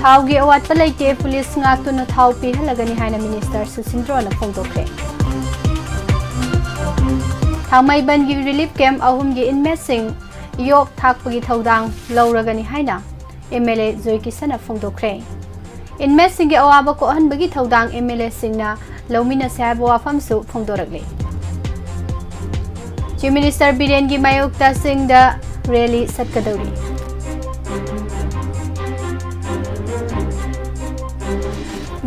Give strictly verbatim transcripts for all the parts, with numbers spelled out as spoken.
ꯊꯥꯎꯒꯤ ꯑꯋꯥꯠꯄ ꯂꯩꯇꯦ, ꯄꯨꯂꯤꯁ ꯉꯥꯛꯇꯨꯅ ꯊꯥꯎ ꯄꯤꯍꯜꯂꯒꯅꯤ ꯍꯥꯏꯅ ꯃꯤꯅꯤꯁꯇꯔ ꯁꯨꯁꯤꯟꯗ꯭ꯔꯣꯅ ꯐꯣꯡꯗꯣꯛꯈ꯭ꯔꯦ꯫ ꯊꯥꯡꯃꯩꯕꯟꯒꯤ ꯔꯤꯂꯤꯐ ꯀꯦꯝꯞ ꯑꯍꯨꯝꯒꯤ ꯏꯟꯃꯦꯠꯁꯤꯡ ꯌꯣꯛ ꯊꯥꯛꯄꯒꯤ ꯊꯧꯗꯥꯡ ꯂꯧꯔꯒꯅꯤ ꯍꯥꯏꯅ ꯑꯦꯝ ꯑꯦꯜ ꯑꯦ ꯖꯣꯏꯀꯤꯁꯟꯅ ꯐꯣꯡꯗꯣꯛꯈ꯭ꯔꯦ꯫ ꯏꯟꯃꯦꯠꯁꯤꯡꯒꯤ ꯑꯋꯥꯕ ꯀꯣꯛꯍꯟꯕꯒꯤ ꯊꯧꯗꯥꯡ ꯑꯦꯝ ꯑꯦꯜ ꯑꯦꯁꯤꯡꯅ ꯂꯧꯃꯤꯟꯅꯁꯦ ꯍꯥꯏꯕ ꯋꯥꯐꯝꯁꯨ ꯐꯣꯡꯗꯣꯔꯛꯂꯤ꯫ ꯆꯤꯐ ꯃꯤꯅꯤꯁꯇꯔ ꯕꯤꯔꯦꯟꯒꯤ ꯃꯥꯌꯣꯛꯇ ꯆꯤꯡꯗ ꯔꯦꯂꯤ ꯆꯠꯀꯗꯧꯔꯤ꯫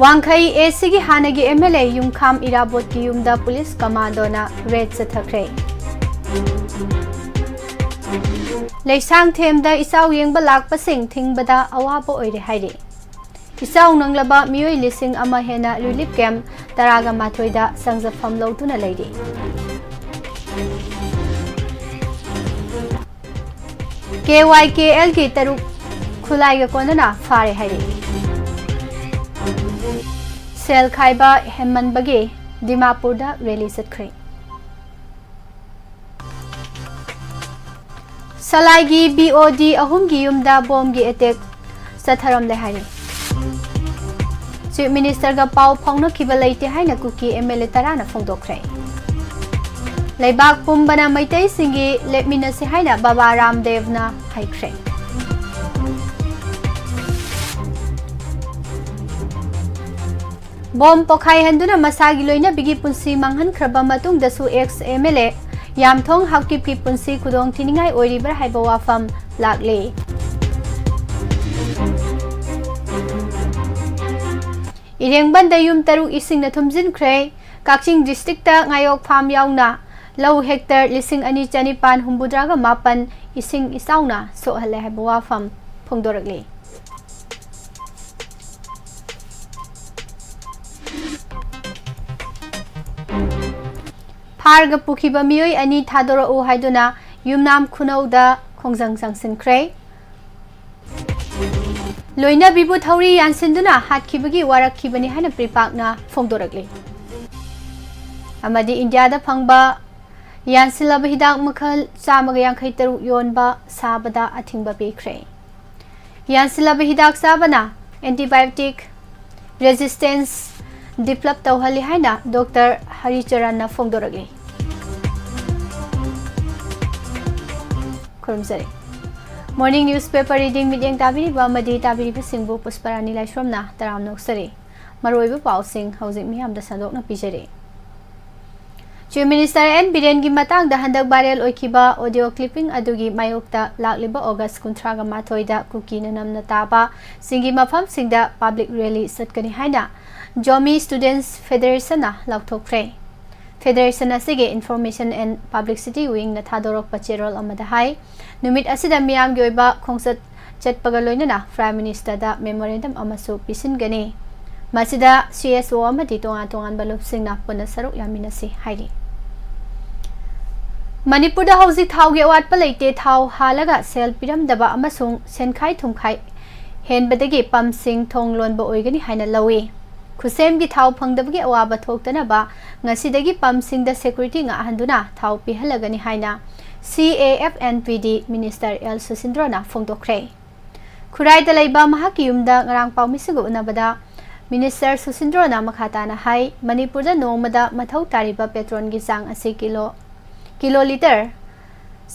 ꯋꯥꯡꯈꯩ ꯑꯦ ꯁꯤꯒꯤ ꯍꯥꯟꯅꯒꯤ ꯑꯦꯝ ꯑꯦꯜ ꯑꯦ ꯌꯨꯝꯈꯥꯝ ꯏꯔꯥꯕꯣꯠꯀꯤ ꯌꯨꯝꯗ ꯄꯨꯂꯤꯁ ꯀꯃꯥꯟꯗꯣꯅ ꯔꯦꯗ ꯆꯠꯊꯈ꯭ꯔꯦ꯫ ꯂꯩꯁꯥꯡꯊꯦꯝꯗ ꯏꯆꯥꯎ ꯌꯦꯡꯕ ꯂꯥꯛꯄꯁꯤꯡ ꯊꯤꯡꯕꯗ ꯑꯋꯥꯕ ꯑꯣꯏꯔꯦ ꯍꯥꯏꯔꯤ꯫ ꯏꯆꯥꯎ ꯅꯪꯂꯕ ꯃꯤꯑꯣꯏ ꯂꯤꯁꯤꯡ ꯑꯃ ꯍꯦꯟꯅ ꯔꯤꯂꯤꯐ ꯀꯦꯝꯞ ꯇꯔꯥꯒ ꯃꯥꯊꯣꯏꯗ ꯆꯪꯖꯐꯝ ꯂꯧꯗꯨꯅ ꯂꯩꯔꯤ꯫ ꯀꯦ ꯋꯥꯏ ꯀꯦ ꯑꯦꯜꯒꯤ ꯇꯔꯨꯛ ꯈꯨꯠꯂꯥꯏꯒ ꯀꯣꯟꯅꯅ ꯐꯥꯔꯦ ꯍꯥꯏꯔꯤ꯫ ꯁꯦꯜ ꯈꯥꯏꯕ ꯍꯦꯟꯃꯟꯕꯒꯤ ꯗꯤꯃꯥꯄꯨꯔꯗ ꯔꯦꯂꯤ ꯆꯠꯈ꯭ꯔꯦ꯫ ꯁꯂꯥꯏꯒꯤ ꯕꯤ ꯑꯣ ꯗꯤ ꯑꯍꯨꯝꯒꯤ ꯌꯨꯝꯗ ꯕꯣꯝꯒꯤ ꯑꯦꯇꯦꯛ ꯆꯠꯊꯔꯝꯂꯦ ꯍꯥꯏꯔꯤ꯫ ꯆꯤꯐ ꯃꯤꯅꯤꯁꯇꯔꯒ ꯄꯥꯎ ꯐꯥꯎꯅꯈꯤꯕ ꯂꯩꯇꯦ ꯍꯥꯏꯅ ꯀꯨꯀꯤ ꯑꯦꯝ ꯑꯦꯜ ꯑꯦ ꯇꯔꯥꯅ ꯐꯣꯡꯗꯣꯛꯈ꯭ꯔꯦ꯫ ꯂꯩꯕꯥꯛ ꯄꯨꯝꯕꯅ ꯃꯩꯇꯩꯁꯤꯡꯒꯤ ꯂꯦꯞꯃꯤꯟꯅꯁꯤ ꯍꯥꯏꯅ ꯕꯕꯥ ꯔꯥꯝꯗꯦꯕꯅ ꯍꯥꯏꯈ꯭ꯔꯦ꯫ ꯕꯣꯝ ꯄꯣꯈꯥꯏꯍꯟꯗꯨꯅ ꯃꯁꯥꯒꯤ ꯂꯣꯏꯅꯕꯤꯒꯤ ꯄꯨꯟꯁꯤ ꯃꯥꯡꯍꯟꯈ꯭ꯔꯕ ꯃꯇꯨꯡꯗꯁꯨ ꯑꯦꯛꯁ ꯑꯦꯝ ꯑꯦꯜ ꯑꯦ ꯌꯥꯝꯊꯣꯡ ꯍꯥꯎꯀꯤꯞꯀꯤ ꯄꯨꯟꯁꯤ ꯈꯨꯗꯣꯡ ꯊꯤꯅꯤꯡꯉꯥꯏ ꯑꯣꯏꯔꯤꯕ꯭ꯔꯥ ꯍꯥꯏꯕ ꯋꯥꯐꯝ ꯂꯥꯛꯂꯤ꯫ ꯏꯔꯦꯡꯕꯟꯗ ꯌꯨꯝ ꯇꯔꯨꯛ ꯏꯁꯤꯡꯅ ꯊꯨꯝꯖꯤꯟꯈ꯭ꯔꯦ꯫ ꯀꯛꯆꯤꯡ ꯗꯤꯁꯇ꯭ꯔꯤꯛꯇ ꯉꯥꯌꯣꯛ ꯐꯥꯝ ꯌꯥꯎꯅ ꯂꯧ ꯍꯦꯛꯇꯔ ꯂꯤꯁꯤꯡ ꯑꯅꯤ ꯆꯅꯤꯄꯥꯟ ꯍꯨꯝꯐꯨꯇꯔꯥꯒ ꯃꯥꯄꯟ ꯏꯁꯤꯡ ꯏꯆꯥꯎꯅ ꯁꯣꯛꯍꯜꯂꯦ ꯍꯥꯏꯕ ꯋꯥꯐꯝ ꯐꯣꯡꯗꯣꯔꯛꯂꯤ꯫ ꯐꯥꯔꯒ ꯄꯨꯈꯤꯕ ꯃꯤꯑꯣꯏ ꯑꯅꯤ ꯊꯥꯗꯣꯔꯛꯎ ꯍꯥꯏꯗꯨꯅ ꯌꯨꯝꯅꯥꯝ ꯈꯨꯅꯧꯗ ꯈꯣꯡꯖꯪ ꯆꯪꯁꯤꯟꯈ꯭ꯔꯦ꯫ ꯂꯣꯏꯅꯕꯤꯕꯨ ꯊꯧꯔꯤ ꯌꯥꯟꯁꯤꯟꯗꯨꯅ ꯍꯥꯠꯈꯤꯕꯒꯤ ꯋꯥꯔꯛꯈꯤꯕꯅꯤ ꯍꯥꯏꯅ ꯄ꯭ꯔꯤꯄꯥꯛꯅ ꯐꯣꯡꯗꯣꯔꯛꯂꯤ꯫ ꯑꯃꯗꯤ ꯏꯟꯗꯤꯌꯥꯗ ꯐꯪꯕ ꯌꯥꯟꯁꯤꯜꯂꯕ ꯍꯤꯗꯥꯛ ꯃꯈꯜ ꯆꯥꯝꯃꯒ ꯌꯥꯡꯈꯩ ꯇꯔꯨꯛ ꯌꯣꯟꯕ ꯁꯥꯕꯗ ꯑꯊꯤꯡꯕ ꯄꯤꯈ꯭ꯔꯦ꯫ ꯌꯥꯟꯁꯤꯜꯂꯕ ꯍꯤꯗꯥꯛ ꯆꯥꯕꯅ ꯑꯦꯟꯇꯤꯕꯥꯌꯣꯇꯤꯛ ꯔꯦꯖꯤꯁꯇꯦꯟꯁ ꯗꯤꯕ꯭ꯂꯞ ꯇꯧꯍꯜꯂꯤ ꯍꯥꯏꯅ ꯗꯣꯛꯇꯔ ꯍꯔꯤꯆꯔꯟꯅ ꯐꯣꯡꯗꯣꯔꯛꯂꯤ꯫ ꯈꯨꯔꯨꯝꯖꯔꯤ꯫ Morning newspaper reading ꯃꯤꯠꯌꯦꯡ ꯇꯥꯕꯤꯔꯤꯕ ꯑꯃꯗꯤ ꯇꯥꯕꯤꯔꯤꯕꯁꯤꯡꯕꯨ ꯄꯨꯁꯄꯔꯥꯅꯤ ꯂꯥꯏꯁ꯭ꯔꯝꯅ ꯇꯔꯥꯝꯅ ꯑꯣꯛꯆꯔꯤ꯫ ꯃꯔꯨꯑꯣꯏꯕ ꯄꯥꯎꯁꯤꯡ ꯍꯧꯖꯤꯛ ꯃꯤꯌꯥꯝꯗ ꯁꯟꯗꯣꯛꯅ ꯄꯤꯖꯔꯤ꯫ Chief Minister ꯑꯦꯟ ꯕꯤꯔꯦꯟꯒꯤ ꯃꯇꯥꯡꯗ ꯍꯟꯗꯛ viral ꯑꯣꯏꯈꯤꯕ audio clipping ꯑꯗꯨꯒꯤ ꯃꯥꯌꯣꯛꯇ ꯂꯥꯛꯂꯤꯕ August ꯀꯨꯟꯊ꯭ꯔꯥꯒ ꯃꯥꯊꯣꯏꯗ ꯀꯨꯀꯤꯅ ꯅꯝꯅ ꯇꯥꯕ ꯁꯤꯡꯒꯤ ꯃꯐꯝꯁꯤꯡꯗ public rally ꯆꯠꯀꯅꯤ ꯍꯥꯏꯅ Zomi Students Federationꯅ ꯂꯥꯎꯊꯣꯛꯈ꯭ꯔꯦ꯫ Federation ꯑꯁꯤꯒꯤ Information and Publicity Wingꯅ ꯊꯥꯗꯣꯔꯛꯄ ꯆꯦꯔꯣꯜ ꯑꯃꯗ ꯍꯥꯏ, ꯅꯨꯃꯤꯠ ꯑꯁꯤꯗ ꯃꯤꯌꯥꯝꯒꯤ ꯑꯣꯏꯕ ꯈꯣꯡꯆꯠ ꯆꯠꯄꯒ ꯂꯣꯏꯅꯅ Prime Ministerꯗ memorandum ꯑꯃꯁꯨ ꯄꯤꯁꯤꯟꯒꯅꯤ꯫ ꯃꯁꯤꯗ C S O ꯑꯃꯗꯤ ꯇꯣꯉꯥꯟ ꯇꯣꯉꯥꯟꯕ ꯂꯨꯞꯁꯤꯡꯅ ꯄꯨꯟꯅ ꯁꯔꯨꯛ ꯌꯥꯃꯤꯟꯅꯁꯤ ꯍꯥꯏꯔꯤ꯫ ꯃꯅꯤꯄꯨꯔꯗ ꯍꯧꯖꯤꯛ ꯊꯥꯎꯒꯤ ꯑꯋꯥꯠꯄ ꯂꯩꯇꯦ꯫ ꯊꯥꯎ ꯍꯥꯜꯂꯒ ꯁꯦꯜ ꯄꯤꯔꯝꯗꯕ ꯑꯃꯁꯨꯡ ꯁꯦꯟꯈꯥꯏ ꯊꯨꯝꯈꯥꯏ ꯍꯦꯟꯕꯗꯒꯤ ꯄꯝꯁꯤꯡ ꯊꯣꯡ ꯂꯣꯟꯕ ꯑꯣꯏꯒꯅꯤ ꯍꯥꯏꯅ ꯂꯧꯏ꯫ ꯈꯨꯠꯁꯦꯝꯒꯤ ꯊꯥꯎ ꯐꯪꯗꯕꯒꯤ ꯑꯋꯥꯕ ꯊꯣꯛꯇꯅꯕ ꯉꯁꯤꯗꯒꯤ ꯄꯝꯁꯤꯡꯗ security ꯉꯥꯛꯍꯟꯗꯨꯅ ꯊꯥꯎ ꯄꯤꯍꯜꯂꯒꯅꯤ ꯍꯥꯏꯅ C A F N P D Minister L ꯁꯨꯁꯤꯟꯗ꯭ꯔꯣꯅ ꯐꯣꯡꯗꯣꯛꯈ꯭ꯔꯦ꯫ ꯈꯨꯔꯥꯏꯗ ꯂꯩꯕ ꯃꯍꯥꯛꯀꯤ ꯌꯨꯝꯗ ꯉꯔꯥꯡ ꯄꯥꯎꯃꯤꯁꯤꯡꯒ ꯎꯅꯕꯗ Minister ꯁꯨꯁꯤꯟꯗ꯭ꯔꯣꯅ ꯃꯈꯥ ꯇꯥꯅ ꯍꯥꯏ, ꯃꯅꯤꯄꯨꯔꯗ ꯅꯣꯡꯃꯗ ꯃꯊꯧ ꯇꯥꯔꯤꯕ petrolꯒꯤ ꯆꯥꯡ ꯑꯁꯤ ꯀꯤꯂꯣ, ꯀꯤꯂꯣ ꯂꯤꯇꯔ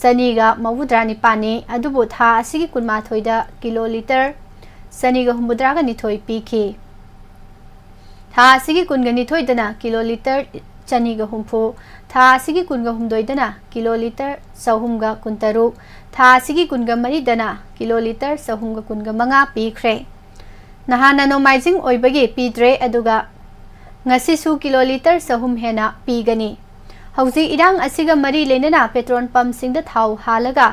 ꯆꯅꯤꯒ ꯃꯧꯗ꯭ꯔꯥ ꯅꯤꯄꯥꯟꯅꯤ, ꯑꯗꯨꯕꯨ ꯊꯥ ꯑꯁꯤꯒꯤ ꯀꯨꯟꯃꯥꯊꯣꯏꯗ ꯀꯤꯂꯣ ꯂꯤꯇꯔ ꯆꯅꯤꯒ ꯍꯨꯝꯐꯨꯇꯔꯥꯒ ꯅꯤꯊꯣꯏ ꯄꯤꯈꯤ꯫ ꯊꯥ ꯑꯁꯤꯒꯤ ꯀꯨꯟꯒ ꯅꯤꯊꯣꯏꯗꯅ ꯀꯤꯂꯣ ꯂꯤꯇꯔ ꯆꯅꯤꯒ ꯍꯨꯝꯐꯨ, ꯊꯥ ꯑꯁꯤꯒꯤ ꯀꯨꯟꯒ ꯍꯨꯝꯗꯣꯏꯗꯅ ꯀꯤꯂꯣ ꯂꯤꯇꯔ ꯆꯍꯨꯝꯒ ꯀꯨꯟꯇꯔꯨꯛ, ꯊꯥ ꯑꯁꯤꯒꯤ ꯀꯨꯟꯒ ꯃꯔꯤꯗꯅ ꯀꯤꯂꯣ ꯂꯤꯇꯔ ꯆꯍꯨꯝꯒ ꯀꯨꯟꯒ ꯃꯉꯥ ꯄꯤꯈ꯭ꯔꯦ꯫ ꯅꯍꯥꯟꯅ ꯅꯣꯡꯃꯥꯏꯖꯤꯡ ꯑꯣꯏꯕꯒꯤ ꯄꯤꯗ꯭ꯔꯦ, ꯑꯗꯨꯒ ꯉꯁꯤꯁꯨ ꯀꯤꯂꯣ ꯂꯤꯇꯔ ꯆꯍꯨꯝ ꯍꯦꯟꯅ ꯄꯤꯒꯅꯤ꯫ ꯍꯧꯖꯤꯛ ꯏꯔꯥꯡ ꯑꯁꯤꯒ ꯃꯔꯤ ꯂꯩꯅꯅ petrol pumpꯁꯤꯡꯗ ꯊꯥꯎ ꯍꯥꯜꯂꯒ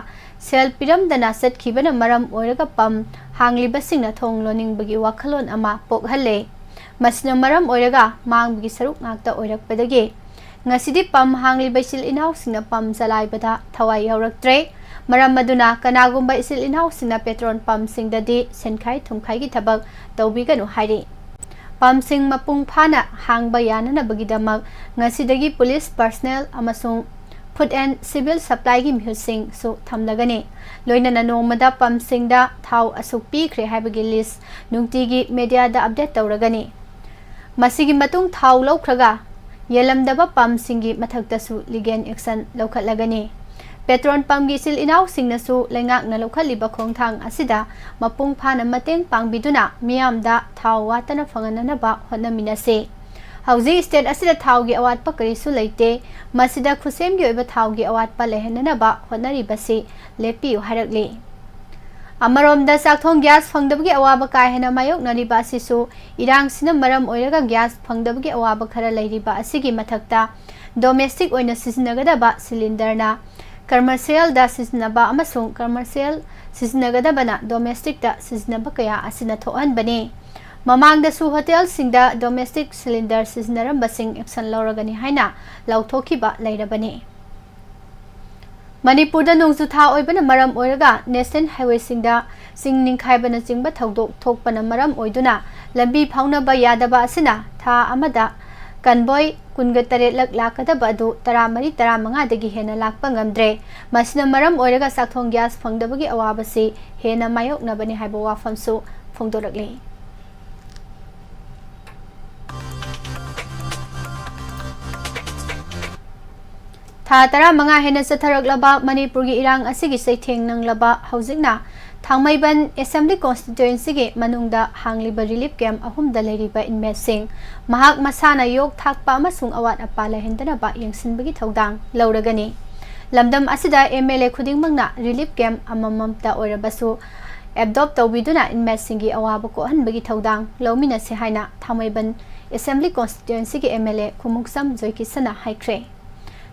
ꯁꯦꯜ ꯄꯤꯔꯝꯗꯅ ꯆꯠꯈꯤꯕꯅ ꯃꯔꯝ ꯑꯣꯏꯔꯒ pump ꯍꯥꯡꯂꯤꯕꯁꯤꯡꯅ ꯊꯣꯡ ꯂꯣꯟꯅꯤꯡꯕꯒꯤ ꯋꯥꯈꯜꯂꯣꯟ ꯑꯃ ꯄꯣꯛꯍꯜꯂꯦ꯫ ꯃꯁꯤꯅ ꯃꯔꯝ ꯑꯣꯏꯔꯒ ꯃꯥꯡꯕꯒꯤ ꯁꯔꯨꯛ ꯉꯥꯛꯇ ꯑꯣꯏꯔꯛꯄꯗꯒꯤ ꯉꯁꯤꯗꯤ pump ꯍꯥꯡꯂꯤꯕ ꯏꯆꯤꯜ ꯏꯅꯥꯎꯁꯤꯡꯅ pump ꯆꯂꯥꯏꯕꯗ ꯊꯋꯥꯏ ꯌꯥꯎꯔꯛꯇ꯭ꯔꯦ꯫ ꯃꯔꯝ ꯑꯗꯨꯅ ꯀꯅꯥꯒꯨꯝꯕ ꯏꯆꯤꯜ ꯏꯅꯥꯎꯁꯤꯡꯅ petrol pumpꯁꯤꯡꯗꯗꯤ ꯁꯦꯟꯈꯥꯏ ꯊꯨꯝꯈꯥꯏꯒꯤ ꯊꯕꯛ ꯇꯧꯕꯤꯒꯅꯨ ꯍꯥꯏꯔꯤ꯫ Pumpꯁꯤꯡ ꯃꯄꯨꯡ ꯐꯥꯅ ꯍꯥꯡꯕ ꯌꯥꯅꯅꯕꯒꯤꯗꯃꯛ ꯉꯁꯤꯗꯒꯤ police personnel ꯑꯃꯁꯨꯡ Food and Civil Supplyꯒꯤ ꯃꯤꯍꯨꯠꯁꯤꯡꯁꯨ ꯊꯝꯂꯒꯅꯤ꯫ ꯂꯣꯏꯅꯅ ꯅꯣꯡꯃꯗ ꯄꯝꯁꯤꯡꯗ ꯊꯥꯎ ꯑꯁꯨꯛ ꯄꯤꯈ꯭ꯔꯦ ꯍꯥꯏꯕꯒꯤ ꯂꯤꯁ ꯅꯨꯡꯇꯤꯒꯤ ꯃꯦꯗꯤꯌꯥꯗ ꯑꯞꯗꯦꯠ ꯇꯧꯔꯒꯅꯤ꯫ ꯃꯁꯤꯒꯤ ꯃꯇꯨꯡ ꯊꯥꯎ ꯂꯧꯈ꯭ꯔꯒ ꯌꯦꯜꯂꯝꯗꯕ ꯄꯝꯁꯤꯡꯒꯤ ꯃꯊꯛꯇꯁꯨ ꯂꯤꯒꯦꯜ ꯑꯦꯛꯁꯟ ꯂꯧꯈꯠꯂꯒꯅꯤ꯫ ꯄꯦꯇ꯭ꯔꯣꯜ ꯄꯝꯒꯤ ꯏꯆꯤꯜ ꯏꯅꯥꯎꯁꯤꯡꯅꯁꯨ ꯂꯩꯉꯥꯛꯅ ꯂꯧꯈꯠꯂꯤꯕ ꯈꯣꯡꯊꯥꯡ ꯑꯁꯤꯗ ꯃꯄꯨꯡ ꯐꯥꯅ ꯃꯇꯦꯡ ꯄꯥꯡꯕꯤꯗꯨꯅ ꯃꯤꯌꯥꯝꯗ ꯊꯥꯎ ꯋꯥꯠꯇꯅ ꯐꯪꯍꯟꯅꯅꯕ ꯍꯣꯠꯅꯃꯤꯟꯅꯁꯤ꯫ ꯍꯧꯖꯤꯛ ꯁ꯭ꯇꯦꯠ ꯑꯁꯤꯗ ꯊꯥꯎꯒꯤ ꯑꯋꯥꯠꯄ ꯀꯔꯤꯁꯨ ꯂꯩꯇꯦ꯫ ꯃꯁꯤꯗ ꯈꯨꯠꯁꯦꯝꯒꯤ ꯑꯣꯏꯕ ꯊꯥꯎꯒꯤ ꯑꯋꯥꯠꯄ ꯂꯩꯍꯟꯅꯅꯕ ꯍꯣꯠꯅꯔꯤꯕꯁꯤ ꯂꯦꯞꯄꯤꯌꯨ ꯍꯥꯏꯔꯛꯂꯤ꯫ ꯑꯃꯔꯣꯝꯗ ꯆꯥꯛꯊꯣꯡ ꯒ꯭ꯌꯥꯁ ꯐꯪꯗꯕꯒꯤ ꯑꯋꯥꯕ ꯀꯥ ꯍꯦꯟꯅ ꯃꯥꯌꯣꯛꯅꯔꯤꯕ ꯑꯁꯤꯁꯨ ꯏꯔꯥꯡꯁꯤꯅ ꯃꯔꯝ ꯑꯣꯏꯔꯒ ꯒ꯭ꯌꯥꯁ ꯐꯪꯗꯕꯒꯤ ꯑꯋꯥꯕ ꯈꯔ ꯂꯩꯔꯤꯕ ꯑꯁꯤꯒꯤ ꯃꯊꯛꯇ ꯗꯣꯃꯦꯁꯇꯤꯛ ꯑꯣꯏꯅ ꯁꯤꯖꯤꯟꯅꯒꯗꯕ ꯁꯤꯂꯤꯟꯗꯔꯅ ꯀꯃꯔꯁꯤꯌꯦꯜꯗ ꯁꯤꯖꯤꯟꯅꯕ ꯑꯃꯁꯨꯡ ꯀꯃꯔꯁꯤꯌꯦꯜ ꯁꯤꯖꯤꯟꯅꯒꯗꯕꯅ ꯗꯣꯃꯦꯁꯇꯤꯛꯇ ꯁꯤꯖꯤꯟꯅꯕ ꯀꯌꯥ ꯑꯁꯤꯅ ꯊꯣꯛꯍꯟꯕꯅꯤ꯫ ꯃꯃꯥꯡꯗꯁꯨ ꯍꯣꯇꯦꯜꯁꯤꯡꯗ ꯗꯣꯃꯦꯁꯇꯤꯛ ꯁꯤꯂꯤꯟꯗꯔ ꯁꯤꯖꯤꯟꯅꯔꯝꯕꯁꯤꯡ ꯑꯦꯛꯁꯟ ꯂꯧꯔꯒꯅꯤ ꯍꯥꯏꯅ ꯂꯥꯎꯊꯣꯛꯈꯤꯕ ꯂꯩꯔꯕꯅꯤ꯫ ꯃꯅꯤꯄꯨꯔꯗ ꯅꯣꯡꯖꯨ ꯊꯥ ꯑꯣꯏꯕꯅ ꯃꯔꯝ ꯑꯣꯏꯔꯒ ꯅꯦꯁꯅꯦꯜ ꯍꯥꯏꯋꯦꯁꯤꯡꯗ ꯆꯤꯡ ꯅꯤꯡꯈꯥꯏꯕꯅꯆꯤꯡꯕ ꯊꯧꯗꯣꯛ ꯊꯣꯛꯄꯅ ꯃꯔꯝ ꯑꯣꯏꯗꯨꯅ ꯂꯝꯕꯤ ꯐꯥꯎꯅꯕ ꯌꯥꯗꯕ ꯑꯁꯤꯅ ꯊꯥ ꯑꯃꯗ ꯀꯟꯕꯣꯏ ꯀꯨꯟꯒ ꯇꯔꯦꯠꯂꯛ ꯂꯥꯛꯀꯗꯕ ꯑꯗꯨ ꯇꯔꯥꯃꯔꯤ, ꯇꯔꯥꯃꯉꯥꯗꯒꯤ ꯍꯦꯟꯅ ꯂꯥꯛꯄ ꯉꯝꯗ꯭ꯔꯦ꯫ ꯃꯁꯤꯅ ꯃꯔꯝ ꯑꯣꯏꯔꯒ ꯆꯥꯛꯊꯣꯡ ꯒ꯭ꯌꯥꯁ ꯐꯪꯗꯕꯒꯤ ꯑꯋꯥꯕꯁꯤ ꯍꯦꯟꯅ ꯃꯥꯌꯣꯛꯅꯕꯅꯤ ꯍꯥꯏꯕ ꯋꯥꯐꯝꯁꯨ ꯐꯣꯡꯗꯣꯔꯛꯂꯤ꯫ ꯊꯥ ꯇꯔꯥꯃꯉꯥ ꯍꯦꯟꯅ ꯆꯠꯊꯔꯛꯂꯕ ꯃꯅꯤꯄꯨꯔꯒꯤ ꯏꯔꯥꯡ ꯑꯁꯤꯒꯤ ꯆꯩꯊꯦꯡ ꯅꯪꯂꯕ ꯍꯧꯖꯤꯛꯅ ꯊꯥꯡꯃꯩꯕꯟ ꯑꯦꯁꯦꯝꯕ꯭ꯂꯤ ꯀꯣꯟꯁꯇꯤꯇ꯭ꯋꯦꯟꯁꯤꯒꯤ ꯃꯅꯨꯡꯗ ꯍꯥꯡꯂꯤꯕ ꯔꯤꯂꯤꯐ ꯀꯦꯝꯞ ꯑꯍꯨꯝꯗ ꯂꯩꯔꯤꯕ ꯏꯟꯃꯦꯠꯁꯤꯡ ꯃꯍꯥꯛ ꯃꯁꯥꯅ ꯌꯣꯛ ꯊꯥꯛꯄ ꯑꯃꯁꯨꯡ ꯑꯋꯥꯠ ꯑꯄꯥ ꯂꯩꯍꯟꯗꯅꯕ ꯌꯦꯡꯁꯤꯟꯕꯒꯤ ꯊꯧꯗꯥꯡ ꯂꯧꯔꯒꯅꯤ꯫ ꯂꯝꯗꯝ ꯑꯁꯤꯗ ꯑꯦꯝ ꯑꯦꯜ ꯑꯦ ꯈꯨꯗꯤꯡꯃꯛꯅ ꯔꯤꯂꯤꯐ ꯀꯦꯝꯞ ꯑꯃꯃꯝꯇ ꯑꯣꯏꯔꯕꯁꯨ ꯑꯦꯞꯗꯣꯞ ꯇꯧꯕꯤꯗꯨꯅ ꯏꯟꯃꯦꯠꯁꯤꯡꯒꯤ ꯑꯋꯥꯕ ꯀꯣꯛꯍꯟꯕꯒꯤ ꯊꯧꯗꯥꯡ ꯂꯧꯃꯤꯟꯅꯁꯤ ꯍꯥꯏꯅ ꯊꯥꯡꯃꯩꯕꯟ ꯑꯦꯁꯦꯝꯕ꯭ꯂꯤ ꯀꯣꯟꯁꯇꯤꯇ꯭ꯋꯦꯟꯁꯤꯒꯤ ꯑꯦꯝ ꯑꯦꯜ ꯑꯦ ꯈꯨꯃꯨꯛꯁꯝ ꯖꯣꯏꯀꯤꯁꯟꯅ ꯍꯥꯏꯈ꯭ꯔꯦ꯫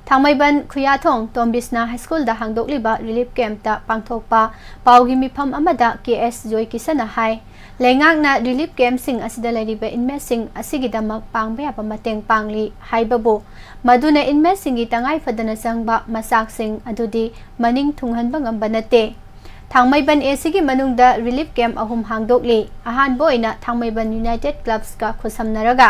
ꯊꯥꯡꯃꯩꯕꯟ ꯈꯨꯌꯥꯊꯣꯡ ꯇꯣꯝꯕꯤꯁꯅꯥ ꯍꯥꯏ ꯁ꯭ꯀꯨꯜꯗ ꯍꯥꯡꯗꯣꯛꯂꯤꯕ ꯔꯤꯂꯤꯐ ꯀꯦꯝꯞꯇ ꯄꯥꯡꯊꯣꯛꯄ ꯄꯥꯎꯒꯤ ꯃꯤꯐꯝ ꯑꯃꯗ ꯀꯦ ꯑꯦꯁ ꯖꯣꯏꯀꯤꯁꯟꯅ ꯍꯥꯏ, ꯂꯩꯉꯥꯛꯅ ꯔꯤꯂꯤꯐ ꯀꯦꯝꯞꯁꯤꯡ ꯑꯁꯤꯗ ꯂꯩꯔꯤꯕ ꯏꯟꯃꯦꯠꯁꯤꯡ ꯑꯁꯤꯒꯤꯗꯃꯛ ꯄꯥꯡꯕ ꯌꯥꯕ ꯃꯇꯦꯡ ꯄꯥꯡꯂꯤ ꯍꯥꯏꯕꯕꯨ, ꯃꯗꯨꯅ ꯏꯟꯃꯦꯠꯁꯤꯡꯒꯤ ꯇꯉꯥꯏ ꯐꯗꯅ ꯆꯪꯕ ꯃꯆꯥꯛꯁꯤꯡ ꯑꯗꯨꯗꯤ ꯃꯅꯤꯡ ꯊꯨꯡꯍꯟꯕ ꯉꯝꯕ ꯅꯠꯇꯦ꯫ ꯊꯥꯡꯃꯩꯕꯟ ꯑꯦꯁꯤꯒꯤ ꯃꯅꯨꯡꯗ ꯔꯤꯂꯤꯐ ꯀꯦꯝꯞ ꯑꯍꯨꯝ ꯍꯥꯡꯗꯣꯛꯂꯤ꯫ ꯑꯍꯥꯟꯕ ꯑꯣꯏꯅ ꯊꯥꯡꯃꯩꯕꯟ ꯌꯨꯅꯥꯏꯇꯦꯗ ꯀ꯭ꯂꯕꯁꯀ ꯈꯨꯠꯁꯝꯅꯔꯒ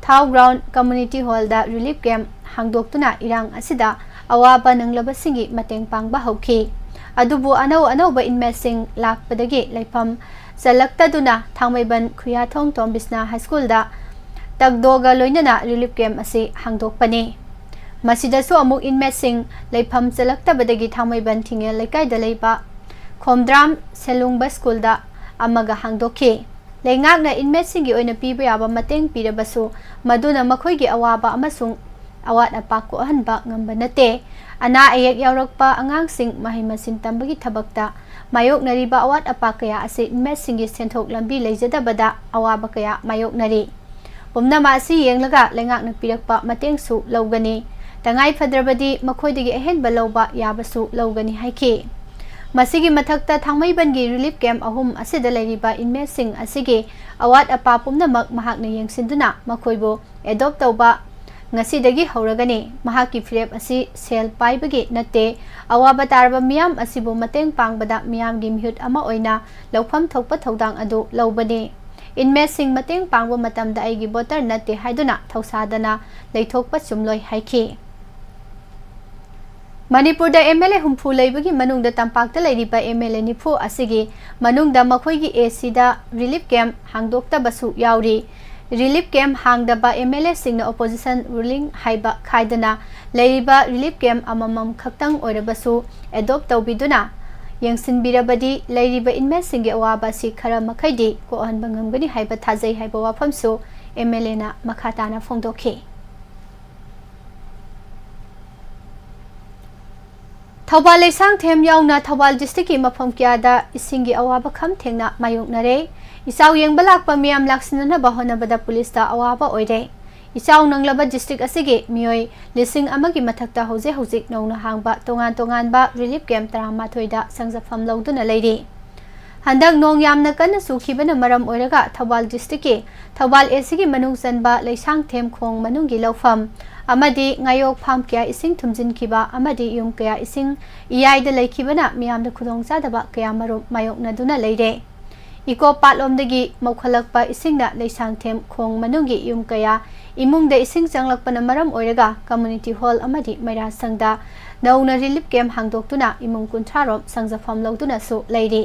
ꯊꯥꯎ ꯒ꯭ꯔꯥꯎꯟ ꯀꯝꯃ꯭ꯌꯨꯅꯤꯇꯤ ꯍꯣꯜꯗ ꯔꯤꯂꯤꯐ ꯀꯦꯝꯞ ꯍꯥꯡꯗꯣꯛꯇꯨꯅ ꯏꯔꯥꯡ ꯑꯁꯤꯗ ꯑꯋꯥꯕ ꯅꯪꯂꯕꯁꯤꯡꯒꯤ ꯃꯇꯦꯡ ꯄꯥꯡꯕ ꯍꯧꯈꯤ꯫ ꯑꯗꯨꯕꯨ ꯑꯅꯧ ꯑꯅꯧꯕ inmateꯁꯤꯡ ꯂꯥꯛꯄꯗꯒꯤ ꯂꯩꯐꯝ ꯆꯜꯂꯛꯇꯗꯨꯅ ꯊꯥꯡꯃꯩꯕꯟ ꯈꯨꯌꯥꯊꯣꯡ ꯇꯣꯝꯕꯤꯁꯅꯥ ꯍꯥꯏꯁ꯭ꯀꯨꯜꯗ ꯇꯛꯗꯣꯒ ꯂꯣꯏꯅꯅ relief camp ꯑꯁꯤ ꯍꯥꯡꯗꯣꯛꯄꯅꯤ꯫ ꯃꯁꯤꯗꯁꯨ ꯑꯃꯨꯛ inmateꯁꯤꯡ ꯂꯩꯐꯝ ꯆꯜꯂꯛꯇꯕꯗꯒꯤ ꯊꯥꯡꯃꯩꯕꯟ ꯊꯤꯡꯉꯦꯜ ꯂꯩꯀꯥꯏꯗ ꯂꯩꯕ ꯈꯣꯝꯗ꯭ꯔꯥꯝ ꯁꯦꯂꯨꯡꯕ ꯁ꯭ꯀꯨꯜꯗ ꯑꯃꯒ ꯍꯥꯡꯗꯣꯛꯈꯤ꯫ ꯂꯩꯉꯥꯛꯅ inmateꯁꯤꯡꯒꯤ ꯑꯣꯏꯅ ꯄꯤꯕ ꯌꯥꯕ ꯃꯇꯦꯡ ꯄꯤꯔꯕꯁꯨ, ꯃꯗꯨꯅ ꯃꯈꯣꯏꯒꯤ ꯑꯋꯥꯕ ꯑꯃꯁꯨꯡ ꯑꯋꯥꯠ ꯑꯄꯥ ꯀꯣꯛꯍꯟꯕ ꯉꯝꯕ ꯅꯠꯇꯦ꯫ ꯑꯅꯥ ꯑꯌꯦꯛ ꯌꯥꯎꯔꯛꯄ ꯑꯉꯥꯡꯁꯤꯡ ꯃꯍꯩ ꯃꯁꯤꯡ ꯇꯝꯕꯒꯤ ꯊꯕꯛꯇ ꯃꯥꯌꯣꯛꯅꯔꯤꯕ ꯑꯋꯥꯠ ꯑꯄꯥ ꯀꯌꯥ ꯑꯁꯤ inmateꯁꯤꯡꯒꯤ ꯁꯦꯟꯊꯣꯛ ꯂꯝꯕꯤ ꯂꯩꯖꯗꯕꯗ ꯑꯋꯥꯕ ꯀꯌꯥ ꯃꯥꯌꯣꯛꯅꯔꯤ꯫ ꯄꯨꯝꯅꯃꯛ ꯑꯁꯤ ꯌꯦꯡꯂꯒ ꯂꯩꯉꯥꯛꯅ ꯄꯤꯔꯛꯄ ꯃꯇꯦꯡꯁꯨ ꯂꯧꯒꯅꯤ꯫ ꯇꯉꯥꯏ ꯐꯗ꯭ꯔꯕꯗꯤ ꯃꯈꯣꯏꯗꯒꯤ ꯑꯍꯦꯟꯕ ꯂꯧꯕ ꯌꯥꯕꯁꯨ ꯂꯧꯒꯅꯤ ꯍꯥꯏꯈꯤ꯫ ꯃꯁꯤꯒꯤ ꯃꯊꯛꯇ ꯊꯥꯡꯃꯩꯕꯟꯒꯤ relief camp ꯑꯍꯨꯝ ꯑꯁꯤꯗ ꯂꯩꯔꯤꯕ inmateꯁꯤꯡ ꯑꯁꯤꯒꯤ ꯑꯋꯥꯠ ꯑꯄꯥ ꯄꯨꯝꯅꯃꯛ ꯃꯍꯥꯛꯅ ꯌꯦꯡꯁꯤꯟꯗꯨꯅ ꯃꯈꯣꯏꯕꯨ adopt ꯇꯧꯕ ꯉꯁꯤꯗꯒꯤ ꯍꯧꯔꯒꯅꯤ꯫ ꯃꯍꯥꯛꯀꯤ ꯐꯤꯔꯦꯞ ꯑꯁꯤ ꯁꯦꯜ ꯄꯥꯏꯕꯒꯤ ꯅꯠꯇꯦ꯫ ꯑꯋꯥꯕ ꯇꯥꯔꯕ ꯃꯤꯌꯥꯝ ꯑꯁꯤꯕꯨ ꯃꯇꯦꯡ ꯄꯥꯡꯕꯗ ꯃꯤꯌꯥꯝꯒꯤ ꯃꯤꯍꯨꯠ ꯑꯃ ꯑꯣꯏꯅ ꯂꯧꯐꯝ ꯊꯣꯛꯄ ꯊꯧꯗꯥꯡ ꯑꯗꯨ ꯂꯧꯕꯅꯤ꯫ Inmateꯁꯤꯡ ꯃꯇꯦꯡ ꯄꯥꯡꯕ ꯃꯇꯝꯗ ꯑꯩꯒꯤ voter ꯅꯠꯇꯦ ꯍꯥꯏꯗꯨꯅ ꯊꯧꯁꯥꯗꯅ ꯂꯩꯊꯣꯛꯄ ꯆꯨꯝꯂꯣꯏ ꯍꯥꯏꯈꯤ꯫ ꯃꯅꯤꯄꯨꯔꯗ MLA ꯍꯨꯝꯐꯨ ꯂꯩꯕꯒꯤ ꯃꯅꯨꯡꯗ ꯇꯝꯄꯥꯛꯇ ꯂꯩꯔꯤꯕ MLA ꯅꯤꯐꯨ ꯑꯁꯤꯒꯤ ꯃꯅꯨꯡꯗ ꯃꯈꯣꯏꯒꯤ ACꯗ relief camp ꯍꯥꯡꯗꯣꯛꯇꯕꯁꯨ ꯌꯥꯎꯔꯤ꯫ Relief camp ꯍꯥꯡꯗꯕ MLAꯁꯤꯡꯅ opposition ruling ꯍꯥꯏꯕ ꯈꯥꯏꯗꯅ ꯂꯩꯔꯤꯕ relief camp ꯑꯃꯃꯝ ꯈꯛꯇꯪ ꯑꯣꯏꯔꯕꯁꯨ adopt ꯇꯧꯕꯤꯗꯨꯅ ꯌꯦꯡꯁꯤꯟꯕꯤꯔꯕꯗꯤ ꯂꯩꯔꯤꯕ inmateꯁꯤꯡꯒꯤ ꯑꯋꯥꯕ ꯑꯁꯤ ꯈꯔ ꯃꯈꯩꯗꯤ ꯀꯣꯛꯍꯟꯕ ꯉꯝꯒꯅꯤ ꯍꯥꯏꯕ ꯊꯥꯖꯩ ꯍꯥꯏꯕ ꯋꯥꯐꯝꯁꯨ MLAꯅ ꯃꯈꯥ ꯇꯥꯅ ꯐꯣꯡꯗꯣꯛꯈꯤ꯫ ꯊꯧꯕꯥꯜ ꯂꯩꯁꯥꯡꯊꯦꯝ ꯌꯥꯎꯅ ꯊꯧꯕꯥꯜ districtꯀꯤ ꯃꯐꯝ ꯀꯌꯥꯗ ꯏꯁꯤꯡꯒꯤ ꯑꯋꯥꯕ ꯈꯝ ꯊꯦꯡꯅ ꯃꯥꯌꯣꯛꯅꯔꯦ꯫ ꯏꯆꯥꯎ ꯌꯦꯡꯕ ꯂꯥꯛꯄ ꯃꯤꯌꯥꯝ ꯂꯥꯛꯁꯤꯟꯅꯅꯕ ꯍꯣꯠꯅꯕꯗ ꯄꯨꯂꯤꯁꯇ ꯑꯋꯥꯕ ꯑꯣꯏꯔꯦ꯫ ꯏꯆꯥꯎ ꯅꯪꯂꯕ district ꯑꯁꯤꯒꯤ ꯃꯤꯑꯣꯏ ꯂꯤꯁꯤꯡ ꯑꯃꯒꯤ ꯃꯊꯛꯇ ꯍꯧꯖꯤꯛ ꯍꯧꯖꯤꯛ ꯅꯧꯅ ꯍꯥꯡꯕ ꯇꯣꯉꯥꯟ ꯇꯣꯉꯥꯟꯕ relief camp ꯇꯔꯥꯃꯥꯊꯣꯏꯗ ꯆꯪꯖꯐꯝ ꯂꯧꯗꯨꯅ ꯂꯩꯔꯤ꯫ ꯍꯟꯗꯛ ꯅꯣꯡ ꯌꯥꯝꯅ ꯀꯟꯅ ꯆꯨꯈꯤꯕꯅ ꯃꯔꯝ ꯑꯣꯏꯔꯒ ꯊꯧꯕꯥꯜ districtꯀꯤ ꯊꯧꯕꯥꯜ ACꯒꯤ ꯃꯅꯨꯡ ꯆꯟꯕ ꯂꯩꯁꯥꯡꯊꯦꯝ ꯈꯣꯡ ꯃꯅꯨꯡꯒꯤ ꯂꯧꯐꯝ ꯑꯃꯗꯤ ꯉꯥꯌꯣꯛ farm ꯀꯌꯥ ꯏꯁꯤꯡ ꯊꯨꯝꯖꯤꯟꯈꯤꯕ ꯑꯃꯗꯤ ꯌꯨꯝ ꯀꯌꯥ ꯏꯁꯤꯡ ꯏꯌꯥꯏꯗ ꯂꯩꯈꯤꯕꯅ ꯃꯤꯌꯥꯝꯗ ꯈꯨꯗꯣꯡꯆꯥꯗꯕ ꯀꯌꯥ ꯃꯔꯨꯝ ꯃꯥꯌꯣꯛꯅꯗꯨꯅ ꯂꯩꯔꯦ꯫ ꯏꯀꯣ ꯄꯥꯠꯂꯣꯝꯗꯒꯤ ꯃꯧꯈꯠꯂꯛꯄ ꯏꯁꯤꯡꯅ ꯂꯩꯁꯥꯡꯊꯦꯝ ꯈꯣꯡ ꯃꯅꯨꯡꯒꯤ ꯌꯨꯝ ꯀꯌꯥ ꯏꯃꯨꯡꯗ ꯏꯁꯤꯡ ꯆꯪꯂꯛꯄꯅ ꯃꯔꯝ ꯑꯣꯏꯔꯒ community hall ꯑꯃꯗꯤ ꯃꯩꯔꯥꯁꯪꯗ ꯅꯧꯅ relief camp ꯍꯥꯡꯗꯣꯛꯇꯨꯅ ꯏꯃꯨꯡ ꯀꯨꯟꯊ꯭ꯔꯥ ꯔꯣꯝ ꯁꯪꯖꯐꯝ ꯂꯧꯗꯨꯅꯁꯨ ꯂꯩꯔꯤ꯫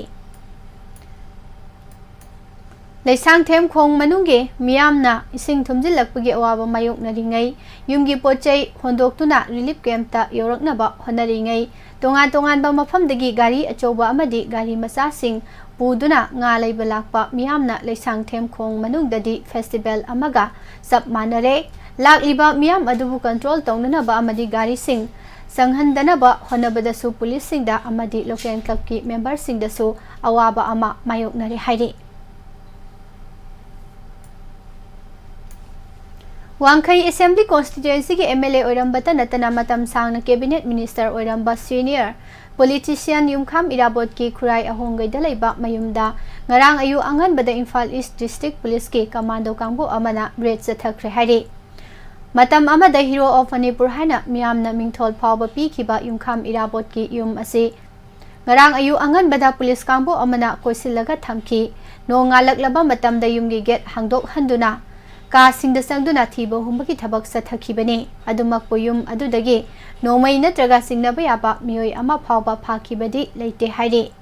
ꯂꯩꯁꯥꯡꯊꯦꯝ ꯈꯣꯡ ꯃꯅꯨꯡꯒꯤ ꯃꯤꯌꯥꯝꯅ ꯏꯁꯤꯡ ꯊꯨꯝꯖꯤꯜꯂꯛꯄꯒꯤ ꯑꯋꯥꯕ ꯃꯥꯌꯣꯛꯅꯔꯤꯉꯩ, ꯌꯨꯝꯒꯤ ꯄꯣꯠ ꯆꯩ ꯍꯣꯟꯗꯣꯛꯇꯨꯅ relief camp ꯇ ꯌꯧꯔꯛꯅꯕ ꯍꯣꯠꯅꯔꯤꯉꯩ, ꯇꯣꯉꯥꯟ ꯇꯣꯉꯥꯟꯕ ꯃꯐꯝꯗꯒꯤ ꯒꯥꯔꯤ ꯑꯆꯧꯕ ꯑꯃꯗꯤ ꯒꯥꯔꯤ ꯃꯆꯥꯁꯤꯡ ꯄꯨꯗꯨꯅ ꯉꯥ ꯂꯩꯕ ꯂꯥꯛꯄ ꯃꯤꯌꯥꯝꯅ ꯂꯩꯁꯥꯡꯊꯦꯝ ꯈꯣꯡ ꯃꯅꯨꯡꯗꯗꯤ festival ꯑꯃꯒ ꯆꯞ ꯃꯥꯟꯅꯔꯦ꯫ ꯂꯥꯛꯂꯤꯕ ꯃꯤꯌꯥꯝ ꯑꯗꯨꯕꯨ control ꯇꯧꯅꯅꯕ ꯑꯃꯗꯤ ꯒꯥꯔꯤꯁꯤꯡ ꯆꯪꯍꯟꯗꯅꯕ ꯍꯣꯠꯅꯕꯗꯁꯨ ꯄꯨꯂꯤꯁꯁꯤꯡꯗ ꯑꯃꯗꯤ local club ꯀꯤ member ꯁꯤꯡꯗꯁꯨ ꯑꯋꯥꯕ ꯑꯃ ꯃꯥꯌꯣꯛꯅꯔꯦ ꯍꯥꯏꯔꯤ꯫ ꯋꯥꯡꯈꯩ Assembly Constituency ꯒꯤ M L A ꯑꯣꯏꯔꯝꯕꯇ ꯅꯠꯇꯅ ꯃꯇꯝ ꯁꯥꯡꯅ Cabinet Minister ꯑꯣꯏꯔꯝꯕ senior politician ꯌꯨꯝꯈꯥꯝ ꯏꯔꯥꯕꯣꯠꯀꯤ ꯈꯨꯔꯥꯏ ꯑꯍꯣꯡꯒꯩꯗ ꯂꯩꯕ ꯃꯌꯨꯝꯗ ꯉꯔꯥꯡ ꯑꯌꯨꯛ ꯑꯉꯟꯕꯗ ꯏꯝꯐꯥꯜ East District Police ꯀꯤ commando ꯀꯥꯡꯕꯨ ꯑꯃꯅ raid ꯆꯠꯊꯈ꯭ꯔꯦ ꯍꯥꯏꯔꯤ꯫ ꯃꯇꯝ ꯑꯃꯗ Hero of Manipur ꯍꯥꯏꯅ ꯃꯤꯌꯥꯝꯅ ꯃꯤꯡꯊꯣꯜ ꯐꯥꯎꯕ ꯄꯤꯈꯤꯕ ꯌꯨꯝꯈꯥꯝ ꯏꯔꯥꯕꯣꯠꯀꯤ ꯌꯨꯝ ꯑꯁꯤ ꯉꯔꯥꯡ ꯑꯌꯨꯛ ꯑꯉꯟꯕꯗ ꯄꯨꯂꯤꯁ ꯀꯥꯡꯕꯨ ꯑꯃꯅ ꯀꯣꯏꯁꯤꯜꯂꯒ ꯊꯝꯈꯤ꯫ ꯅꯣꯡ ꯉꯥꯜꯂꯛꯂꯕ ꯃꯇꯝꯗ ꯌꯨꯝꯒꯤ gate ꯍꯥꯡꯗꯣꯛꯍꯟꯗꯨꯅ ꯀꯥꯁꯤꯡꯗ ꯆꯪꯗꯨꯅ ꯊꯤꯕ ꯍꯨꯝꯕꯒꯤ ꯊꯕꯛ ꯆꯠꯊꯈꯤꯕꯅꯤ꯫ ꯑꯗꯨꯃꯛꯄꯨ ꯌꯨꯝ ꯑꯗꯨꯗꯒꯤ ꯅꯣꯡꯃꯩ ꯅꯠꯇ꯭ꯔꯒ ꯆꯤꯡꯅꯕ ꯌꯥꯕ ꯃꯤꯑꯣꯏ ꯑꯃ ꯐꯥꯎꯕ ꯐꯥꯈꯤꯕꯗꯤ ꯂꯩꯇꯦ ꯍꯥꯏꯔꯤ꯫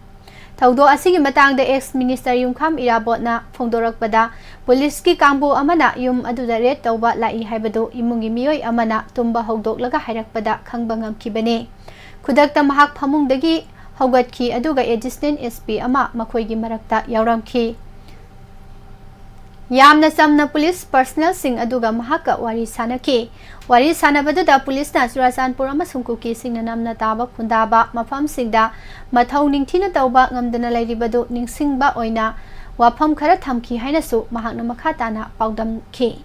ꯊꯧꯗꯣꯛ ꯑꯁꯤꯒꯤ ꯃꯇꯥꯡꯗ ex minister ꯌꯨꯝꯈꯥꯝ ꯏꯔꯥꯕꯣꯠꯅ ꯐꯣꯡꯗꯣꯔꯛꯄꯗ, ꯄꯨꯂꯤꯁꯀꯤ ꯀꯥꯡꯕꯨ ꯑꯃꯅ ꯌꯨꯝ ꯑꯗꯨꯗ raid ꯇꯧꯕ ꯂꯥꯛꯏ ꯍꯥꯏꯕꯗꯨ ꯏꯃꯨꯡꯒꯤ ꯃꯤꯑꯣꯏ ꯑꯃꯅ ꯇꯨꯝꯕ ꯍꯧꯗꯣꯛꯂꯒ ꯍꯥꯏꯔꯛꯄꯗ ꯈꯪꯕ ꯉꯝꯈꯤꯕꯅꯤ꯫ ꯈꯨꯗꯛꯇ ꯃꯍꯥꯛ ꯐꯃꯨꯡꯗꯒꯤ ꯍꯧꯒꯠꯈꯤ, ꯑꯗꯨꯒ Additional S P ꯑꯃ ꯃꯈꯣꯏꯒꯤ ꯃꯔꯛꯇ ꯌꯥꯎꯔꯝꯈꯤ꯫ ꯌꯥꯝꯅ ꯆꯝꯅ ꯄꯨꯂꯤꯁ personnel ꯁꯤꯡ ꯑꯗꯨꯒ ꯃꯍꯥꯛꯀ ꯋꯥꯔꯤ ꯁꯥꯅꯈꯤ꯫ ꯋꯥꯔꯤ ꯁꯥꯅꯕꯗꯨꯗ ꯄꯨꯂꯤꯁꯅ ꯆꯨꯔꯥꯆꯥꯟꯄꯨꯔ ꯑꯃꯁꯨꯡ ꯀꯨꯀꯤꯁꯤꯡꯅ ꯅꯝꯅ ꯇꯥꯕ ꯈꯨꯟꯗꯥꯕ ꯃꯐꯝꯁꯤꯡꯗ ꯃꯊꯧ ꯅꯤꯡꯊꯤꯅ ꯇꯧꯕ ꯉꯝꯗꯅ ꯂꯩꯔꯤꯕꯗꯨ ꯅꯤꯡꯁꯤꯡꯕ ꯑꯣꯏꯅ ꯋꯥꯐꯝ ꯈꯔ ꯊꯝꯈꯤ ꯍꯥꯏꯅꯁꯨ ꯃꯍꯥꯛꯅ ꯃꯈꯥ ꯇꯥꯅ ꯄꯥꯎꯗꯝꯈꯤ꯫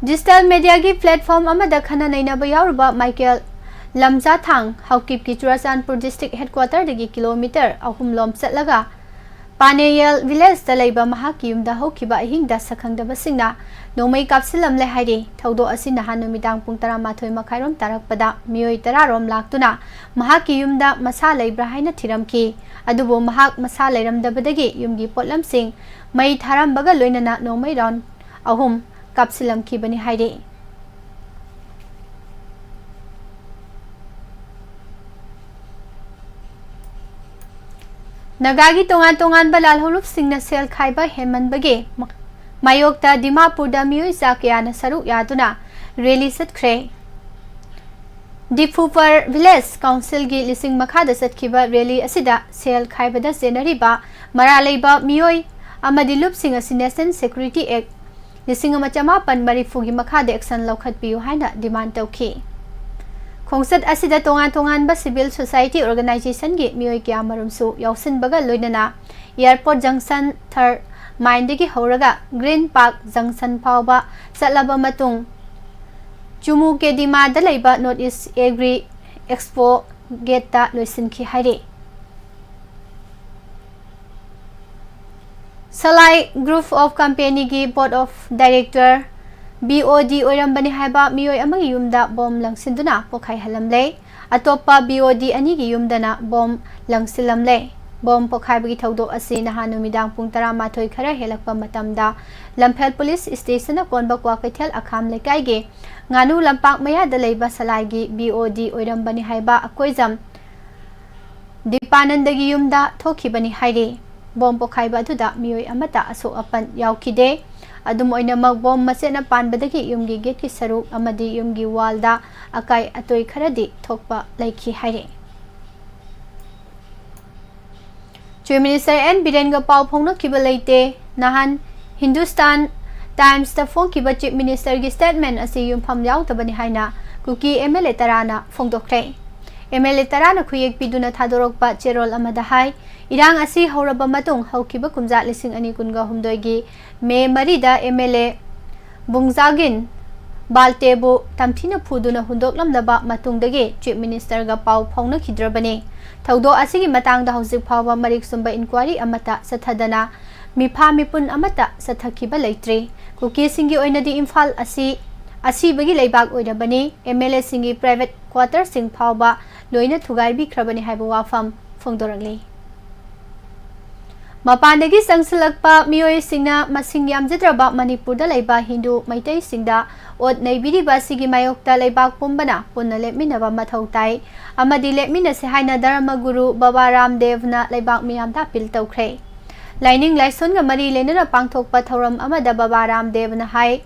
Digital media ꯒꯤ platform ꯑꯃꯗ ꯈꯟꯅ ꯅꯩꯅꯕ ꯌꯥꯎꯔꯨꯕ ꯃꯥꯏꯀꯦꯜ ꯂꯝꯖꯥꯊꯥꯡ ꯍꯥꯎꯀꯤꯞꯀꯤ ꯆꯨꯔꯥꯆꯥꯟꯄꯨꯔ district headquarter ꯗꯒꯤ kilometre ꯑꯍꯨꯝ ꯂꯣꯝ ꯆꯠꯂꯒ ꯄꯥꯅꯦꯌꯦꯜ village ꯇ ꯂꯩꯕ ꯃꯍꯥꯛꯀꯤ ꯌꯨꯝꯗ ꯍꯧꯈꯤꯕ ꯑꯍꯤꯡꯗ ꯁꯛꯈꯪꯗꯕꯁꯤꯡꯅ ꯅꯣꯡꯃꯩ ꯀꯥꯞꯁꯤꯜꯂꯝꯂꯦ ꯍꯥꯏꯔꯤ꯫ ꯊꯧꯗꯣꯛ ꯑꯁꯤ ꯅꯍꯥꯟ ꯅꯨꯃꯤꯗꯥꯡ ꯄꯨꯡ ꯇꯔꯥꯃꯥꯊꯣꯏ ꯃꯈꯥꯏꯔꯣꯝ ꯇꯥꯔꯛꯄꯗ ꯃꯤꯑꯣꯏ ꯇꯔꯥ ꯔꯣꯝ ꯂꯥꯛꯇꯨꯅ ꯃꯍꯥꯛꯀꯤ ꯌꯨꯝꯗ ꯃꯁꯥ ꯂꯩꯕ꯭ꯔꯥ ꯍꯥꯏꯅ ꯊꯤꯔꯝꯈꯤ꯫ ꯑꯗꯨꯕꯨ ꯃꯍꯥꯛ ꯃꯁꯥ ꯂꯩꯔꯝꯗꯕꯗꯒꯤ ꯌꯨꯝꯒꯤ ꯄꯣꯠꯂꯝꯁꯤꯡ ꯃꯩ ꯊꯥꯔꯝꯕꯒ ꯂꯣꯏꯅꯅ ꯅꯣꯡꯃꯩ round ꯑꯍꯨꯝ ꯀꯥꯞꯁꯤꯜꯂꯝꯈꯤꯕꯅꯤ ꯍꯥꯏꯔꯤ꯫ ꯅꯥꯒꯥꯒꯤ ꯇꯣꯉꯥꯟ ꯇꯣꯉꯥꯟꯕ ꯂꯥꯜꯍꯧꯂꯨꯞꯁꯤꯡꯅ ꯁꯦꯜ ꯈꯥꯏꯕ ꯍꯦꯟꯃꯟꯕꯒꯤ ꯃꯥꯌꯣꯛꯇ ꯗꯤꯃꯥꯄꯨꯔꯗ ꯃꯤꯑꯣꯏ ꯆꯥ ꯀꯌꯥꯅ ꯁꯔꯨꯛ ꯌꯥꯗꯨꯅ rally ꯆꯠꯈ꯭ꯔꯦ꯫ ꯗꯤꯐꯨꯄꯔ Village Councilꯒꯤ ꯂꯤꯁꯤꯡ ꯃꯈꯥꯗ ꯆꯠꯈꯤꯕ rally ꯑꯁꯤꯗ ꯁꯦꯜ ꯈꯥꯏꯕꯗ ꯆꯦꯟꯅꯔꯤꯕ ꯃꯔꯥꯜ ꯂꯩꯕ ꯃꯤꯑꯣꯏ ꯑꯃꯗꯤ ꯂꯨꯞꯁꯤꯡ ꯑꯁꯤ National Security Act ꯂꯤꯁꯤꯡ ꯑꯃ ꯆꯃꯥꯄꯟ ꯃꯔꯤꯐꯨꯒꯤ ꯃꯈꯥꯗ action ꯂꯧꯈꯠꯄꯤꯌꯨ ꯍꯥꯏꯅ demand ꯇꯧꯈꯤ꯫ ꯈꯣꯡꯆꯠ ꯑꯁꯤꯗ ꯇꯣꯉꯥꯟ ꯇꯣꯉꯥꯟꯕ civil society organizationꯒꯤ ꯃꯤꯑꯣꯏ ꯀꯌꯥꯃꯔꯨꯝꯁꯨ ꯌꯥꯎꯁꯤꯟꯕꯒ ꯂꯣꯏꯅꯅ Airport Junction, Third Mineꯗꯒꯤ ꯍꯧꯔꯒ Green Park Junction ꯐꯥꯎꯕ ꯆꯠꯂꯕ ꯃꯇꯨꯡ, ꯆꯨꯃꯨꯀꯦꯗꯤꯃꯥꯗ ꯂꯩꯕ North East Agri Expo gateꯇ ꯂꯣꯏꯁꯤꯟꯈꯤ ꯍꯥꯏꯔꯤ꯫ Salai Group of Companyꯒꯤ Board of Director, BOD ꯑꯣꯏꯔꯝꯕꯅꯤ ꯍꯥꯏꯕ ꯃꯤꯑꯣꯏ ꯑꯃꯒꯤ ꯌꯨꯝꯗ bomb ꯂꯪꯁꯤꯟꯗꯨꯅ ꯄꯣꯈꯥꯏꯍꯜꯂꯝꯂꯦ꯫ ꯑꯇꯣꯞꯄ BOD ꯑꯅꯤꯒꯤ ꯌꯨꯝꯗꯅ bomb ꯂꯪꯁꯤꯜꯂꯝꯂꯦ꯫ Bomb ꯄꯣꯈꯥꯏꯕꯒꯤ ꯊꯧꯗꯣꯛ ꯑꯁꯤ ꯅꯍꯥꯟ ꯅꯨꯃꯤꯗꯥꯡ ꯄꯨꯡ ꯇꯔꯥꯃꯥꯊꯣꯏ ꯈꯔ ꯍꯦꯜꯂꯛꯄ ꯃꯇꯝꯗ ꯂꯝꯐꯦꯜ Police Stationꯅ ꯀꯣꯟꯕ ꯀ꯭ꯋꯥꯀꯩꯊꯦꯜ ꯑꯈꯥꯝ ꯂꯩꯀꯥꯏꯒꯤ ꯉꯥꯅꯨ ꯂꯝꯄꯥꯛ ꯃꯌꯥꯗ ꯂꯩꯕ ꯁꯂꯥꯏꯒꯤ BOD ꯑꯣꯏꯔꯝꯕꯅꯤ ꯍꯥꯏꯕ ꯑꯀꯣꯏꯖꯝ ꯗꯤꯄꯥꯅꯟꯗꯒꯤ ꯌꯨꯝꯗ ꯊꯣꯛꯈꯤꯕꯅꯤ ꯍꯥꯏꯔꯤ꯫ Bomb ꯄꯣꯈꯥꯏꯕ ꯑꯗꯨꯗ ꯃꯤꯑꯣꯏ ꯑꯃꯠꯇ ꯑꯁꯣꯛ ꯑꯄꯟ ꯌꯥꯎꯈꯤꯗꯦ꯫ ꯑꯗꯨꯝ ꯑꯣꯏꯅꯃꯛ, bomb ꯃꯆꯦꯠꯅ ꯄꯥꯟꯕꯗꯒꯤ ꯌꯨꯝꯒꯤ gateꯀꯤ ꯁꯔꯨꯛ ꯑꯃꯗꯤ ꯌꯨꯝꯒꯤ wallꯗ ꯑꯀꯥꯏ ꯑꯇꯣꯏ ꯈꯔꯗꯤ ꯊꯣꯛꯄ ꯂꯩꯈꯤ ꯍꯥꯏꯔꯤ꯫ Chief Minister N ꯕꯤꯔꯦꯟꯒ ꯄꯥꯎ ꯐꯥꯎꯅꯈꯤꯕ ꯂꯩꯇꯦ꯫ ꯅꯍꯥꯟ Hindustan Timesꯇ ꯐꯣꯡꯈꯤꯕ Chief Ministerꯒꯤ statement ꯑꯁꯤ ꯌꯨꯝꯐꯝ ꯌꯥꯎꯗꯕꯅꯤ ꯍꯥꯏꯅ ꯀꯨꯀꯤ MLA ꯇꯔꯥꯅ ꯐꯣꯡꯗꯣꯛꯈ꯭ꯔꯦ꯫ MLA ꯇꯔꯥꯅ ꯈꯨꯌꯦꯛ ꯄꯤꯗꯨꯅ ꯊꯥꯗꯣꯔꯛꯄ ꯆꯦꯔꯣꯜ ꯑꯃꯗ ꯍꯥꯏ, ꯏꯔꯥꯡ ꯑꯁꯤ ꯍꯧꯔꯕ ꯃꯇꯨꯡ ꯍꯧꯈꯤꯕ ꯀꯨꯝꯖꯥ ꯂꯤꯁꯤꯡ ꯑꯅꯤ ꯀꯨꯟꯒ ꯍꯨꯝꯗꯣꯏꯒꯤ May ꯃꯔꯤꯗ MLA ꯕꯨꯡꯖꯥꯒꯤꯟ ꯕꯥꯜꯇꯦꯕꯨ ꯇꯝꯊꯤꯅ ꯐꯨꯗꯨꯅ ꯍꯨꯟꯗꯣꯛꯂꯝꯂꯕ ꯃꯇꯨꯡꯗꯒꯤ Chief Ministerꯒ ꯄꯥꯎ ꯐꯥꯎꯅꯈꯤꯗ꯭ꯔꯕꯅꯤ꯫ ꯊꯧꯗꯣꯛ ꯑꯁꯤꯒꯤ ꯃꯇꯥꯡꯗ ꯍꯧꯖꯤꯛ ꯐꯥꯎꯕ ꯃꯔꯤꯛ ꯆꯨꯝꯕ inquiry ꯑꯃꯠꯇ ꯆꯠꯊꯗꯅ ꯃꯤꯐꯥ ꯃꯤꯄꯨꯟ ꯑꯃꯠꯇ ꯆꯠꯊꯈꯤꯕ ꯂꯩꯇ꯭ꯔꯤ꯫ ꯀꯨꯀꯤꯁꯤꯡꯒꯤ ꯑꯣꯏꯅꯗꯤ ꯏꯝꯐꯥꯜ ꯑꯁꯤ ꯑꯁꯤꯕꯒꯤ ꯂꯩꯕꯥꯛ ꯑꯣꯏꯔꯕꯅꯤ꯫ MLAꯁꯤꯡꯒꯤ private quarterꯁꯤꯡ ꯐꯥꯎꯕ ꯂꯣꯏꯅ ꯊꯨꯒꯥꯏꯕꯤꯈ꯭ꯔꯕꯅꯤ ꯍꯥꯏꯕ ꯋꯥꯐꯝ ꯐꯣꯡꯗꯣꯔꯛꯂꯤ꯫ ꯃꯄꯥꯟꯗꯒꯤ ꯆꯪꯁꯤꯜꯂꯛꯄ ꯃꯤꯑꯣꯏꯁꯤꯡꯅ ꯃꯁꯤꯡ ꯌꯥꯝꯖꯗ꯭ꯔꯕ ꯃꯅꯤꯄꯨꯔꯗ ꯂꯩꯕ ꯍꯤꯟꯗꯨ ꯃꯩꯇꯩꯁꯤꯡꯗ ꯑꯣꯠ ꯅꯩꯕꯤꯔꯤꯕ ꯑꯁꯤꯒꯤ ꯃꯥꯌꯣꯛꯇ ꯂꯩꯕꯥꯛ ꯄꯨꯝꯕꯅ ꯄꯨꯟꯅ ꯂꯦꯞꯃꯤꯟꯅꯕ ꯃꯊꯧ ꯇꯥꯏ ꯑꯃꯗꯤ ꯂꯦꯞꯃꯤꯟꯅꯁꯤ ꯍꯥꯏꯅ ꯙꯔꯃꯒꯨꯔꯨ ꯕꯕꯥ ꯔꯥꯝꯗꯦꯕꯅ ꯂꯩꯕꯥꯛ ꯃꯤꯌꯥꯝꯗ ꯑꯄꯤꯜ ꯇꯧꯈ꯭ꯔꯦ꯫ ꯂꯥꯏꯅꯤꯡ ꯂꯥꯏꯁꯣꯟꯒ ꯃꯔꯤ ꯂꯩꯅꯅ ꯄꯥꯡꯊꯣꯛꯄ ꯊꯧꯔꯝ ꯑꯃꯗ ꯕꯕꯥ ꯔꯥꯝꯗꯦꯕꯅ ꯍꯥꯏ,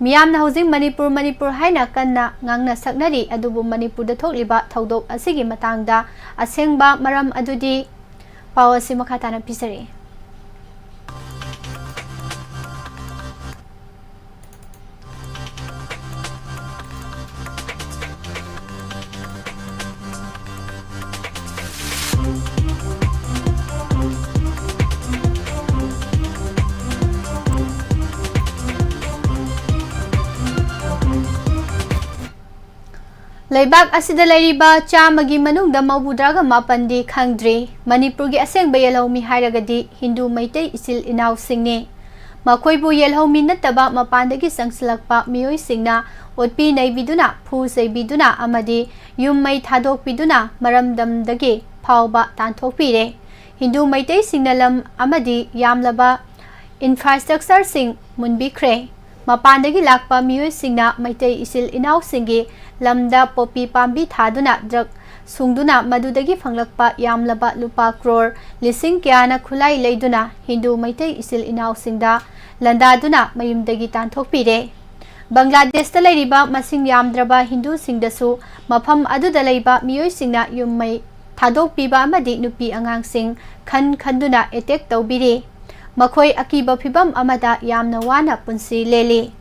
ꯃꯤꯌꯥꯝꯅ ꯍꯧꯖꯤꯛ ꯃꯅꯤꯄꯨꯔ, ꯃꯅꯤꯄꯨꯔ ꯍꯥꯏꯅ ꯀꯟꯅ ꯉꯥꯡꯅ ꯁꯛꯅꯔꯤ, ꯑꯗꯨꯕꯨ ꯃꯅꯤꯄꯨꯔꯗ ꯊꯣꯛꯂꯤꯕ ꯊꯧꯗꯣꯛ ꯑꯁꯤꯒꯤ ꯃꯇꯥꯡꯗ ꯑꯁꯦꯡꯕ ꯃꯔꯝ ꯑꯗꯨꯗꯤ ꯄꯥꯎ ꯑꯁꯤ ꯃꯈꯥ ꯇꯥꯅ ꯄꯤꯖꯔꯤ꯫ ꯂꯩꯕꯥꯛ ꯑꯁꯤꯗ ꯂꯩꯔꯤꯕ ꯆꯥꯝꯃꯒꯤ ꯃꯅꯨꯡꯗ ꯃꯧꯗ꯭ꯔꯥꯒ ꯃꯥꯄꯟꯗꯤ ꯈꯪꯗ꯭ꯔꯤ꯫ ꯃꯅꯤꯄꯨꯔꯒꯤ ꯑꯁꯦꯡꯕ ꯌꯦꯜꯍꯧꯃꯤ ꯍꯥꯏꯔꯒꯗꯤ ꯍꯤꯟꯗꯨ ꯃꯩꯇꯩ ꯏꯆꯤꯜ ꯏꯅꯥꯎꯁꯤꯡꯅꯤ꯫ ꯃꯈꯣꯏꯕꯨ ꯌꯦꯜꯍꯧꯃꯤ ꯅꯠꯇꯕ ꯃꯄꯥꯟꯗꯒꯤ ꯆꯪꯁꯤꯜꯂꯛꯄ ꯃꯤꯑꯣꯏꯁꯤꯡꯅ ꯑꯣꯠꯄꯤ ꯅꯩꯕꯤꯗꯨꯅ, ꯐꯨ ꯆꯩꯕꯤꯗꯨꯅ ꯑꯃꯗꯤ ꯌꯨꯝ ꯃꯩ ꯊꯥꯗꯣꯛꯄꯤꯗꯨꯅ ꯃꯔꯝꯗꯝꯗꯒꯤ ꯐꯥꯎꯕ ꯇꯥꯟꯊꯣꯛꯄꯤꯔꯦ꯫ ꯍꯤꯟꯗꯨ ꯃꯩꯇꯩꯁꯤꯡꯅ ꯂꯝ ꯑꯃꯗꯤ ꯌꯥꯝꯂꯕ ꯏꯟꯐ꯭ꯔꯥꯁ꯭ꯇ꯭ꯔꯛꯆꯔꯁꯤꯡ ꯃꯨꯟꯕꯤꯈ꯭ꯔꯦ꯫ ꯃꯄꯥꯟꯗꯒꯤ ꯂꯥꯛꯄ ꯃꯤꯑꯣꯏꯁꯤꯡꯅ ꯃꯩꯇꯩ ꯏꯆꯤꯜ ꯏꯅꯥꯎꯁꯤꯡꯒꯤ ꯂꯝꯗ ꯄꯣꯄꯤ ꯄꯥꯝꯕꯤ ꯊꯥꯗꯨꯅ ꯗ꯭ꯔꯒ ꯁꯨꯡꯗꯨꯅ ꯃꯗꯨꯗꯒꯤ ꯐꯪꯂꯛꯄ ꯌꯥꯝꯂꯕ ꯂꯨꯄꯥ ꯀ꯭ꯔꯣꯔ ꯂꯤꯁꯤꯡ ꯀꯌꯥꯅ ꯈꯨꯠꯂꯥꯏ ꯂꯩꯗꯨꯅ ꯍꯤꯟꯗꯨ ꯃꯩꯇꯩ ꯏꯆꯤꯜ ꯏꯅꯥꯎꯁꯤꯡꯗ ꯂꯥꯟꯗꯥꯗꯨꯅ ꯃꯌꯨꯝꯗꯒꯤ ꯇꯥꯟꯊꯣꯛꯄꯤꯔꯦ꯫ ꯕꯪꯒ꯭ꯂꯥꯗꯦꯁꯇ ꯂꯩꯔꯤꯕ ꯃꯁꯤꯡ ꯌꯥꯝꯗ꯭ꯔꯕ ꯍꯤꯟꯗꯨꯁꯤꯡꯗꯁꯨ ꯃꯐꯝ ꯑꯗꯨꯗ ꯂꯩꯕ ꯃꯤꯑꯣꯏꯁꯤꯡꯅ ꯌꯨꯝ ꯃꯩ ꯊꯥꯗꯣꯛꯄꯤꯕ ꯑꯃꯗꯤ ꯅꯨꯄꯤ ꯑꯉꯥꯡꯁꯤꯡ ꯈꯟ ꯈꯟꯗꯨꯅ ꯑꯦꯇꯦꯛ ꯇꯧꯕꯤꯔꯤ꯫ ꯃꯈꯣꯏ ꯑꯀꯤꯕ ꯐꯤꯚꯝ ꯑꯃꯗ ꯌꯥꯝꯅ ꯋꯥꯅ ꯄꯨꯟꯁꯤ ꯂꯦꯜꯂꯤ꯫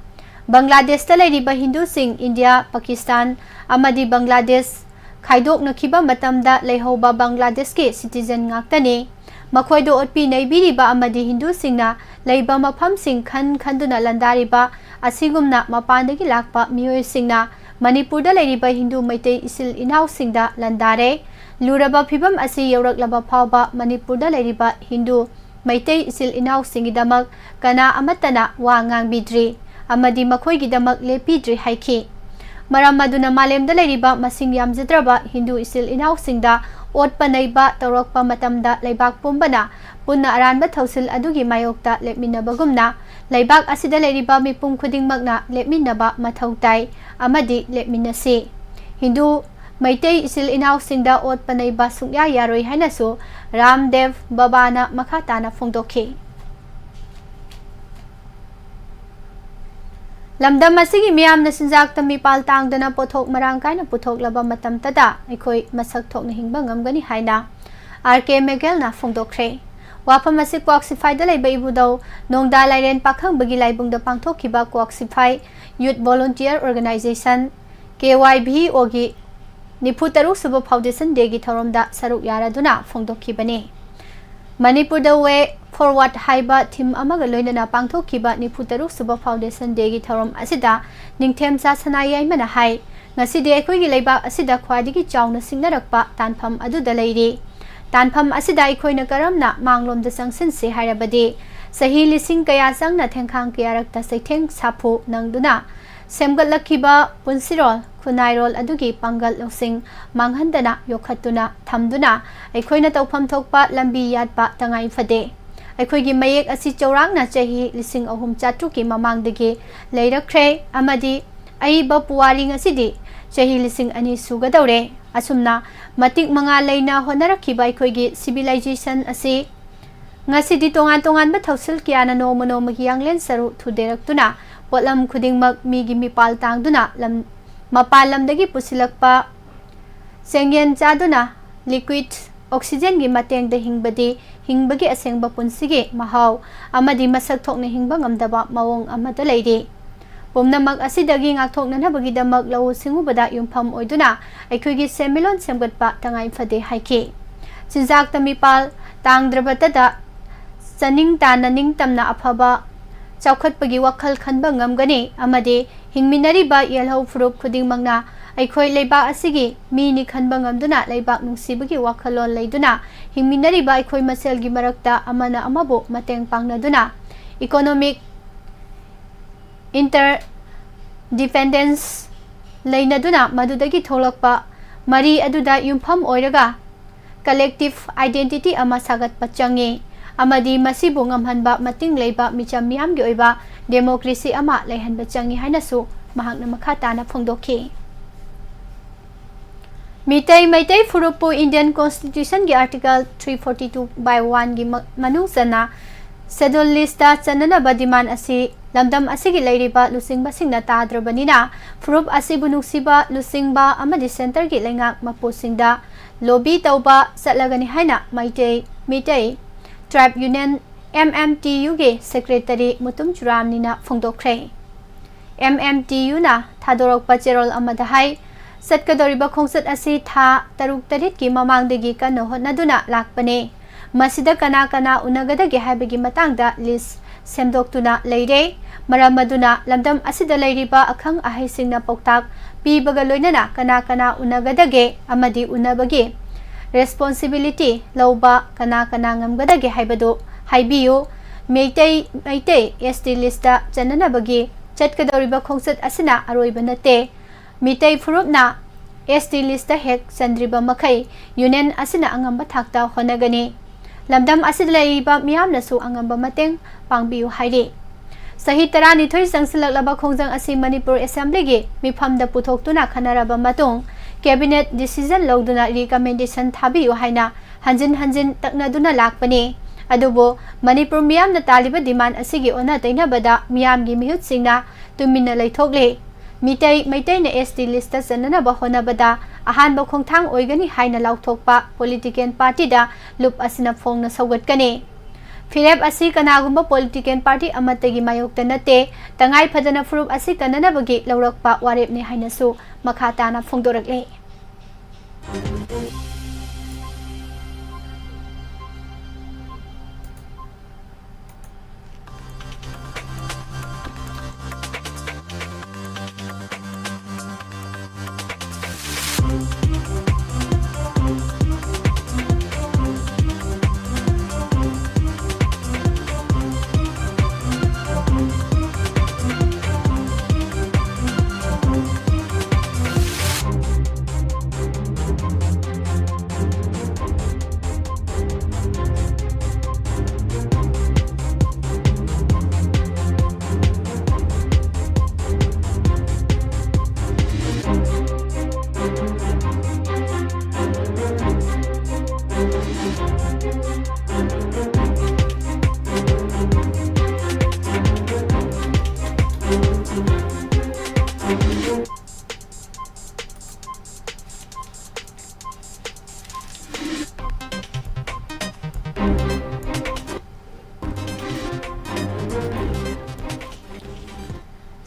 ꯕꯪꯒ꯭ꯂꯥꯗꯦꯁꯇ ꯂꯩꯔꯤꯕ ꯍꯤꯟꯗꯨꯁꯤꯡ ꯏꯟꯗꯤꯌꯥ, ꯄꯥꯀꯤꯁꯇꯥꯟ ꯑꯃꯗꯤ ꯕꯪꯒ꯭ꯂꯥꯗꯦꯁ ꯈꯥꯏꯗꯣꯛꯅꯈꯤꯕ ꯃꯇꯝꯗ ꯂꯩꯍꯧꯕ ꯕꯪꯒ꯭ꯂꯥꯗꯦꯁꯀꯤ ꯁꯤꯇꯤꯖꯟ ꯉꯥꯛꯇꯅꯤ꯫ ꯃꯈꯣꯏꯗ ꯑꯣꯠꯄꯤ ꯅꯩꯕꯤꯔꯤꯕ ꯑꯃꯗꯤ ꯍꯤꯟꯗꯨꯁꯤꯡꯅ ꯂꯩꯕ ꯃꯐꯝꯁꯤꯡ ꯈꯟ ꯈꯟꯗꯨꯅ ꯂꯥꯟꯗꯥꯔꯤꯕ ꯑꯁꯤꯒꯨꯝꯅ ꯃꯄꯥꯟꯗꯒꯤ ꯂꯥꯛꯄ ꯃꯤꯑꯣꯏꯁꯤꯡꯅ ꯃꯅꯤꯄꯨꯔꯗ ꯂꯩꯔꯤꯕ ꯍꯤꯟꯗꯨ ꯃꯩꯇꯩ ꯏꯆꯤꯜ ꯏꯅꯥꯎꯁꯤꯡꯗ ꯂꯥꯟꯗꯥꯔꯦ꯫ ꯂꯨꯔꯕ ꯐꯤꯚꯝ ꯑꯁꯤ ꯌꯧꯔꯛꯂꯕ ꯐꯥꯎꯕ ꯃꯅꯤꯄꯨꯔꯗ ꯂꯩꯔꯤꯕ ꯍꯤꯟꯗꯨ ꯃꯩꯇꯩ ꯏꯆꯤꯜ ꯏꯅꯥꯎꯁꯤꯡꯒꯤꯗꯃꯛ ꯀꯅꯥ ꯑꯃꯠꯇꯅ ꯋꯥ ꯉꯥꯡꯕꯤꯗ꯭ꯔꯤ ꯑꯃꯗꯤ ꯃꯈꯣꯏꯒꯤꯗꯃꯛ ꯂꯦꯞꯄꯤꯗ꯭ꯔꯤ ꯍꯥꯏꯈꯤ꯫ ꯃꯔꯝ ꯑꯗꯨꯅ ꯃꯥꯂꯦꯝꯗ ꯂꯩꯔꯤꯕ ꯃꯁꯤꯡ ꯌꯥꯝꯖꯗ꯭ꯔꯕ ꯍꯤꯟꯗꯨ ꯏꯆꯤꯜ ꯏꯅꯥꯎꯁꯤꯡꯗ ꯑꯣꯠꯄ ꯅꯩꯕ ꯇꯧꯔꯛꯄ ꯃꯇꯝꯗ ꯂꯩꯕꯥꯛ ꯄꯨꯝꯕꯅ ꯄꯨꯟꯅ ꯑꯔꯥꯟꯕ ꯊꯧꯁꯤꯜ ꯑꯗꯨꯒꯤ ꯃꯥꯌꯣꯛꯇ ꯂꯦꯞꯃꯤꯟꯅꯕꯒꯨꯝꯅ ꯂꯩꯕꯥꯛ ꯑꯁꯤꯗ ꯂꯩꯔꯤꯕ ꯃꯤꯄꯨꯝ ꯈꯨꯗꯤꯡꯃꯛꯅ ꯂꯦꯞꯃꯤꯟꯅꯕ ꯃꯊꯧ ꯇꯥꯏ ꯑꯃꯗꯤ ꯂꯦꯞꯃꯤꯟꯅꯁꯤ꯫ ꯍꯤꯟꯗꯨ ꯃꯩꯇꯩ ꯏꯆꯤꯜ ꯏꯅꯥꯎꯁꯤꯡꯗ ꯑꯣꯠꯄ ꯅꯩꯕ ꯁꯨꯡꯌꯥ ꯌꯥꯔꯣꯏ ꯍꯥꯏꯅꯁꯨ ꯔꯥꯝꯗꯦꯕ ꯕꯕꯥꯅ ꯃꯈꯥ ꯇꯥꯅ ꯐꯣꯡꯗꯣꯛꯈꯤ꯫ ꯂꯝꯗꯝ ꯑꯁꯤꯒꯤ ꯃꯤꯌꯥꯝꯅ ꯆꯤꯟꯖꯥꯛꯇ ꯃꯤꯄꯥꯜ ꯇꯥꯡꯗꯅ ꯄꯣꯠꯊꯣꯛ ꯃꯔꯥꯡ ꯀꯥꯏꯅ ꯄꯨꯊꯣꯛꯂꯕ ꯃꯇꯝꯇꯗ ꯑꯩꯈꯣꯏ ꯃꯁꯛ ꯊꯣꯛꯅ ꯍꯤꯡꯕ ꯉꯝꯒꯅꯤ ꯍꯥꯏꯅ ꯑꯥꯔ ꯀꯦ ꯃꯦꯒꯦꯜꯅ ꯐꯣꯡꯗꯣꯛꯈ꯭ꯔꯦ꯫ ꯋꯥꯐꯝ ꯑꯁꯤ ꯀ꯭ꯋꯥꯛꯁꯤꯐꯥꯏꯗ ꯂꯩꯕ ꯏꯕꯨꯙꯧ ꯅꯣꯡꯗꯥ ꯂꯥꯏꯔꯦꯟ ꯄꯥꯈꯪꯕꯒꯤ ꯂꯥꯏꯕꯨꯡꯗ ꯄꯥꯡꯊꯣꯛꯈꯤꯕ Kwakshiphai youth volunteer organization, K Y V ꯑꯣꯒꯤ ꯅꯤꯐꯨ ꯇꯔꯨꯛ ꯁꯨꯕ ꯐꯥꯎꯟꯗꯦꯁꯟ ꯗꯦꯒꯤ ꯊꯧꯔꯝꯗ ꯁꯔꯨꯛ ꯌꯥꯔꯗꯨꯅ ꯐꯣꯡꯗꯣꯛꯈꯤꯕꯅꯤ꯫ ꯃꯅꯤꯄꯨꯔꯗ ꯋꯦ ꯐꯣꯔꯋꯥꯔꯗ ꯍꯥꯏꯕ ꯊꯤꯝ ꯑꯃꯒ ꯂꯣꯏꯅꯅ ꯄꯥꯡꯊꯣꯛꯈꯤꯕ ꯅꯤꯐꯨ ꯇꯔꯨꯛ ꯁꯨꯕ ꯐꯥꯎꯟꯗꯦꯁꯟ ꯗꯦꯒꯤ ꯊꯧꯔꯝ ꯑꯁꯤꯗ ꯅꯤꯡꯊꯦꯝꯆꯥ ꯁꯅꯥ ꯌꯥꯏꯃꯅ ꯍꯥꯏ, ꯉꯁꯤꯗꯤ ꯑꯩꯈꯣꯏꯒꯤ ꯂꯩꯕꯥꯛ ꯑꯁꯤꯗ ꯈ꯭ꯋꯥꯏꯗꯒꯤ ꯆꯥꯎꯅ ꯁꯤꯡꯅꯔꯛꯄ ꯇꯥꯟꯐꯝ ꯑꯗꯨꯗ ꯂꯩꯔꯤ꯫ ꯇꯥꯟꯐꯝ ꯑꯁꯤꯗ ꯑꯩꯈꯣꯏꯅ ꯀꯔꯝꯅ ꯃꯥꯡꯂꯣꯝꯗ ꯆꯪꯁꯤꯟꯁꯤ ꯍꯥꯏꯔꯕꯗꯤ, ꯆꯍꯤ ꯂꯤꯁꯤꯡ ꯀꯌꯥ ꯆꯪꯅ ꯊꯦꯡꯈꯥꯡ ꯀꯌꯥꯔꯛꯇ ꯆꯩꯊꯦꯡ ꯁꯥꯐꯨ ꯅꯪꯗꯨꯅ ꯁꯦꯝꯒꯠꯂꯛꯈꯤꯕ ꯄꯨꯟꯁꯤꯔꯣꯜ, ꯈꯨꯟꯅꯥꯏꯔꯣꯜ ꯑꯗꯨꯒꯤ ꯄꯥꯡꯒꯜ ꯂꯧꯁꯤꯡ ꯃꯥꯡꯍꯟꯗꯅ ꯌꯣꯛꯈꯠꯇꯨꯅ ꯊꯝꯗꯨꯅ ꯑꯩꯈꯣꯏꯅ ꯇꯧꯐꯝ ꯊꯣꯛꯄ ꯂꯝꯕꯤ ꯌꯥꯠꯄ ꯇꯉꯥꯏ ꯐꯗꯦ꯫ ꯑꯩꯈꯣꯏꯒꯤ ꯃꯌꯦꯛ ꯑꯁꯤ ꯆꯥꯎꯔꯥꯛꯅ ꯆꯍꯤ ꯂꯤꯁꯤꯡ ꯑꯍꯨꯝ ꯆꯥꯇ꯭ꯔꯨꯛꯀꯤ ꯃꯃꯥꯡꯗꯒꯤ ꯂꯩꯔꯛꯈ꯭ꯔꯦ ꯑꯃꯗꯤ ꯑꯏꯕ ꯄꯨꯋꯥꯔꯤ ꯉꯁꯤꯗꯤ ꯆꯍꯤ ꯂꯤꯁꯤꯡ ꯑꯅꯤ ꯁꯨꯒꯗꯧꯔꯦ꯫ ꯑꯁꯨꯝꯅ ꯃꯇꯤꯛ ꯃꯉꯥ ꯂꯩꯅ ꯍꯣꯠꯅꯔꯛꯈꯤꯕ ꯑꯩꯈꯣꯏꯒꯤ civilization ꯑꯁꯤ ꯉꯁꯤꯗꯤ ꯇꯣꯉꯥꯟ ꯇꯣꯉꯥꯟꯕ ꯊꯧꯁꯤꯜ ꯀꯌꯥꯅ ꯅꯣꯡꯃ ꯅꯣꯡꯃꯒꯤ ꯌꯥꯡꯂꯦꯟ ꯁꯔꯨ ꯊꯨꯗꯦꯔꯛꯇꯨꯅ ꯄꯣꯠꯂꯝ ꯈꯨꯗꯤꯡꯃꯛ ꯃꯤꯒꯤ ꯃꯤꯄꯥꯜ ꯇꯥꯡꯗꯨꯅ ꯂꯝ-, ꯃꯄꯥꯟ ꯂꯝꯗꯒꯤ ꯄꯨꯁꯤꯜꯂꯛꯄ ꯆꯦꯡꯌꯦꯟ ꯆꯥꯗꯨꯅ liquid oxygenꯒꯤ ꯃꯇꯦꯡꯗ ꯍꯤꯡꯕꯗꯤ ꯍꯤꯡꯕꯒꯤ ꯑꯁꯦꯡꯕ ꯄꯨꯟꯁꯤꯒꯤ ꯃꯍꯥꯎ ꯑꯃꯗꯤ ꯃꯁꯛ ꯊꯣꯛꯅ ꯍꯤꯡꯕ ꯉꯝꯗꯕ ꯃꯑꯣꯡ ꯑꯃꯗ ꯂꯩꯔꯤ꯫ ꯄꯨꯝꯅꯃꯛ ꯑꯁꯤꯗꯒꯤ ꯉꯥꯛꯊꯣꯛꯅꯅꯕꯒꯤꯗꯃꯛ ꯂꯧꯎ ꯁꯤꯡꯎꯕꯗ ꯌꯨꯝꯐꯝ ꯑꯣꯏꯗꯨꯅ ꯑꯩꯈꯣꯏꯒꯤ ꯁꯦꯟꯃꯤꯠꯂꯣꯟ ꯁꯦꯝꯒꯠꯄ ꯇꯉꯥꯏ ꯐꯗꯦ ꯍꯥꯏꯈꯤ꯫ ꯆꯤꯟꯖꯥꯛꯇ ꯃꯤꯄꯥꯜ ꯇꯥꯡꯗ꯭ꯔꯕꯇꯗ ꯆꯥꯅꯤꯡ ꯇꯥꯅ ꯅꯤꯡꯇꯝꯅ ꯑꯐꯕ ꯆꯥꯎꯈꯠꯄꯒꯤ ꯋꯥꯈꯜ ꯈꯟꯕ ꯉꯝꯒꯅꯤ ꯑꯃꯗꯤ ꯍꯤꯡꯃꯤꯟꯅꯔꯤꯕ ꯌꯦꯜꯍꯧ ꯐꯨꯔꯨꯞ ꯈꯨꯗꯤꯡꯃꯛꯅ ꯑꯩꯈꯣꯏ ꯂꯩꯕꯥꯛ ꯑꯁꯤꯒꯤ ꯃꯤꯅꯤ ꯈꯟꯕ ꯉꯝꯗꯨꯅ ꯂꯩꯕꯥꯛ ꯅꯨꯡꯁꯤꯕꯒꯤ ꯋꯥꯈꯜꯂꯣꯟ ꯂꯩꯗꯨꯅ ꯍꯤꯡꯃꯤꯟꯅꯔꯤꯕ ꯑꯩꯈꯣꯏ ꯃꯁꯦꯜꯒꯤ ꯃꯔꯛꯇ ꯑꯃꯅ ꯑꯃꯕꯨ ꯃꯇꯦꯡ ꯄꯥꯡꯅꯗꯨꯅ economic interdependence ꯂꯩꯅꯗꯨꯅ ꯃꯗꯨꯗꯒꯤ ꯊꯣꯛꯂꯛꯄ ꯃꯔꯤ ꯑꯗꯨꯗ ꯌꯨꯝꯐꯝ ꯑꯣꯏꯔꯒ collective identity ꯑꯃ ꯁꯥꯒꯠꯄ ꯆꯪꯉꯤ ꯑꯃꯗꯤ ꯃꯁꯤꯕꯨ ꯉꯝꯍꯟꯕ ꯃꯇꯤꯡ ꯂꯩꯕ ꯃꯤꯆꯝ ꯃꯤꯌꯥꯝꯒꯤ ꯑꯣꯏꯕ democracy ꯑꯃ ꯂꯩꯍꯟꯕ ꯆꯪꯉꯤ ꯍꯥꯏꯅꯁꯨ ꯃꯍꯥꯛꯅ ꯃꯈꯥ ꯇꯥꯅ ꯐꯣꯡꯗꯣꯛꯈꯤ꯫ ꯃꯤꯇꯩ ꯃꯩꯇꯩ ꯐꯨꯔꯨꯞꯄꯨ Indian Constitution ꯒꯤ Article three forty two by one ꯒꯤ ꯃ-, ꯃꯅꯨꯡ ꯆꯟꯅ Schedule List ꯇ ꯆꯟꯅꯅꯕ demand ꯑꯁꯤ ꯂꯝꯗꯝ ꯑꯁꯤꯒꯤ ꯂꯩꯔꯤꯕ ꯂꯨꯆꯤꯡꯕꯁꯤꯡꯅ ꯇꯥꯗ꯭ꯔꯕꯅꯤꯅ, ꯐꯨꯔꯨꯞ ꯑꯁꯤꯕꯨ ꯅꯨꯡꯁꯤꯕ ꯂꯨꯆꯤꯡꯕ ꯑꯃꯗꯤ centre ꯒꯤ ꯂꯩꯉꯥꯛ ꯃꯄꯨꯁꯤꯡꯗ lobby ꯇꯧꯕ ꯆꯠꯂꯒꯅꯤ ꯍꯥꯏꯅ Meitei, Meitei Tribe Union, M M T U ꯒꯤ secretary Mutum ꯆꯨꯔꯥꯝꯅꯤꯅ ꯐꯣꯡꯗꯣꯛꯈ꯭ꯔꯦ꯫ M M T U ꯅ ꯊꯥꯗꯣꯔꯛꯄ ꯆꯦꯔꯣꯜ ꯑꯃꯗ ꯍꯥꯏ, ꯆꯠꯀꯗꯧꯔꯤꯕ ꯈꯣꯡꯆꯠ ꯑꯁꯤ ꯊꯥ ꯇꯔꯨꯛ ꯇꯔꯦꯠꯀꯤ ꯃꯃꯥꯡꯗꯒꯤ ꯀꯟꯅ ꯍꯣꯠꯅꯗꯨꯅ ꯂꯥꯛꯄꯅꯦ꯫ ꯃꯁꯤꯗ ꯀꯅꯥ ꯀꯅꯥ ꯎꯅꯒꯗꯒꯦ ꯍꯥꯏꯕꯒꯤ ꯃꯇꯥꯡꯗ list ꯁꯦꯝꯗꯣꯛꯇꯨꯅ ꯂꯩꯔꯦ꯫ ꯃꯔꯝ ꯑꯗꯨꯅ ꯂꯝꯗꯝ ꯑꯁꯤꯗ ꯂꯩꯔꯤꯕ ꯑꯈꯪ ꯑꯍꯩꯁꯤꯡꯅ ꯄꯥꯎꯇꯥꯛ ꯄꯤꯕꯒ ꯂꯣꯏꯅꯅ ꯀꯅꯥ ꯀꯅꯥ ꯎꯅꯒꯗꯒꯦ ꯑꯃꯗꯤ ꯎꯅꯕꯒꯤ responsibility ꯂꯧꯕ ꯀꯅꯥ ꯀꯅꯥ ꯉꯝꯒꯗꯒꯦ ꯍꯥꯏꯕꯗꯨ ꯍꯥꯏꯕꯤꯌꯨ꯫ Meitei, Meitei S T list ꯇ ꯆꯟꯅꯅꯕꯒꯤ ꯆꯠꯀꯗꯧꯔꯤꯕ ꯈꯣꯡꯆꯠ ꯑꯁꯤꯅ ꯑꯔꯣꯏꯕ ꯅꯠꯇꯦ꯫ ꯃꯤꯇꯩ ꯐꯨꯔꯨꯞꯅ S T list ꯇ ꯍꯦꯛ ꯆꯟꯗ꯭ꯔꯤꯕ ꯃꯈꯩ union ꯑꯁꯤꯅ ꯑꯉꯝꯕ ꯊꯥꯛꯇ ꯍꯣꯠꯅꯒꯅꯤ꯫ ꯂꯝꯗꯝ ꯑꯁꯤꯗ ꯂꯩꯔꯤꯕ ꯃꯤꯌꯥꯝꯅꯁꯨ ꯑꯉꯝꯕ ꯃꯇꯦꯡ ꯄꯥꯡꯕꯤꯌꯨ ꯍꯥꯏꯔꯤ꯫ ꯆꯍꯤ ꯇꯔꯥꯅꯤꯊꯣꯏ ꯆꯪꯁꯤꯜꯂꯛꯂꯕ ꯈꯣꯡꯖꯪ ꯑꯁꯤ ꯃꯅꯤꯄꯨꯔ Assembly ꯒꯤ ꯃꯤꯐꯝꯗ ꯄꯨꯊꯣꯛꯇꯨꯅ ꯈꯟꯅꯔꯕ ꯃꯇꯨꯡ, cabinet decision ꯂꯧꯗꯨꯅ recommendation ꯊꯥꯕꯤꯌꯨ ꯍꯥꯏꯅ ꯍꯟꯖꯤꯟ ꯍꯟꯖꯤꯟ ꯇꯛꯅꯗꯨꯅ ꯂꯥꯛꯄꯅꯤ꯫ ꯑꯗꯨꯕꯨ ꯃꯅꯤꯄꯨꯔ ꯃꯤꯌꯥꯝꯅ ꯇꯥꯜꯂꯤꯕ demand ꯑꯁꯤꯒꯤ ꯑꯣꯟꯅ ꯇꯩꯅꯕꯗ ꯃꯤꯌꯥꯝꯒꯤ ꯃꯤꯍꯨꯠꯁꯤꯡꯅ ꯇꯨꯃꯤꯟꯅ ꯂꯩꯊꯣꯛꯂꯤ꯫ ꯃꯤꯇꯩ, ꯃꯩꯇꯩꯅ S T list ꯇ ꯆꯟꯅꯅꯕ ꯍꯣꯠꯅꯕꯗ ꯑꯍꯥꯟꯕ ꯈꯣꯡꯊꯥꯡ ꯑꯣꯏꯒꯅꯤ ꯍꯥꯏꯅ ꯂꯥꯎꯊꯣꯛꯄ political party ꯗ ꯂꯨꯞ ꯑꯁꯤꯅ ꯐꯣꯡꯅ ꯁꯧꯒꯠꯀꯅꯤ꯫ ꯐꯤꯔꯦꯞ ꯑꯁꯤ ꯀꯅꯥꯒꯨꯝꯕ political party ꯑꯃꯠꯇꯒꯤ ꯃꯥꯌꯣꯛꯇ ꯅꯠꯇꯦ, ꯇꯉꯥꯏ ꯐꯗꯅ ꯐꯨꯔꯨꯞ ꯑꯁꯤ ꯀꯟꯅꯅꯕꯒꯤ ꯂꯧꯔꯛꯄ ꯋꯥꯔꯦꯞꯅꯤ ꯍꯥꯏꯅꯁꯨ ꯃꯈꯥ ꯇꯥꯅ ꯐꯣꯡꯗꯣꯔꯛꯂꯤ꯫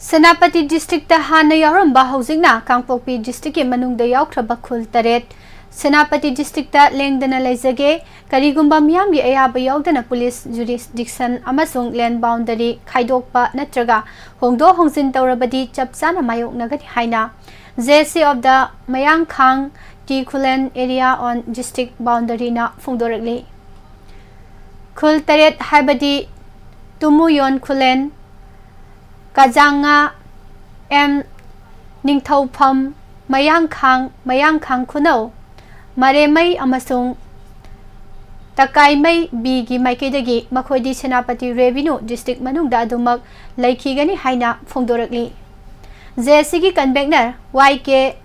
ꯁꯦꯅꯥꯄꯇꯤ ꯗꯤꯁꯇ꯭ꯔꯤꯛꯇ ꯍꯥꯟꯅ ꯌꯥꯎꯔꯝꯕ ꯍꯧꯖꯤꯛꯅ ꯀꯥꯡꯄꯣꯛꯄꯤ ꯗꯤꯁꯇ꯭ꯔꯤꯛꯀꯤ ꯃꯅꯨꯡꯗ ꯌꯥꯎꯈ꯭ꯔꯕ ꯈꯨꯜ ꯇꯔꯦꯠ ꯁꯦꯅꯥꯄꯇꯤ ꯗꯤꯁꯇ꯭ꯔꯤꯛꯇ ꯂꯦꯡꯗꯅ ꯂꯩꯖꯒꯦ꯫ ꯀꯔꯤꯒꯨꯝꯕ ꯃꯤꯌꯥꯝꯒꯤ ꯑꯌꯥꯕ ꯌꯥꯎꯗꯅ ꯄꯨꯂꯤꯁ ꯖꯨꯔꯤꯁꯗꯤꯛꯁꯟ ꯑꯃꯁꯨꯡ ꯂꯦꯟ ꯕꯥꯎꯟꯗꯔꯤ ꯈꯥꯏꯗꯣꯛꯄ ꯅꯠꯇ꯭ꯔꯒ ꯍꯣꯡꯗꯣꯛ ꯍꯣꯡꯖꯤꯟ ꯇꯧꯔꯕꯗꯤ ꯆꯞ ꯆꯥꯅ ꯃꯥꯌꯣꯛꯅꯒꯅꯤ ꯍꯥꯏꯅ J C of the Mayangkhang T Khullen area on district boundaryꯅ ꯐꯣꯡꯗꯣꯔꯛꯂꯤ꯫ ꯈꯨꯜ ꯇꯔꯦꯠ ꯍꯥꯏꯕꯗꯤ ꯇꯨꯃꯨꯌꯣꯟ ꯈꯨꯂꯦꯟ, ꯀꯖꯥꯉꯥ ꯑꯦꯝ, ꯅꯤꯡꯊꯧꯐꯝ, ꯃꯌꯥꯡꯈꯥꯡ, ꯃꯌꯥꯡꯈꯥꯡ ꯈꯨꯅꯧ, ꯃꯔꯦꯃꯩ ꯑꯃꯁꯨꯡ ꯇꯀꯥꯏꯃꯩ ꯕꯤꯒꯤ ꯃꯥꯏꯀꯩꯗꯒꯤ ꯃꯈꯣꯏꯗꯤ ꯁꯦꯅꯥꯄꯇꯤ ꯔꯦꯚꯤꯅ꯭ꯌꯨ ꯗꯤꯁꯇ꯭ꯔꯤꯛ ꯃꯅꯨꯡꯗ ꯑꯗꯨꯃꯛ ꯂꯩꯈꯤꯒꯅꯤ ꯍꯥꯏꯅ ꯐꯣꯡꯗꯣꯔꯛꯂꯤ꯫ J C ꯒꯤ convener Y K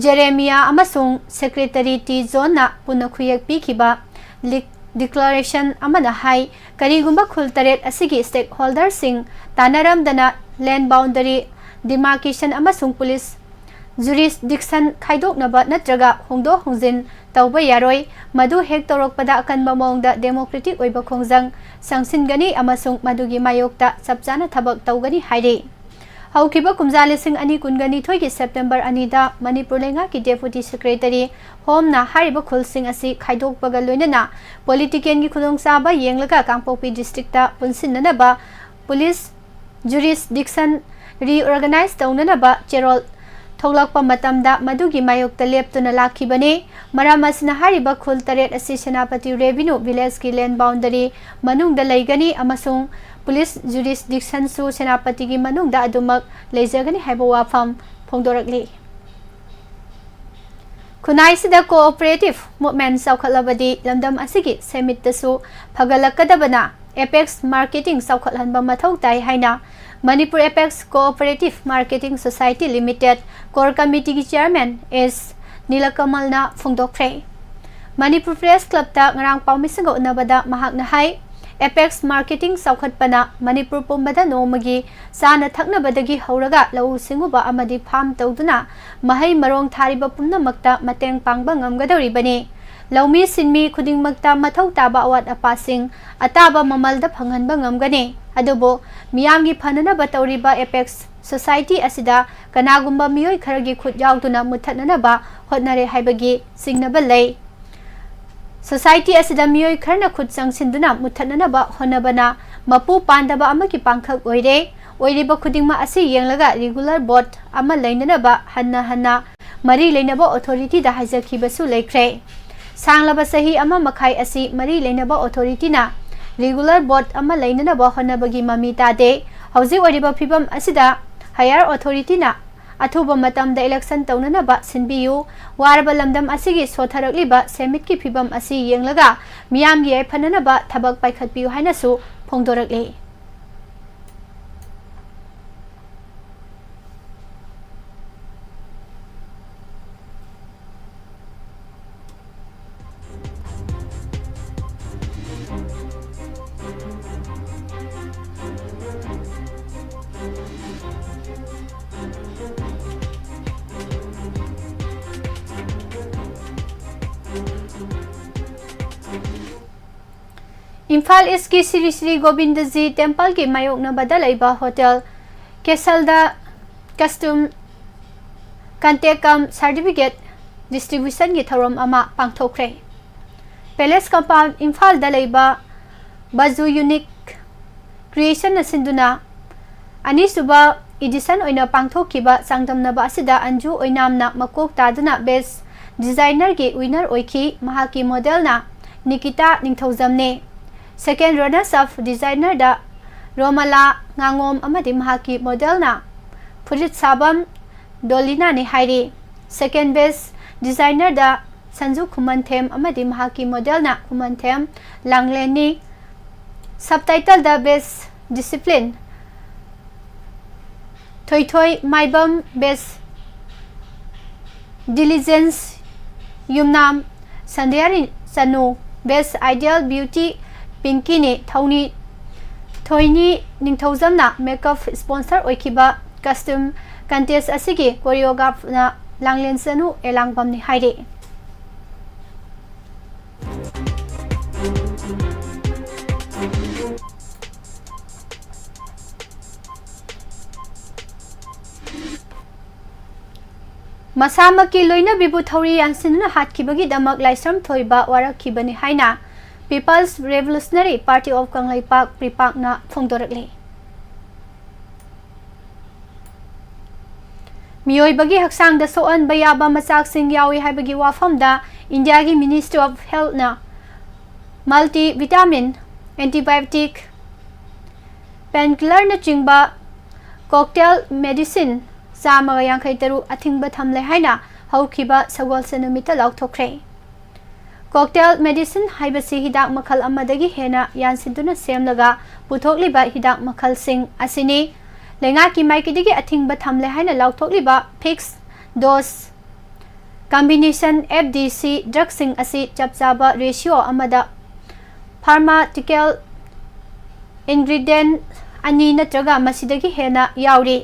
ꯖꯦꯔꯦꯃꯤꯌꯥ ꯑꯃꯁꯨꯡ ꯁꯦꯀ꯭ꯔꯦꯇꯔꯤ ꯇꯤ ꯖꯣꯟꯅ ꯄꯨꯟꯅ ꯈꯨꯌꯦꯛ ꯄꯤꯈꯤꯕ ꯂꯤꯛ-, declaration ꯑꯃꯅ ꯍꯥꯏ, ꯀꯔꯤꯒꯨꯝꯕ ꯈꯨꯜ ꯇꯔꯦꯠ ꯑꯁꯤꯒꯤ stakeholderꯁꯤꯡ ꯇꯥꯟꯅꯔꯝꯗꯅ land boundary demarcation ꯑꯃꯁꯨꯡ ꯄꯨꯂꯤꯁ jurisdiction ꯈꯥꯏꯗꯣꯛꯅꯕ ꯅꯠꯇ꯭ꯔꯒ ꯍꯣꯡꯗꯣꯛ ꯍꯣꯡꯖꯤꯟ ꯇꯧꯕ ꯌꯥꯔꯣꯏ꯫ ꯃꯗꯨ ꯍꯦꯛ ꯇꯧꯔꯛꯄꯗ ꯑꯀꯟꯕ ꯃꯑꯣꯡꯗ democratic ꯑꯣꯏꯕ ꯈꯣꯡꯖꯪ ꯆꯪꯁꯤꯟꯒꯅꯤ ꯑꯃꯁꯨꯡ ꯃꯗꯨꯒꯤ ꯃꯥꯌꯣꯛꯇ ꯆꯞ ꯆꯥꯅ ꯊꯕꯛ ꯇꯧꯒꯅꯤ ꯍꯥꯏꯔꯤ꯫ ꯍꯧꯈꯤꯕ ꯀꯨꯝꯖꯥ ꯂꯤꯁꯤꯡ ꯑꯅꯤ ꯀꯨꯟꯒꯅꯤꯊꯣꯏꯒꯤ September ꯑꯅꯤꯗ ꯃꯅꯤꯄꯨꯔ ꯂꯩꯉꯥꯛꯀꯤ Deputy Secretary ꯍꯣꯝꯅ ꯍꯥꯏꯔꯤꯕ ꯈꯨꯜꯁꯤꯡ ꯑꯁꯤ ꯈꯥꯏꯗꯣꯛꯄꯒ ꯂꯣꯏꯅꯅ politicalꯒꯤ ꯈꯨꯗꯣꯡꯆꯥꯕ ꯌꯦꯡꯂꯒ ꯀꯥꯡꯄꯣꯛꯄꯤ ꯗꯤꯁꯇ꯭ꯔꯤꯛꯇ ꯄꯨꯟꯁꯤꯟꯅꯅꯕ ꯄꯨꯂꯤꯁ jurisdiction reorganize ꯇꯧꯅꯅꯕ ꯆꯦꯔꯣꯜ ꯊꯣꯛꯂꯛꯄ ꯃꯇꯝꯗ ꯃꯗꯨꯒꯤ ꯃꯥꯌꯣꯛꯇ ꯂꯦꯞꯇꯨꯅ ꯂꯥꯛꯈꯤꯕꯅꯤ꯫ ꯃꯔꯝ ꯑꯁꯤꯅ ꯍꯥꯏꯔꯤꯕ ꯈꯨꯜ ꯇꯔꯦꯠ ꯑꯁꯤ ꯁꯦꯅꯥꯄꯇꯤ ꯔꯦꯚꯤꯅ꯭ꯌꯨ ꯚꯤꯂꯦꯖꯀꯤ land boundary ꯃꯅꯨꯡꯗ ꯂꯩꯒꯅꯤ ꯑꯃꯁꯨꯡ ꯄꯨꯂꯤꯁ jurisdictionꯁꯨ ꯁꯦꯅꯥꯄꯇꯤꯒꯤ ꯃꯅꯨꯡꯗ ꯑꯗꯨꯃꯛ ꯂꯩꯖꯒꯅꯤ ꯍꯥꯏꯕ ꯋꯥꯐꯝ ꯐꯣꯡꯗꯣꯔꯛꯂꯤ꯫ ꯈꯨꯟꯅꯥꯏꯁꯤꯗ cooperative movement ꯆꯥꯎꯈꯠꯂꯕꯗꯤ ꯂꯝꯗꯝ ꯑꯁꯤꯒꯤ ꯁꯦꯟꯃꯤꯠꯇꯁꯨ ꯐꯒꯠꯂꯛꯀꯗꯕꯅ apex marketing ꯆꯥꯎꯈꯠꯍꯟꯕ ꯃꯊꯧ ꯇꯥꯏ ꯍꯥꯏꯅ Manipur Apex Cooperative Marketing Society Limited core committeeꯒꯤ chairman S ꯅꯤꯂꯀꯃꯜꯅ ꯐꯣꯡꯗꯣꯛꯈ꯭ꯔꯦ꯫ Manipur Press Clubꯇ ꯉꯔꯥꯡ ꯄꯥꯎꯃꯤꯁꯤꯡꯒ ꯎꯅꯕꯗ ꯃꯍꯥꯛꯅ ꯍꯥꯏ, apex marketing ꯆꯥꯎꯈꯠꯄꯅ ꯃꯅꯤꯄꯨꯔ ꯄꯨꯝꯕꯗ ꯅꯣꯡꯃꯒꯤ ꯆꯥꯅ ꯊꯛꯅꯕꯗꯒꯤ ꯍꯧꯔꯒ ꯂꯧꯎ ꯁꯤꯡꯎꯕ ꯑꯃꯗꯤ farm ꯇꯧꯗꯨꯅ ꯃꯍꯩ ꯃꯔꯣꯡ ꯊꯥꯔꯤꯕ ꯄꯨꯝꯅꯃꯛꯇ ꯃꯇꯦꯡ ꯄꯥꯡꯕ ꯉꯝꯒꯗꯧꯔꯤꯕꯅꯤ꯫ ꯂꯧꯃꯤ ꯁꯤꯟꯃꯤ ꯈꯨꯗꯤꯡꯃꯛꯇ ꯃꯊꯧ ꯇꯥꯕ ꯑꯋꯥꯠ ꯑꯄꯥꯁꯤꯡ ꯑꯇꯥꯕ ꯃꯃꯜꯗ ꯐꯪꯍꯟꯕ ꯉꯝꯒꯅꯤ꯫ ꯑꯗꯨꯕꯨ ꯃꯤꯌꯥꯝꯒꯤ ꯐꯅꯅꯕ ꯇꯧꯔꯤꯕ ꯑꯦꯄꯦꯛꯁ ꯁꯣꯁꯥꯏꯇꯤ ꯑꯁꯤꯗ ꯀꯅꯥꯒꯨꯝꯕ ꯃꯤꯑꯣꯏ ꯈꯔꯒꯤ ꯈꯨꯠ ꯌꯥꯎꯗꯨꯅ ꯃꯨꯠꯊꯠꯅꯅꯕ ꯍꯣꯠꯅꯔꯦ ꯍꯥꯏꯕꯒꯤ ꯆꯤꯡꯅꯕ ꯂꯩ꯫ ꯁꯣꯁꯥꯏꯇꯤ ꯑꯁꯤꯗ ꯃꯤꯑꯣꯏ ꯈꯔꯅ ꯈꯨꯠ ꯆꯪꯁꯤꯟꯗꯨꯅ ꯃꯨꯠꯊꯠꯅꯅꯕ ꯍꯣꯠꯅꯕꯅ ꯃꯄꯨ ꯄꯥꯟꯗꯕ ꯑꯃꯒꯤ ꯄꯥꯡꯈꯛ ꯑꯣꯏꯔꯦ꯫ ꯑꯣꯏꯔꯤꯕ ꯈꯨꯗꯤꯡꯃꯛ ꯑꯁꯤ ꯌꯦꯡꯂꯒ ꯔꯤꯒꯨꯂꯔ ꯕꯣꯔꯗ ꯑꯃ ꯂꯩꯅꯅꯕ ꯍꯟꯅ ꯍꯟꯅ ꯃꯔꯤ ꯂꯩꯅꯕ ꯑꯣꯊꯣꯔꯤꯇꯤꯗ ꯍꯥꯏꯖꯈꯤꯕꯁꯨ ꯂꯩꯈ꯭ꯔꯦ꯫ ꯁꯥꯡꯂꯕ ꯆꯍꯤ ꯑꯃ ꯃꯈꯥꯏ ꯑꯁꯤ ꯃꯔꯤ ꯂꯩꯅꯕ ꯑꯣꯊꯣꯔꯤꯇꯤꯅ ꯔꯤꯒꯨꯂꯔ ꯕꯣꯔꯗ ꯑꯃ ꯂꯩꯅꯅꯕ ꯍꯣꯠꯅꯕꯒꯤ ꯃꯃꯤ ꯇꯥꯗꯦ꯫ ꯍꯧꯖꯤꯛ ꯑꯣꯏꯔꯤꯕ ꯐꯤꯕꯝ ꯑꯁꯤꯗ ꯍꯥꯌꯔ ꯑꯣꯊꯣꯔꯤꯇꯤꯅ ꯑꯊꯨꯕ ꯃꯇꯝꯗ ꯏꯂꯦꯛꯁꯟ ꯇꯧꯅꯅꯕ ꯁꯤꯟꯕꯤꯌꯨ꯫ ꯋꯥꯔꯕ ꯂꯝꯗꯝ ꯑꯁꯤꯒꯤ ꯁꯣꯠꯊꯔꯛꯂꯤꯕ ꯁꯦꯟꯃꯤꯠꯀꯤ ꯐꯤꯕꯝ ꯑꯁꯤ ꯌꯦꯡꯂꯒ ꯃꯤꯌꯥꯝꯒꯤ ꯌꯥꯏꯐꯅꯅꯕ ꯊꯕꯛ ꯄꯥꯏꯈꯠꯄꯤꯌꯨ ꯍꯥꯏꯅꯁꯨ ꯐꯣꯡꯗꯣꯔꯛꯂꯤ꯫ ꯏꯝꯐꯥꯜ ꯏꯁꯀꯤ ꯁ꯭ꯔꯤ ꯁ꯭ꯔꯤ ꯒꯣꯕꯤꯟꯗꯖꯤ ꯇꯦꯝꯄꯜꯒꯤ ꯃꯥꯌꯣꯛꯅꯕꯗ ꯂꯩꯕ ꯍꯣꯇꯦꯜ ꯀꯦꯁꯜꯗ ꯀꯁꯇꯝ ꯀꯟꯇꯦꯛ ꯀꯝ ꯁꯥꯔꯇꯤꯐꯤꯀꯦꯠ ꯗꯤꯁꯇ꯭ꯔꯤꯕ꯭ꯌꯨꯁꯟꯒꯤ ꯊꯧꯔꯝ ꯑꯃ ꯄꯥꯡꯊꯣꯛꯈ꯭ꯔꯦ꯫ ꯄꯦꯂꯦꯁ ꯀꯝꯄꯥꯎꯟ ꯏꯝꯐꯥꯜꯗ ꯂꯩꯕ ꯕꯖꯨ ꯌꯨꯅꯤꯛ ꯀ꯭ꯔꯤꯌꯦꯁꯟꯅ ꯁꯤꯟꯗꯨꯅ ꯑꯅꯤꯁꯨꯕ ꯏꯗꯤꯁꯟ ꯑꯣꯏꯅ ꯄꯥꯡꯊꯣꯛꯈꯤꯕ ꯆꯥꯡꯗꯝꯅꯕ ꯑꯁꯤꯗ ꯑꯟꯖꯨ ꯑꯣꯏꯅꯥꯝꯅ ꯃꯀꯣꯛ ꯇꯥꯗꯨꯅ ꯕꯦꯁ ꯗꯤꯖꯥꯏꯅꯔꯒꯤ ꯋꯤꯅꯔ ꯑꯣꯏꯈꯤ꯫ ꯃꯍꯥꯛꯀꯤ ꯃꯣꯗꯦꯜꯅ ꯅꯤꯀꯤꯇꯥ ꯅꯤꯡꯊꯧꯖꯝꯅꯦ꯫ ꯁꯦꯀꯦꯟ ꯔꯅꯔꯁ ꯑꯞ ꯗꯤꯖꯥꯏꯅꯔꯗ ꯔꯣꯃꯂꯥ ꯉꯥꯉꯣꯝ ꯑꯃꯗꯤ ꯃꯍꯥꯛꯀꯤ ꯃꯣꯗꯦꯜꯅ ꯐꯨꯔꯤꯠ ꯁꯥꯕꯝ ꯗꯣꯂꯤꯅꯥꯅꯤ ꯍꯥꯏꯔꯤ꯫ ꯁꯦꯀꯦꯟ ꯕꯦꯁ ꯗꯤꯖꯥꯏꯅꯔꯗ ꯁꯟꯖꯨ ꯈꯨꯃꯟꯊꯦꯝ ꯑꯃꯗꯤ ꯃꯍꯥꯛꯀꯤ ꯃꯣꯗꯦꯜꯅ ꯈꯨꯃꯟꯊꯦꯝ ꯂꯥꯡꯂꯦꯟꯅꯤ꯫ ꯁꯕꯇꯥꯏꯇꯜꯗ ꯕꯦꯁ ꯗꯤꯁꯤꯄ꯭ꯂꯤꯟ ꯊꯣꯏꯊꯣꯏ ꯃꯥꯏꯕꯝ, ꯕꯦꯁ ꯗꯤꯂꯤꯖꯦꯟꯁ ꯌꯨꯝꯅꯥꯝ ꯁꯟꯙ꯭ꯌꯥꯔꯤ ꯆꯅꯨ, ꯕꯦꯁ ꯑꯥꯏꯗꯤꯌꯦꯜ ꯕ꯭ꯌꯨꯇꯤ ꯄꯤꯡꯀꯤꯅꯤ꯫ ꯊꯧꯅꯤ ꯊꯣꯏꯅꯤ ꯅꯤꯡꯊꯧꯖꯝꯅ ꯃꯦꯀꯞ ꯁ꯭ꯄꯣꯟꯁꯔ ꯑꯣꯏꯈꯤꯕ ꯀꯁꯇꯝ ꯀꯟꯇꯦꯁ ꯑꯁꯤꯒꯤ ꯀꯣꯔꯤꯌꯣꯒ꯭ꯔꯥꯐꯅ ꯂꯥꯡꯂꯦꯟ ꯆꯅꯨ ꯑꯦꯂꯥꯡꯕꯝꯅꯤ ꯍꯥꯏꯔꯤ꯫ ꯃꯁꯥꯃꯛꯀꯤ ꯂꯣꯏꯅꯕꯤꯕꯨ ꯊꯧꯔꯤ ꯌꯥꯟꯁꯤꯟꯗꯨꯅ ꯍꯥꯠꯈꯤꯕꯒꯤꯗꯃꯛ ꯂꯥꯏꯁ꯭ꯔꯝ ꯊꯣꯏꯕ ꯋꯥꯔꯛꯈꯤꯕꯅꯤ ꯍꯥꯏꯅ People's Revolutionary Party of Kangleipak, ꯄ꯭ꯔꯤꯄꯥꯛꯅ ꯐꯣꯡꯗꯣꯔꯛꯂꯤ꯫ ꯃꯤꯑꯣꯏꯕꯒꯤ ꯍꯛꯆꯥꯡꯗ ꯁꯣꯛꯍꯟꯕ ꯌꯥꯕ ꯃꯆꯥꯛꯁꯤꯡ ꯌꯥꯎꯏ ꯍꯥꯏꯕꯒꯤ ꯋꯥꯐꯝꯗ ꯏꯟꯗꯤꯌꯥꯒꯤ Ministry of Healthꯅ multivitamin, antibiotic, painkillerꯅꯆꯤꯡꯕ cocktail medicine ꯆꯥꯝꯃꯒ ꯌꯥꯡꯈꯩ ꯇꯔꯨꯛ ꯑꯊꯤꯡꯕ ꯊꯝꯂꯦ ꯍꯥꯏꯅ ꯍꯧꯈꯤꯕ ꯁꯒꯣꯜꯁꯦꯟ ꯅꯨꯃꯤꯠꯇ ꯂꯥꯎꯊꯣꯛꯈ꯭ꯔꯦ꯫ Cocktail medicine ꯍꯥꯏꯕꯁꯤ ꯍꯤꯗꯥꯛ ꯃꯈꯜ ꯑꯃꯗꯒꯤ ꯍꯦꯟꯅ ꯌꯥꯟꯁꯤꯟꯗꯨꯅ ꯁꯦꯝꯂꯒ ꯄꯨꯊꯣꯛꯂꯤꯕ ꯍꯤꯗꯥꯛ ꯃꯈꯜꯁꯤꯡ ꯑꯁꯤꯅꯤ꯫ ꯂꯩꯉꯥꯛꯀꯤ ꯃꯥꯏꯀꯩꯗꯒꯤ ꯑꯊꯤꯡꯕ ꯊꯝꯂꯦ ꯍꯥꯏꯅ ꯂꯥꯎꯊꯣꯛꯂꯤꯕ fixed dose combination F D C drugꯁꯤꯡ ꯑꯁꯤ ꯆꯞ ꯆꯥꯕ ratio ꯑꯃꯗ pharmaceutical ingredient ꯑꯅꯤ ꯅꯠꯇ꯭ꯔꯒ ꯃꯁꯤꯗꯒꯤ ꯍꯦꯟꯅ ꯌꯥꯎꯔꯤ꯫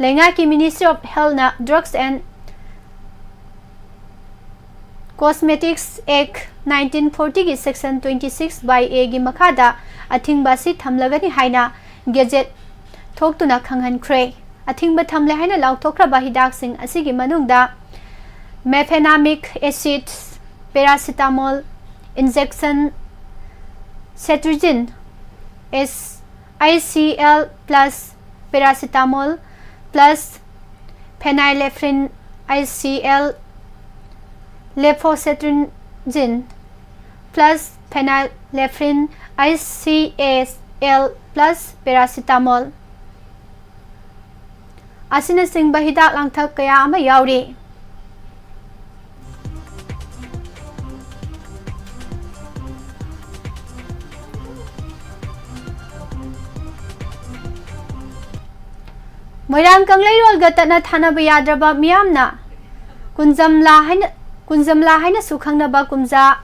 ꯂꯩꯉꯥꯛꯀꯤ Ministry of Healthꯅ Drugs and Cosmetics Act nineteen fortyꯒꯤ section twenty six by Aꯒꯤ ꯃꯈꯥꯗ ꯑꯊꯤꯡꯕ ꯑꯁꯤ ꯊꯝꯂꯒꯅꯤ ꯍꯥꯏꯅ gazette ꯊꯣꯛꯇꯨꯅ ꯈꯪꯍꯟꯈ꯭ꯔꯦ꯫ ꯑꯊꯤꯡꯕ ꯊꯝꯂꯦ ꯍꯥꯏꯅ ꯂꯥꯎꯊꯣꯛꯈ꯭ꯔꯕ ꯍꯤꯗꯥꯛꯁꯤꯡ ꯑꯁꯤꯒꯤ ꯃꯅꯨꯡꯗ mefenamic acid, paracetamol, injection, cetirizine, S I C L plus paracetamol plus phenylephrine I C L, levocetirizine plus phenylephrine I C L plus paracetamol ꯑꯁꯤꯅꯆꯤꯡꯕ ꯍꯤꯗꯥꯛ ꯂꯥꯡꯊꯛ ꯀꯌꯥ ꯑꯃ ꯌꯥꯎꯔꯤ꯫ ꯃꯣꯏꯔꯥꯡ ꯀꯪꯂꯩꯔꯣꯜꯒ ꯇꯠꯅ ꯊꯥꯅꯕ ꯌꯥꯗ꯭ꯔꯕ ꯃꯤꯌꯥꯝꯅ ꯀꯨꯟꯖꯝꯂꯥ ꯍꯥꯏꯅ, ꯀꯨꯟꯖꯝꯂꯥ ꯍꯥꯏꯅꯁꯨ ꯈꯪꯅꯕ ꯀꯨꯝꯖꯥ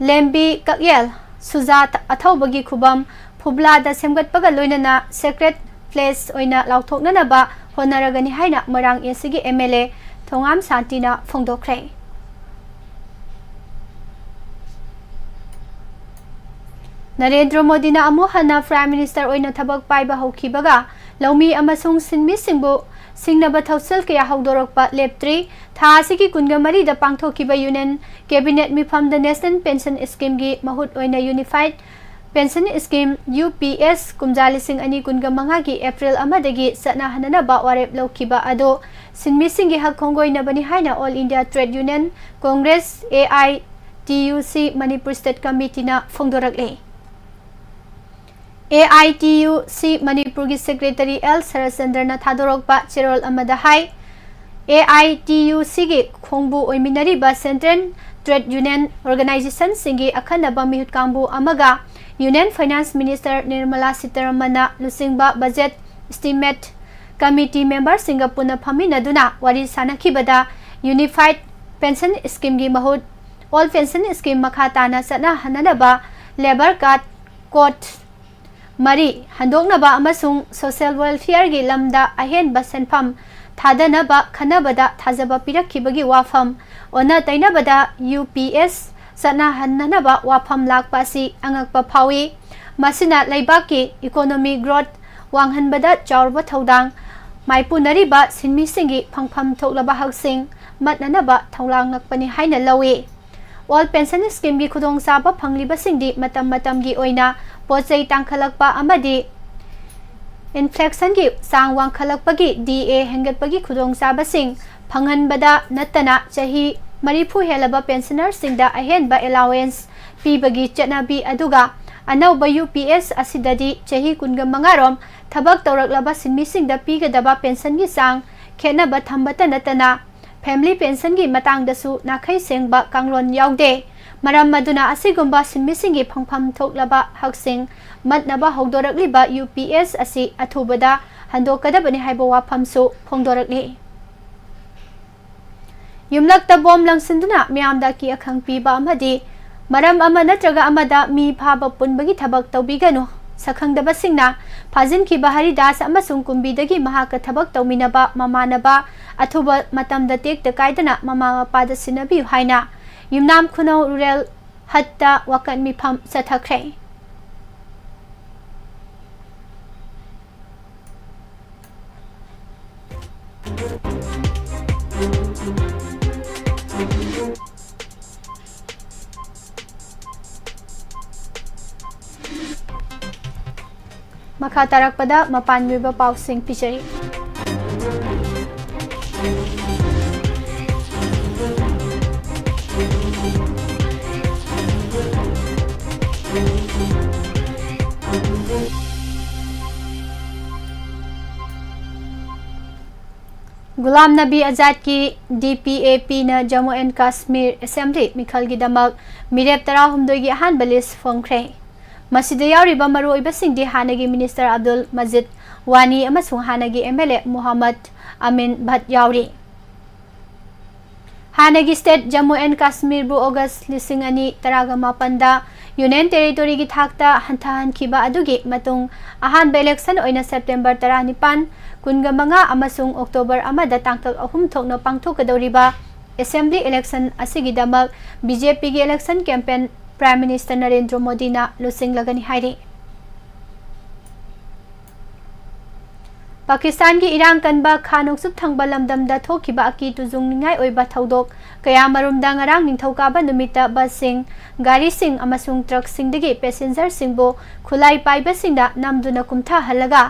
ꯂꯦꯝꯕꯤ ꯀꯛꯌꯦꯜ ꯁꯨꯖꯥ ꯑꯊꯧꯕꯒꯤ ꯈꯨꯕꯝ ꯐꯨꯕ꯭ꯂꯥꯗ ꯁꯦꯝꯒꯠꯄꯒ ꯂꯣꯏꯅꯅ sacred place ꯑꯣꯏꯅ ꯂꯥꯎꯊꯣꯛꯅꯅꯕ ꯍꯣꯠꯅꯔꯒꯅꯤ ꯍꯥꯏꯅ ꯃꯣꯏꯔꯥꯡ Eastꯀꯤ M L A ꯊꯣꯉꯥꯝ ꯁꯥꯟꯇꯤꯅ ꯐꯣꯡꯗꯣꯛꯈ꯭ꯔꯦ꯫ ꯅꯔꯦꯟꯗ꯭ꯔ ꯃꯣꯗꯤꯅ ꯑꯃꯨꯛ ꯍꯟꯅ Prime Minister ꯑꯣꯏꯅ ꯊꯕꯛ ꯄꯥꯏꯕ ꯍꯧꯈꯤꯕꯒ ꯂꯧꯃꯤ ꯑꯃꯁꯨꯡ ꯁꯤꯟꯃꯤꯁꯤꯡꯕꯨ ꯁꯤꯡꯅꯕ ꯊꯧꯁꯤꯜ ꯀꯌꯥ ꯍꯧꯗꯣꯔꯛꯄ ꯂꯦꯞꯇ꯭ꯔꯤ꯫ ꯊꯥ ꯑꯁꯤꯒꯤ ꯀꯨꯟꯒ ꯃꯔꯤꯗ ꯄꯥꯡꯊꯣꯛꯈꯤꯕ Union Cabinet ꯃꯤꯐꯝꯗ National Pension Schemeꯒꯤ ꯃꯍꯨꯠ ꯑꯣꯏꯅ Unified Pension Scheme, U P S, ꯀꯨꯝꯖꯥ ꯂꯤꯁꯤꯡ ꯑꯅꯤ ꯀꯨꯟꯒ ꯃꯉꯥꯒꯤ April ꯑꯃꯗꯒꯤ ꯆꯠꯅꯍꯟꯅꯅꯕ ꯋꯥꯔꯦꯞ ꯂꯧꯈꯤꯕ ꯑꯗꯨ ꯁꯤꯟꯃꯤꯁꯤꯡꯒꯤ ꯍꯛ ꯈꯣꯡꯒꯣꯏꯅꯕꯅꯤ ꯍꯥꯏꯅ All India Trade Union Congress, A I T U C, Manipur State Committeeꯅ ꯐꯣꯡꯗꯣꯔꯛꯂꯦ꯫ A I T U C ꯃꯅꯤꯄꯨꯔꯒꯤ Secretary L ꯁꯔꯠꯆꯟꯗ꯭ꯔꯅ ꯊꯥꯗꯣꯔꯛꯄ ꯆꯦꯔꯣꯜ ꯑꯃꯗ ꯍꯥꯏ, A I T U Cꯒꯤ ꯈꯣꯡꯕꯨ ꯑꯣꯏꯃꯤꯟꯅꯔꯤꯕ Central Trade Union Organizationꯁꯤꯡꯒꯤ ꯑꯈꯟꯅꯕ ꯃꯤꯍꯨꯠ ꯀꯥꯡꯕꯨ ꯑꯃꯒ Union Finance Minister ꯅꯤꯔꯃꯂꯥ ꯁꯤꯇꯥꯔꯥꯃꯟꯅ ꯂꯨꯆꯤꯡꯕ Budget Estimate Committee memberꯁꯤꯡꯒ ꯄꯨꯟꯅ ꯐꯝꯃꯤꯟꯅꯗꯨꯅ ꯋꯥꯔꯤ ꯁꯥꯅꯈꯤꯕꯗ Unified Pension Schemeꯒꯤ ꯃꯍꯨꯠ Old Pension Scheme ꯃꯈꯥ ꯇꯥꯅ ꯆꯠꯅꯍꯟꯅꯅꯕ Labour Card Code ꯃꯔꯤ ꯍꯟꯗꯣꯛꯅꯕ ꯑꯃꯁꯨꯡ Social Welfareꯒꯤ ꯂꯝꯗ ꯑꯍꯦꯟꯕ ꯁꯦꯟꯐꯝ ꯊꯥꯗꯅꯕ ꯈꯟꯅꯕꯗ ꯊꯥꯖꯕ ꯄꯤꯔꯛꯈꯤꯕꯒꯤ ꯋꯥꯐꯝ ꯑꯣꯟꯅ ꯇꯩꯅꯕꯗ U P S ꯆꯠꯅꯍꯟꯅꯅꯕ ꯋꯥꯐꯝ ꯂꯥꯛꯄ ꯑꯁꯤ ꯑꯉꯛꯄ ꯐꯥꯎꯏ꯫ ꯃꯁꯤꯅ ꯂꯩꯕꯥꯛꯀꯤ economy growth ꯋꯥꯡꯍꯟꯕꯗ ꯆꯥꯎꯔꯕ ꯊꯧꯗꯥꯡ ꯃꯥꯏꯄꯨꯅꯔꯤꯕ ꯁꯤꯟꯃꯤꯁꯤꯡꯒꯤ ꯐꯪꯐꯝ ꯊꯣꯛꯂꯕ ꯍꯛꯁꯤꯡ ꯃꯠꯅꯅꯕ ꯊꯧꯂꯥꯡꯂꯛꯄꯅꯤ ꯍꯥꯏꯅ ꯂꯧꯏ꯫ Old Pension Schemeꯒꯤ ꯈꯨꯗꯣꯡꯆꯥꯕ ꯐꯪꯂꯤꯕꯁꯤꯡꯗꯤ ꯃꯇꯝ ꯃꯇꯝꯒꯤ ꯑꯣꯏꯅ ꯄꯣꯠ ꯆꯩ ꯇꯥꯡꯈꯠꯂꯛꯄ ꯑꯃꯗꯤ inflationꯒꯤ ꯆꯥꯡ ꯋꯥꯡꯈꯠꯂꯛꯄꯒꯤ D A ꯍꯦꯟꯒꯠꯄꯒꯤ ꯈꯨꯗꯣꯡꯆꯥꯕꯁꯤꯡ ꯐꯪꯍꯟꯕꯗ ꯅꯠꯇꯅ ꯆꯍꯤ ꯃꯔꯤꯐꯨ ꯍꯦꯜꯂꯕ pensionerꯁꯤꯡꯗ ꯑꯍꯦꯟꯕ allowance ꯄꯤꯕꯒꯤ ꯆꯠꯅꯕꯤ ꯑꯗꯨꯒ ꯑꯅꯧꯕ U P S ꯑꯁꯤꯗꯗꯤ ꯆꯍꯤ ꯀꯨꯟꯒ ꯃꯉꯥꯔꯣꯝ ꯊꯕꯛ ꯇꯧꯔꯛꯂꯕ ꯁꯤꯟꯃꯤꯁꯤꯡꯗ ꯄꯤꯒꯗꯕ pensionꯒꯤ ꯆꯥꯡ ꯈꯦꯠꯅꯕ ꯊꯝꯕꯇ ꯅꯠꯇꯅ family pensionꯒꯤ ꯃꯇꯥꯡꯗꯁꯨ ꯅꯥꯈꯩ ꯁꯦꯡꯕ ꯀꯥꯡꯂꯣꯟ ꯌꯥꯎꯗꯦ꯫ ꯃꯔꯝ ꯑꯗꯨꯅ ꯑꯁꯤꯒꯨꯝꯕ ꯁꯤꯟꯃꯤꯁꯤꯡꯒꯤ ꯐꯪꯐꯝ ꯊꯣꯛꯂꯕ ꯍꯛꯁꯤꯡ ꯃꯠꯅꯕ ꯍꯧꯗꯣꯔꯛꯂꯤꯕ U P S ꯑꯁꯤ ꯑꯊꯨꯕꯗ ꯍꯟꯗꯣꯛꯀꯗꯕꯅꯤ ꯍꯥꯏꯕ ꯋꯥꯐꯝꯁꯨ ꯐꯣꯡꯗꯣꯔꯛꯂꯤ꯫ ꯌꯨꯝꯂꯛꯇ ꯕꯣꯝ ꯂꯪꯁꯤꯟꯗꯨꯅ ꯃꯤꯌꯥꯝꯗ ꯑꯀꯤ ꯑꯈꯪ ꯄꯤꯕ ꯑꯃꯗꯤ ꯃꯔꯝ ꯑꯃ ꯅꯠꯇ꯭ꯔꯒ ꯑꯃꯗ ꯃꯤ ꯐꯥꯕ ꯄꯨꯟꯕꯒꯤ ꯊꯕꯛ ꯇꯧꯕꯤꯒꯅꯨ꯫ ꯁꯛꯈꯪꯗꯕꯁꯤꯡꯅ ꯐꯥꯖꯤꯟꯈꯤꯕ ꯍꯔꯤꯗꯥꯁ ꯑꯃꯁꯨꯡ ꯀꯨꯝꯕꯤꯗꯒꯤ ꯃꯍꯥꯛꯀ ꯊꯕꯛ ꯇꯧꯃꯤꯟꯅꯕ ꯃꯃꯥꯟꯅꯕ ꯑꯊꯨꯕ ꯃꯇꯝꯗ ꯇꯦꯛꯇ ꯀꯥꯏꯗꯅ ꯃꯃꯥ ꯃꯄꯥꯗ ꯁꯤꯟꯅꯕꯤꯌꯨ ꯍꯥꯏꯅ ꯌꯨꯝꯅꯥꯝ ꯈꯨꯅꯧ Rural Hutꯇ ꯋꯥꯀꯠ ꯃꯤꯐꯝ ꯆꯠꯊꯈ꯭ꯔꯦ꯫ ꯃꯈꯥ ꯇꯥꯔꯛꯄꯗ ꯃꯄꯥꯟꯒꯤ ꯑꯣꯏꯕ ꯄꯥꯎꯁꯤꯡ ꯄꯤꯖꯔꯤ꯫ ꯒꯨꯂꯥꯝ ꯅꯕꯤ ꯑꯖꯥꯗꯀꯤ D P A P ꯅ ꯖꯝꯃꯨ ꯑꯦꯟ ꯀꯥꯁꯃꯤꯔ ꯑꯦꯁꯦꯝꯕ꯭ꯂꯤ ꯃꯤꯈꯜꯒꯤꯗꯃꯛ ꯃꯤꯔꯦꯞ ꯇꯔꯥꯍꯨꯝꯗꯣꯏꯒꯤ ꯑꯍꯥꯟꯕ ꯂꯤꯁ ꯐꯣꯡꯈ꯭ꯔꯦ꯫ ꯃꯁꯤꯗ ꯌꯥꯎꯔꯤꯕ ꯃꯔꯨꯑꯣꯏꯕꯁꯤꯡꯗꯤ ꯍꯥꯟꯅꯒꯤ ꯃꯤꯅꯤꯁꯇꯔ ꯑꯕꯗꯨꯜ ꯃꯖꯤꯗ ꯋꯥꯅꯤ ꯑꯃꯁꯨꯡ ꯍꯥꯟꯅꯒꯤ M L A ꯃꯨꯍꯝꯃꯗ ꯑꯃꯤꯟ ꯚꯠ ꯌꯥꯎꯔꯤ꯫ ꯍꯥꯟꯅꯒꯤ ꯁ꯭ꯇꯦꯠ ꯖꯝꯃꯨ ꯑꯦꯟ ꯀꯥꯁꯃꯤꯔꯕꯨ ꯑꯣꯒꯁ ꯂꯤꯁꯤꯡ ꯑꯅꯤ ꯇꯔꯥꯒ ꯃꯥꯄꯟꯗ ꯌꯨꯅꯤꯌꯟ ꯇꯦꯔꯤꯇꯣꯔꯤꯒꯤ ꯊꯥꯛꯇ ꯍꯟꯊꯍꯟꯈꯤꯕ ꯑꯗꯨꯒꯤ ꯃꯇꯨꯡ, ꯑꯍꯥꯟꯕ ꯏꯂꯦꯛꯁꯟ ꯑꯣꯏꯅ ꯁꯦꯞꯇꯦꯝꯕꯔ ꯇꯔꯥꯅꯤꯄꯥꯟ, ꯀꯨꯟꯒ ꯃꯉꯥ ꯑꯃꯁꯨꯡ ꯑꯣꯛꯇꯣꯕꯔ ꯑꯃꯗ ꯇꯥꯡꯀꯛ ꯑꯍꯨꯝ ꯊꯣꯛꯅ ꯄꯥꯡꯊꯣꯛꯀꯗꯧꯔꯤꯕ ꯑꯦꯁꯦꯝꯕ꯭ꯂꯤ ꯏꯂꯦꯛꯁꯟ ꯑꯁꯤꯒꯤꯗꯃꯛ B J P ꯒꯤ election campaign Prime Minister Narendra ꯃꯣꯗꯤꯅ ꯂꯨꯆꯤꯡꯂꯒꯅꯤ ꯍꯥꯏꯔꯤ꯫ ꯄꯥꯀꯤꯁꯇꯥꯟꯒꯤ ꯏꯔꯥꯡ ꯀꯟꯕ ꯈꯥ ꯅꯣꯡꯆꯨꯞ ꯊꯪꯕ ꯂꯝꯗꯝꯗ ꯊꯣꯛꯈꯤꯕ ꯑꯀꯤ ꯇꯨꯖꯨꯡꯅꯤꯡꯉꯥꯏ ꯑꯣꯏꯕ ꯊꯧꯗꯣꯛ ꯀꯌꯥꯃꯔꯨꯝꯗ ꯉꯔꯥꯡ ꯅꯤꯡꯊꯧꯀꯥꯕ ꯅꯨꯃꯤꯠꯇ ꯕꯁꯁꯤꯡ, ꯒꯥꯔꯤꯁꯤꯡ ꯑꯃꯁꯨꯡ ꯇ꯭ꯔꯛꯁꯤꯡꯗꯒꯤ ꯄꯦꯁꯦꯟꯖꯔꯁꯤꯡꯕꯨ ꯈꯨꯠꯂꯥꯏ ꯄꯥꯏꯕꯁꯤꯡꯅ ꯅꯝꯗꯨꯅ ꯀꯨꯝꯊꯍꯜꯂꯒ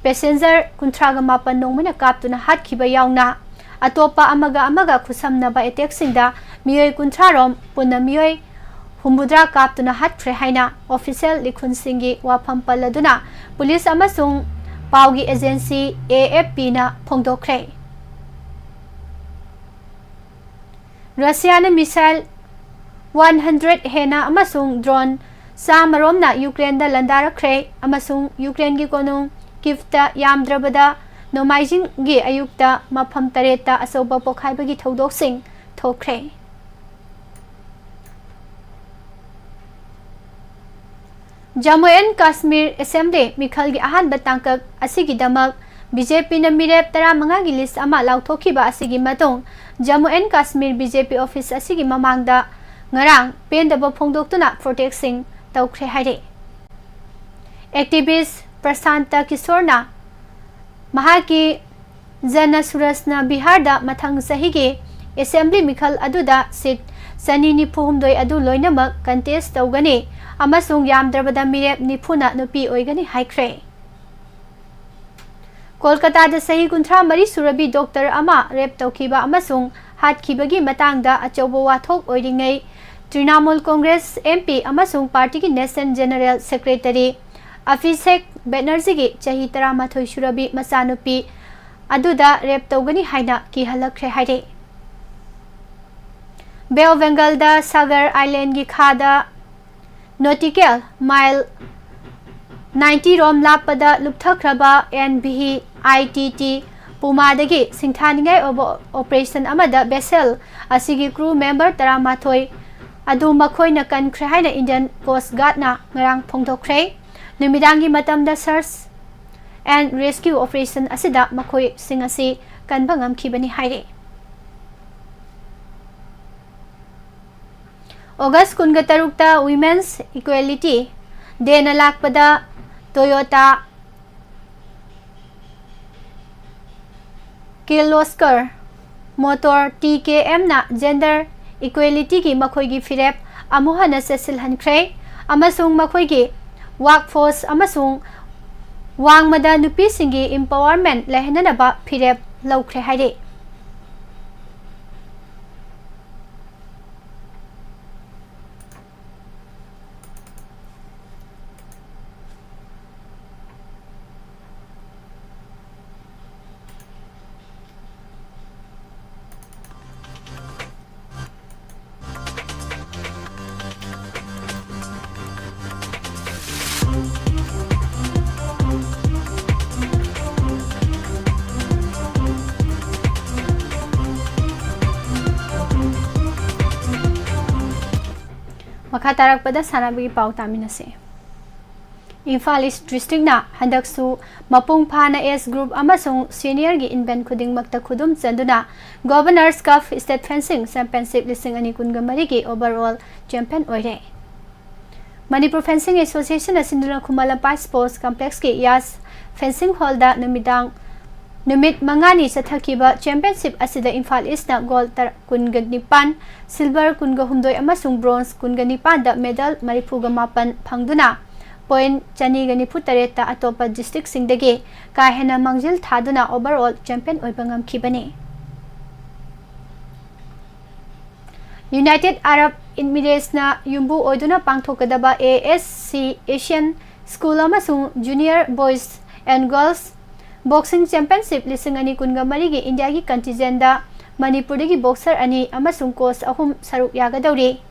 ꯄꯦꯁꯦꯟꯖꯔ ꯀꯨꯟꯊ꯭ꯔꯥꯒ ꯃꯥꯄꯟ ꯅꯣꯡꯃꯩꯅ ꯀꯥꯞꯇꯨꯅ ꯍꯥꯠꯈꯤꯕ ꯌꯥꯎꯅ ꯑꯇꯣꯞꯄ ꯑꯃꯒ ꯑꯃꯒ ꯈꯨꯠꯁꯝꯅꯕ ꯑꯦꯇꯦꯛꯁꯤꯡꯗ ꯃꯤꯑꯣꯏ ꯀꯨꯟꯊ꯭ꯔꯥ ꯔꯣꯝ, ꯄꯨꯟꯅ ꯃꯤꯑꯣꯏ ꯍꯨꯝꯐꯨꯇꯔꯥ ꯀꯥꯞꯇꯨꯅ ꯍꯥꯠꯈ꯭ꯔꯦ ꯍꯥꯏꯅ ꯑꯣꯐꯤꯁꯤꯌꯦꯜ ꯂꯤꯈꯨꯟꯁꯤꯡꯒꯤ ꯋꯥꯐꯝ ꯄꯜꯂꯗꯨꯅ ꯄꯨꯂꯤꯁ ꯑꯃꯁꯨꯡ ꯄꯥꯎꯒꯤ ꯑꯦꯖꯦꯟꯁꯤ A F P ꯅ ꯐꯣꯡꯗꯣꯛꯈ꯭ꯔꯦ꯫ ꯔꯁꯤꯌꯥꯅ ꯃꯤꯁꯥꯏꯜ one hundred ꯍꯦꯟꯅ ꯑꯃꯁꯨꯡ ꯗ꯭ꯔꯣꯟ ꯆꯥꯝꯃ ꯔꯣꯝꯅ ꯌꯨꯀ꯭ꯔꯦꯟꯗ ꯂꯥꯟꯗꯥꯔꯛꯈ꯭ꯔꯦ ꯑꯃꯁꯨꯡ ꯌꯨꯀ꯭ꯔꯦꯟꯒꯤ ꯀꯣꯅꯨꯡ ꯀꯤꯚꯇ ꯌꯥꯝꯗ꯭ꯔꯕꯗ ꯅꯣꯡꯃꯥꯏꯖꯤꯡꯒꯤ ꯑꯌꯨꯛꯇ ꯃꯐꯝ ꯇꯔꯦꯠꯇ ꯑꯆꯧꯕ ꯄꯣꯈꯥꯏꯕꯒꯤ ꯊꯧꯗꯣꯛꯁꯤꯡ ꯊꯣꯛꯈ꯭ꯔꯦ꯫ ꯖꯝꯃꯨ ꯑꯦꯟ ꯀꯥꯁꯃꯤꯔ ꯑꯦꯁꯦꯝꯕ꯭ꯂꯤ ꯃꯤꯈꯜꯒꯤ ꯑꯍꯥꯟꯕ ꯇꯥꯡꯀꯛ ꯑꯁꯤꯒꯤꯗꯃꯛ B J P ꯅ ꯃꯤꯔꯦꯞ ꯇꯔꯥꯃꯉꯥꯒꯤ ꯂꯤꯁ ꯑꯃ ꯂꯥꯎꯊꯣꯛꯈꯤꯕ ꯑꯁꯤꯒꯤ ꯃꯇꯨꯡ, Jammu and Kashmir B J P office ꯑꯁꯤꯒꯤ ꯃꯃꯥꯡꯗ ꯉꯔꯥꯡ ꯄꯦꯟꯗꯕ ꯐꯣꯡꯗꯣꯛꯇꯨꯅ ꯄ꯭ꯔꯣꯇꯦꯁꯁꯤꯡ ꯇꯧꯈ꯭ꯔꯦ ꯍꯥꯏꯔꯤ꯫ ꯑꯦꯛꯇꯤꯚꯤꯁ ꯄ꯭ꯔꯁꯥꯟꯇ ꯀꯤꯁꯣꯔꯅ ꯃꯍꯥꯛꯀꯤ ꯖꯅ ꯁꯨꯔꯁꯅ ꯕꯤꯍꯥꯔꯗ ꯃꯊꯪ ꯆꯍꯤꯒꯤ ꯑꯦꯁꯦꯝꯕ꯭ꯂꯤ ꯃꯤꯈꯜ ꯑꯗꯨꯗ ꯁꯤꯠ ꯆꯅꯤ ꯅꯤꯐꯨ ꯍꯨꯝꯗꯣꯏ ꯑꯗꯨ ꯂꯣꯏꯅꯃꯛ ꯀꯟꯇꯦꯁ ꯇꯧꯒꯅꯤ ꯑꯃꯁꯨꯡ ꯌꯥꯝꯗ꯭ꯔꯕꯗ ꯃꯤꯔꯦꯞ ꯅꯤꯐꯨꯅ ꯅꯨꯄꯤ ꯑꯣꯏꯒꯅꯤ ꯍꯥꯏꯈ꯭ꯔꯦ꯫ ꯀꯣꯜꯀꯇꯥꯗ ꯆꯍꯤ ꯀꯨꯟꯊ꯭ꯔꯥ ꯃꯔꯤ ꯁꯨꯔꯕꯤ ꯗꯣꯛꯇꯔ ꯑꯃ ꯔꯦꯞ ꯇꯧꯈꯤꯕ ꯑꯃꯁꯨꯡ ꯍꯥꯠꯈꯤꯕꯒꯤ ꯃꯇꯥꯡꯗ ꯑꯆꯧꯕ ꯋꯥꯊꯣꯛ ꯑꯣꯏꯔꯤꯉꯩ, ꯇ꯭ꯔꯤꯅꯥꯃꯨꯜ ꯀꯣꯡꯒ꯭ꯔꯦꯁ ꯑꯦꯝ ꯄꯤ ꯑꯃꯁꯨꯡ ꯄꯥꯔꯇꯤꯒꯤ ꯅꯦꯁꯅꯦꯜ ꯖꯦꯅꯔꯦꯜ ꯁꯦꯀ꯭ꯔꯦꯇꯔꯤ ꯑꯚꯤꯁꯦꯛ ꯕꯦꯅꯔꯖꯤꯒꯤ ꯆꯍꯤ ꯇꯔꯥꯃꯥꯊꯣꯏ ꯁꯨꯔꯕꯤ ꯃꯆꯥꯅꯨꯄꯤ ꯑꯗꯨꯗ ꯔꯦꯞ ꯇꯧꯒꯅꯤ ꯍꯥꯏꯅ ꯀꯤꯍꯜꯂꯛꯈ꯭ꯔꯦ ꯍꯥꯏꯔꯦ꯫ ꯕꯦ ꯑꯣꯐ ꯕꯦꯡꯒꯜꯗ ꯁꯥꯒꯔ ꯑꯥꯏꯂꯦꯟꯒꯤ ꯈꯥꯗ ꯅꯣꯇꯤꯀꯦꯜ ꯃꯥꯏꯜ ꯅꯥꯏꯟꯇꯤ ꯔꯣꯝ ꯂꯥꯞꯄꯗ ꯂꯨꯞꯊꯈ꯭ꯔꯕ N V I T T ꯄꯨꯃꯥꯗꯒꯤ ꯁꯤꯡꯊꯥꯅꯤꯡꯉꯥꯏ ꯑꯣꯏꯕ ꯑꯣꯄꯔꯦꯁꯟ ꯑꯃꯗ ꯚꯦꯁꯦꯜ ꯑꯁꯤꯒꯤ ꯀ꯭ꯔꯨ ꯃꯦꯝꯕꯔ ꯇꯔꯥꯃꯥꯊꯣꯏ ꯑꯗꯨ ꯃꯈꯣꯏꯅ ꯀꯟꯈ꯭ꯔꯦ ꯍꯥꯏꯅ ꯏꯟꯗꯤꯌꯟ ꯀꯣꯁ ꯒꯥꯔꯗꯅ ꯉꯔꯥꯡ ꯐꯣꯡꯗꯣꯛꯈ꯭ꯔꯦ꯫ ꯅꯨꯃꯤꯗꯥꯡꯒꯤ ꯃꯇꯝꯗ ꯁꯔꯆ ꯑꯦꯟ ꯔꯦꯁꯀ꯭ꯌꯨ ꯑꯣꯄꯔꯦꯁꯟ ꯑꯁꯤꯗ ꯃꯈꯣꯏꯁꯤꯡ ꯑꯁꯤ ꯀꯟꯕ ꯉꯝꯈꯤꯕꯅꯤ ꯍꯥꯏꯔꯤ꯫ ꯑꯣꯒꯁ ꯀꯨꯟꯒ ꯇꯔꯨꯛꯇ ꯋꯤꯃꯦꯟꯁ ꯏꯀ꯭ꯋꯦꯂꯤꯇꯤ ꯗꯦꯅ ꯂꯥꯛꯄꯗ ꯇꯣꯌꯣꯇꯥ ꯀꯤꯔꯂꯣꯁꯀꯔ ꯃꯣꯇꯣꯔ ꯇꯤ ꯀꯦ ꯑꯦꯝꯅ ꯖꯦꯟꯗꯔ ꯏꯀ꯭ꯋꯦꯂꯤꯇꯤꯒꯤ ꯃꯈꯣꯏꯒꯤ ꯐꯤꯔꯦꯞ ꯑꯃꯨꯛ ꯍꯟꯅ ꯆꯦꯠꯁꯤꯜꯍꯟꯈ꯭ꯔꯦ ꯑꯃꯁꯨꯡ ꯃꯈꯣꯏꯒꯤ ꯋꯥꯔꯛꯐꯣꯔꯁ ꯑꯃꯁꯨꯡ ꯋꯥꯡꯃꯗ ꯅꯨꯄꯤꯁꯤꯡꯒꯤ empowerment ꯂꯩꯍꯟꯅꯅꯕ ꯐꯤꯔꯦꯞ ꯂꯧꯈ꯭ꯔꯦ ꯍꯥꯏꯔꯤ꯫ ꯃꯈꯥ ꯇꯥꯔꯛꯄꯗ ꯁꯥꯟꯅꯕꯒꯤ ꯄꯥꯎ ꯇꯥꯃꯤꯟꯅꯁꯤ꯫ ꯏꯝꯐꯥꯜ ꯏꯁ ꯗꯤꯁꯇ꯭ꯔꯤꯛꯅ ꯍꯟꯗꯛꯁꯨ ꯃꯄꯨꯡ ꯐꯥꯅ ꯑꯦꯖ ꯒ꯭ꯔꯨꯞ ꯑꯃꯁꯨꯡ ꯁꯤꯅꯤꯌꯔꯒꯤ ꯏꯟꯚꯦꯟ ꯈꯨꯗꯤꯡꯃꯛꯇ ꯈꯨꯗꯨꯝ ꯆꯟꯗꯨꯅ ꯒꯣꯚꯔꯅꯔꯁ ꯀꯞ ꯁ꯭ꯇꯦꯠ ꯐꯦꯟꯁꯤꯡ ꯆꯦꯝꯄꯤꯌꯟꯁꯤꯞ ꯂꯤꯁꯤꯡ ꯑꯅꯤ ꯀꯨꯟꯒ ꯃꯔꯤꯒꯤ ꯑꯣꯚꯔꯑꯣꯜ ꯆꯦꯝꯄꯤꯌꯟ ꯑꯣꯏꯔꯦ꯫ ꯃꯅꯤꯄꯨꯔ ꯐꯦꯟꯁꯤꯡ ꯑꯦꯁꯣꯁꯤꯌꯦꯁꯟꯅ ꯁꯤꯟꯗꯨꯅ ꯈꯨꯃꯟ ꯂꯝꯄꯥꯛ ꯁ꯭ꯄꯣꯔꯠꯁ ꯀꯝꯄ꯭ꯂꯦꯛꯁꯀꯤ ꯌꯥꯁ ꯐꯦꯟꯁꯤꯡ ꯍꯣꯜꯗ ꯅꯨꯃꯤꯗꯥꯡ, ꯅꯨꯃꯤꯠ ꯃꯉꯥꯅꯤ ꯆꯠꯊꯈꯤꯕ ꯆꯦꯝꯄꯤꯌꯟꯁꯤꯞ ꯑꯁꯤꯗ ꯏꯝꯐꯥꯜ ꯏꯁꯅ ꯒꯣꯜ ꯇꯔꯥ, ꯀꯨꯟꯒ ꯅꯤꯄꯥꯟ, ꯁꯤꯜꯚꯔ ꯀꯨꯟꯒ ꯍꯨꯝꯗꯣꯏ ꯑꯃꯁꯨꯡ ꯕ꯭ꯔꯣꯟꯖ ꯀꯨꯟꯒ ꯅꯤꯄꯥꯟꯗ ꯃꯦꯗꯜ ꯃꯔꯤꯐꯨꯒ ꯃꯥꯄꯟ ꯐꯪꯗꯨꯅ ꯄꯣꯏꯟꯠ ꯆꯅꯤꯒ ꯅꯤꯐꯨ ꯇꯔꯦꯠꯇ ꯑꯇꯣꯞꯄ ꯗꯤꯁꯇ꯭ꯔꯤꯛꯁꯤꯡꯗꯒꯤ ꯀꯥ ꯍꯦꯟꯅ ꯃꯥꯡꯖꯤꯜ ꯊꯥꯗꯨꯅ overall champion ꯑꯣꯏꯕ ꯉꯝꯈꯤꯕꯅꯤ꯫ United Arab Emirates ꯅ ꯌꯨꯝꯕꯨ ꯑꯣꯏꯗꯨꯅ ꯄꯥꯡꯊꯣꯛꯀꯗꯕ A S C Asian School ꯑꯃꯁꯨꯡ Junior Boys and Girls Boxing Championship ꯂꯤꯁꯤꯡ ꯑꯅꯤ ꯀꯨꯟꯒ ꯃꯔꯤꯒꯤ ꯏꯟꯗꯤꯌꯥꯒꯤ contingent ꯗ ꯃꯅꯤꯄꯨꯔꯗꯒꯤ boxer ꯑꯅꯤ ꯑꯃꯁꯨꯡ coach ꯑꯍꯨꯝ ꯁꯔꯨꯛ ꯌꯥꯒꯗꯧꯔꯤ꯫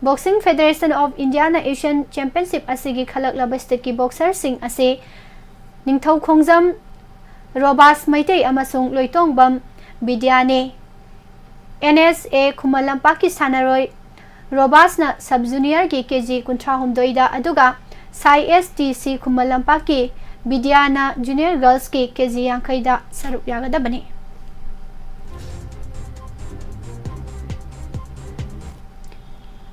Boxing Federation of India ꯅ Asian Championship ꯑꯁꯤꯒꯤ ꯈꯜꯂꯛꯂꯕ state ꯀꯤ boxer ꯁꯤꯡ ꯑꯁꯤ ꯅꯤꯡꯊꯧꯈꯣꯡꯖꯝ ꯔꯣꯕꯥꯁ ꯃꯩꯇꯩ ꯑꯃꯁꯨꯡ ꯂꯣꯏꯇꯣꯡꯕꯝ ꯕꯤꯗ꯭ꯌꯥꯅꯤ꯫ N S A ꯈꯨꯃꯟ ꯂꯝꯄꯥꯛꯀꯤ ꯁꯥꯟꯅꯔꯣꯏ ꯔꯣꯕꯥꯁꯅ sub junior ꯒꯤ K G ꯀꯨꯟꯊ꯭ꯔꯥ ꯍꯨꯝꯗꯣꯏꯗ, ꯑꯗꯨꯒ ꯁꯥꯏ S T C ꯈꯨꯃꯟ ꯂꯝꯄꯥꯛꯀꯤ ꯕꯤꯗ꯭ꯌꯥꯅ junior girls ꯀꯤ K G ꯌꯥꯡꯈꯩꯗ ꯁꯔꯨꯛ ꯌꯥꯒꯗꯕꯅꯤ꯫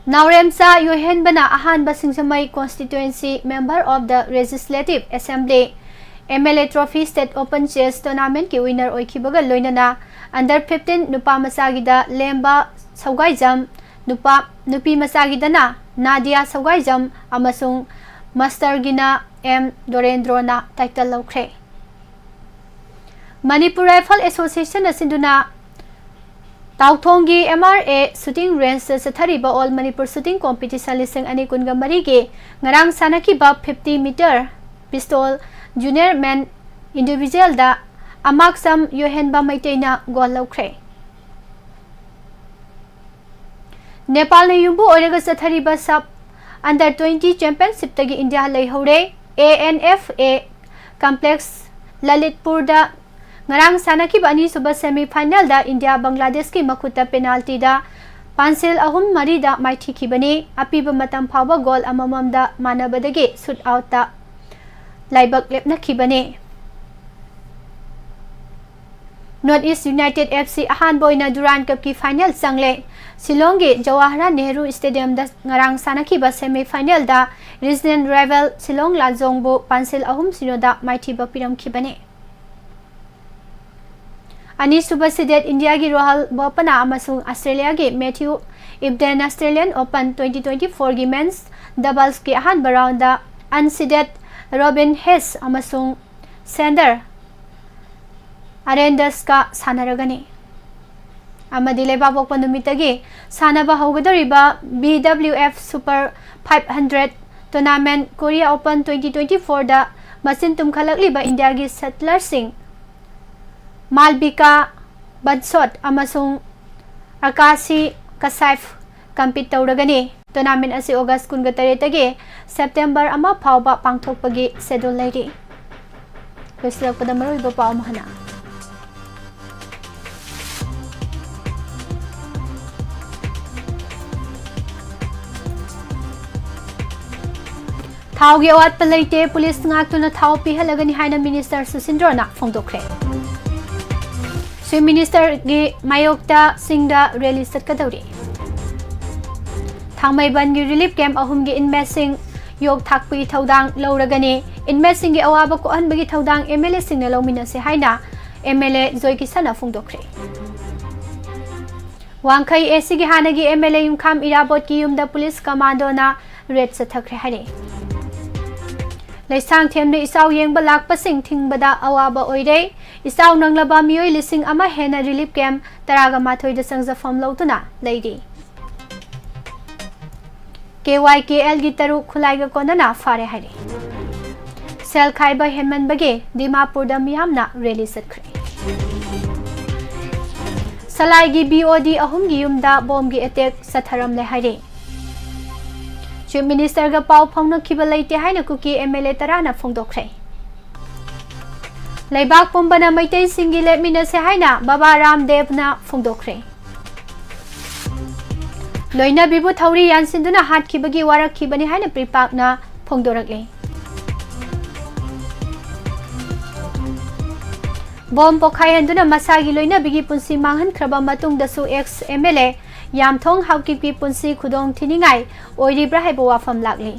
ꯅꯥꯎꯔꯦꯝꯆꯥ ꯌꯣꯏꯍꯦꯟꯕꯅ ꯑꯍꯥꯟꯕ ꯁꯤꯡꯖꯃꯩ constituency Member of the Legislative Assembly M L A Trophy State Open Chess Tournament ꯀꯤ winner ꯑꯣꯏꯈꯤꯕꯒ ꯂꯣꯏꯅꯅ under fifteen ꯅꯨꯄꯥ ꯃꯆꯥꯒꯤꯗ ꯂꯦꯝꯕ ꯁꯧꯒꯥꯏꯖꯝ, ꯅꯨꯄꯥ, ꯅꯨꯄꯤ ꯃꯆꯥꯒꯤꯗꯅ ꯅꯥꯗꯤꯌꯥ ꯁꯧꯒꯥꯏꯖꯝ ꯑꯃꯁꯨꯡ master ꯒꯤꯅ M ꯗꯣꯔꯦꯟꯗ꯭ꯔꯣꯅ title ꯂꯧꯈ꯭ꯔꯦ꯫ Manipur Rifle Association ꯅ ꯁꯤꯟꯗꯨꯅ ꯇꯥꯎꯊꯣꯡꯒꯤ M R A shooting range ꯇ ꯆꯠꯊꯔꯤꯕ All Manipur Shooting Competition ꯂꯤꯁꯤꯡ ꯑꯅꯤ ꯀꯨꯟꯒ ꯃꯔꯤꯒꯤ ꯉꯔꯥꯡ ꯁꯥꯟꯅꯈꯤꯕ fifty meter pistol junior men individual ꯗ ꯑꯃꯥꯛꯆꯝ ꯌꯣꯏꯍꯦꯟꯕ ꯃꯩꯇꯩꯅ gold ꯂꯧꯈ꯭ꯔꯦ꯫ ꯅꯦꯄꯥꯜꯅ ꯌꯨꯝꯕꯨ ꯑꯣꯏꯔꯒ ꯆꯠꯊꯔꯤꯕ sub under twenty championship ꯇꯒꯤ ꯏꯟꯗꯤꯌꯥ ꯂꯩꯍꯧꯔꯦ꯫ A N F A complex ꯂꯂꯤꯠꯄꯨꯔꯗ ꯉꯔꯥꯡ ꯁꯥꯟꯅꯈꯤꯕ ꯑꯅꯤꯁꯨꯕ semi final ꯗ ꯏꯟꯗꯤꯌꯥ ꯕꯪꯒ꯭ꯂꯥꯗꯦꯁꯀꯤ ꯃꯈꯨꯠꯇ penalty ꯗ ꯄꯥꯟꯁꯤꯜ ꯑꯍꯨꯝ ꯃꯔꯤꯗ ꯃꯥꯏꯊꯤꯈꯤꯕꯅꯤ꯫ ꯑꯄꯤꯕ ꯃꯇꯝ ꯐꯥꯎꯕ goal ꯑꯃꯃꯝꯗ ꯃꯥꯟꯅꯕꯗꯒꯤ shoot out ꯇ ꯂꯥꯏꯕꯛ ꯂꯦꯞꯅꯈꯤꯕꯅꯤ꯫ North East United F C ꯑꯍꯥꯟꯕ ꯑꯣꯏꯅ Durand Cup ꯀꯤ final ꯆꯪꯂꯦ꯫ ꯁꯤꯂꯣꯡꯒꯤ ꯖꯋꯥꯍꯔꯂꯥꯜ ꯅꯦꯍꯔꯨ Stadium ꯗ ꯉꯔꯥꯡ ꯁꯥꯟꯅꯈꯤꯕ semi final ꯗ regional rival ꯁꯤꯂꯣꯡ ꯂꯥꯖꯣꯡꯕꯨ ꯄꯥꯟꯁꯤꯜ ꯑꯍꯨꯝ ꯁꯤꯅꯣꯗ ꯃꯥꯏꯊꯤꯕ ꯄꯤꯔꯝꯈꯤꯕꯅꯤ꯫ ꯑꯅꯤꯁꯨꯕ seeded ꯏꯟꯗꯤꯌꯥꯒꯤ ꯔꯣꯍꯜ ꯕꯣꯄꯅꯥ ꯑꯃꯁꯨꯡ ꯑꯁꯇ꯭ꯔꯦꯂꯤꯌꯥꯒꯤ Matthew ꯏꯕꯗꯦꯟ Australian Open twenty twenty-four ꯒꯤ men's doubles ꯀꯤ ꯑꯍꯥꯟꯕ round ꯗ ꯑꯟꯁꯤꯗꯦꯠ ꯔꯣꯕꯤꯟ ꯍꯦꯁ ꯑꯃꯁꯨꯡ ꯁꯦꯟꯗꯔ ꯑꯔꯦꯟꯗꯁꯀ ꯁꯥꯟꯅꯔꯒꯅꯤ꯫ ꯑꯃꯗꯤ ꯂꯩꯕꯥꯛꯄꯣꯛꯄ ꯅꯨꯃꯤꯠꯇꯒꯤ ꯁꯥꯟꯅꯕ ꯍꯧꯒꯗꯧꯔꯤꯕ B W F Super five hundred Tournament Korea Open twenty twenty-fourꯗ ꯃꯆꯤꯟ ꯇꯨꯝꯈꯠꯂꯛꯂꯤꯕ ꯏꯟꯗꯤꯌꯥꯒꯤ ꯁꯠꯂꯔꯁꯤꯡ ꯃꯥꯜꯕꯤꯀꯥ ꯕꯟꯁꯣꯠ ꯑꯃꯁꯨꯡ ꯑꯀꯥꯁꯤ ꯀꯁꯥꯏꯐ compete ꯇꯧꯔꯒꯅꯤ꯫ Tournament ꯑꯁꯤ August ꯀꯨꯟꯒ ꯇꯔꯦꯠꯇꯒꯤ September ꯑꯃ ꯐꯥꯎꯕ ꯄꯥꯡꯊꯣꯛꯄꯒꯤ schedule ꯂꯩꯔꯤ꯫ ꯂꯣꯏꯁꯤꯜꯂꯛꯄꯗ ꯃꯔꯨꯑꯣꯏꯕ ꯄꯥꯎ ꯑꯃ ꯍꯥꯟꯅ꯫ ꯊꯥꯎꯒꯤ ꯑꯋꯥꯠꯄ ꯂꯩꯇꯦ, ꯄꯨꯂꯤꯁ ꯉꯥꯛꯇꯨꯅ ꯊꯥꯎ ꯄꯤꯍꯜꯂꯒꯅꯤ ꯍꯥꯏꯅ ꯃꯤꯅꯤꯁꯇꯔ ꯁꯨꯁꯤꯟꯗ꯭ꯔꯣꯅ ꯐꯣꯡꯗꯣꯛꯈ꯭ꯔꯦ꯫ ꯆꯤꯐ ꯃꯤꯅꯤꯁꯇꯔꯒꯤ ꯃꯥꯌꯣꯛꯇ ꯆꯤꯡꯗ ꯔꯦꯂꯤ ꯆꯠꯀꯗꯧꯔꯤ꯫ ꯊꯥꯡꯃꯩꯕꯟꯒꯤ relief camp ꯑꯍꯨꯝꯒꯤ inmateꯁꯤꯡ ꯌꯣꯛ ꯊꯥꯛꯄꯒꯤ ꯊꯧꯗꯥꯡ ꯂꯧꯔꯒꯅꯤ꯫ Inmateꯁꯤꯡꯒꯤ ꯑꯋꯥꯕ ꯀꯣꯛꯍꯟꯕꯒꯤ ꯊꯧꯗꯥꯡ MLAꯁꯤꯡꯅ ꯂꯧꯃꯤꯟꯅꯁꯤ ꯍꯥꯏꯅ MLA ꯖꯣꯏ ꯀꯤꯁꯟꯅ ꯐꯣꯡꯗꯣꯛꯈ꯭ꯔꯦ꯫ ꯋꯥꯡꯈꯩ ACꯒꯤ ꯍꯥꯟꯅꯒꯤ MLA ꯌꯨꯝꯈꯥꯝ ꯏꯔꯥꯕꯣꯠꯀꯤ ꯌꯨꯝꯗ ꯄꯨꯂꯤꯁ ꯀꯃꯥꯟꯗꯣꯅ raid ꯆꯠꯊꯈ꯭ꯔꯦ ꯍꯥꯏꯔꯦ꯫ ꯂꯩꯁꯥꯡꯊꯦꯝꯗ ꯏꯆꯥꯎ ꯌꯦꯡꯕ ꯂꯥꯛꯄꯁꯤꯡ ꯊꯤꯡꯕꯗ ꯑꯋꯥꯕ ꯑꯣꯏꯔꯦ꯫ ꯏꯆꯥꯎ ꯅꯪꯂꯕ ꯃꯤꯑꯣꯏ ꯂꯤꯁꯤꯡ ꯑꯃ ꯍꯦꯟꯅ relief camp ꯇꯔꯥꯒ ꯃꯥꯊꯣꯏꯗ ꯆꯪꯖꯐꯝ ꯂꯧꯗꯨꯅ ꯂꯩꯔꯤ꯫ KYKLꯒꯤ ꯇꯔꯨꯛ ꯈꯨꯠꯂꯥꯏꯒ ꯀꯣꯟꯅꯅ ꯐꯥꯔꯦ ꯍꯥꯏꯔꯦ꯫ ꯁꯦꯜ ꯈꯥꯏꯕ ꯍꯦꯟꯃꯟꯕꯒꯤ ꯗꯤꯃꯥꯄꯨꯔꯗ ꯃꯤꯌꯥꯝꯅ rally ꯆꯠꯈ꯭ꯔꯦ꯫ ꯁꯂꯥꯏꯒꯤ BOD ꯑꯍꯨꯝꯒꯤ ꯌꯨꯝꯗ ꯕꯣꯝꯒꯤ attack ꯆꯠꯊꯔꯝꯂꯦ ꯍꯥꯏꯔꯦ꯫ Chief Ministerꯒ ꯄꯥꯎ ꯐꯥꯎꯅꯈꯤꯕ ꯂꯩꯇꯦ ꯍꯥꯏꯅ ꯀꯨꯀꯤ MLA ꯇꯔꯥꯅ ꯐꯣꯡꯗꯣꯛꯈ꯭ꯔꯦ꯫ ꯂꯩꯕꯥꯛ ꯄꯨꯝꯕꯅ ꯃꯩꯇꯩꯁꯤꯡꯒꯤ ꯂꯦꯞꯃꯤꯟꯅꯁꯦ ꯍꯥꯏꯅ ꯕꯕꯥ ꯔꯥꯝꯗꯦꯕꯅ ꯐꯣꯡꯗꯣꯛꯈ꯭ꯔꯦ꯫ ꯂꯣꯏꯅꯕꯤꯕꯨ ꯊꯧꯔꯤ ꯌꯥꯟꯁꯤꯟꯗꯨꯅ ꯍꯥꯠꯈꯤꯕꯒꯤ ꯋꯥꯔꯛꯈꯤꯕꯅꯤ ꯍꯥꯏꯅ ꯄ꯭ꯔꯤꯄꯥꯛꯅ ꯐꯣꯡꯗꯣꯔꯛꯂꯤ꯫ ꯕꯣꯝ ꯄꯣꯈꯥꯏꯍꯟꯗꯨꯅ ꯃꯁꯥꯒꯤ ꯂꯣꯏꯅꯕꯤꯒꯤ ꯄꯨꯟꯁꯤ ꯃꯥꯡꯍꯟꯈ꯭ꯔꯕ ꯃꯇꯨꯡꯗꯁꯨ ex MLA ꯌꯥꯝꯊꯣꯡ ꯍꯥꯎꯀꯤꯞꯀꯤ ꯄꯨꯟꯁꯤ ꯈꯨꯗꯣꯡ ꯊꯤꯅꯤꯡꯉꯥꯏ ꯑꯣꯏꯔꯤꯕ꯭ꯔꯥ ꯍꯥꯏꯕ ꯋꯥꯐꯝ ꯂꯥꯛꯂꯤ꯫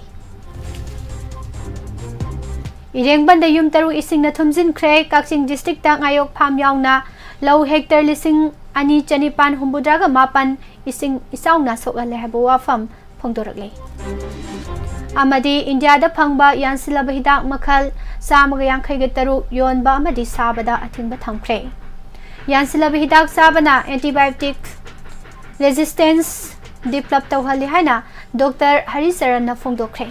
ꯏꯔꯦꯡꯕꯟꯗ ꯌꯨꯝ ꯇꯔꯨꯛ ꯏꯁꯤꯡꯅ ꯊꯨꯝꯖꯤꯟꯈ꯭ꯔꯦ꯫ ꯀꯛꯆꯤꯡ districtꯇ ꯉꯥꯌꯣꯛ farm ꯌꯥꯎꯅ ꯂꯧ hectare ꯂꯤꯁꯤꯡ ꯑꯅꯤ ꯆꯅꯤꯄꯥꯟ ꯍꯨꯝꯐꯨꯇꯔꯥꯒ ꯃꯥꯄꯟ ꯏꯁꯤꯡ ꯏꯆꯥꯎꯅ ꯁꯣꯛꯍꯜꯂꯦ ꯍꯥꯏꯕ ꯋꯥꯐꯝ ꯐꯣꯡꯗꯣꯔꯛꯂꯤ꯫ ꯑꯃꯗꯤ ꯏꯟꯗꯤꯌꯥꯗ ꯐꯪꯕ ꯌꯥꯟꯁꯤꯜꯂꯕ ꯍꯤꯗꯥꯛ ꯃꯈꯜ ꯆꯥꯝꯃꯒ ꯌꯥꯡꯈꯩꯒ ꯇꯔꯨꯛ ꯌꯣꯟꯕ ꯑꯃꯗꯤ ꯁꯥꯕꯗ ꯑꯊꯤꯡꯕ ꯊꯝꯈ꯭ꯔꯦ꯫ ꯌꯥꯟꯁꯤꯜꯂꯕ ꯍꯤꯗꯥꯛ ꯆꯥꯕꯅ antibiotic resistance develop ꯇꯧꯍꯜꯂꯤ ꯍꯥꯏꯅ ꯗꯣꯛꯇꯔ ꯍꯔꯤꯆꯔꯟꯅ ꯐꯣꯡꯗꯣꯛꯈ꯭ꯔꯦ꯫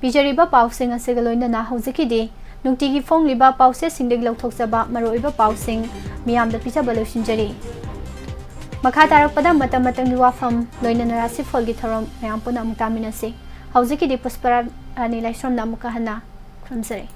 ꯄꯤꯖꯔꯤꯕ ꯄꯥꯎꯁꯤꯡ ꯑꯁꯤꯒ ꯂꯣꯏꯅꯅ ꯍꯧꯖꯤꯛꯀꯤꯗꯤ ꯅꯨꯡꯇꯤꯒꯤ ꯐꯣꯡꯂꯤꯕ ꯄꯥꯎꯆꯦꯁꯤꯡꯗꯒꯤ ꯂꯧꯊꯣꯛꯆꯕ ꯃꯔꯨꯑꯣꯏꯕ ꯄꯥꯎꯁꯤꯡ ꯃꯤꯌꯥꯝꯗ ꯄꯤꯖꯕ ꯂꯣꯏꯁꯤꯟꯖꯔꯤ꯫ ꯃꯈꯥ ꯇꯥꯔꯛꯄꯗ ꯃꯇꯝ ꯃꯇꯝꯒꯤ ꯋꯥꯐꯝ, ꯂꯣꯏꯅꯅ ꯔꯥꯁꯤꯐꯣꯜꯒꯤ ꯊꯧꯔꯝ ꯃꯌꯥꯝ ꯄꯨꯟꯅ ꯑꯃꯨꯛ ꯇꯥꯃꯤꯟꯅꯁꯤ꯫ ꯍꯧꯖꯤꯛꯀꯤꯗꯤ ꯄꯨꯁꯄꯔꯥꯅꯤ ꯂꯥꯏꯁ꯭ꯔꯝꯅ ꯑꯃꯨꯛꯀ ꯍꯟꯅ ꯈꯨꯔꯨꯝꯖꯔꯤ꯫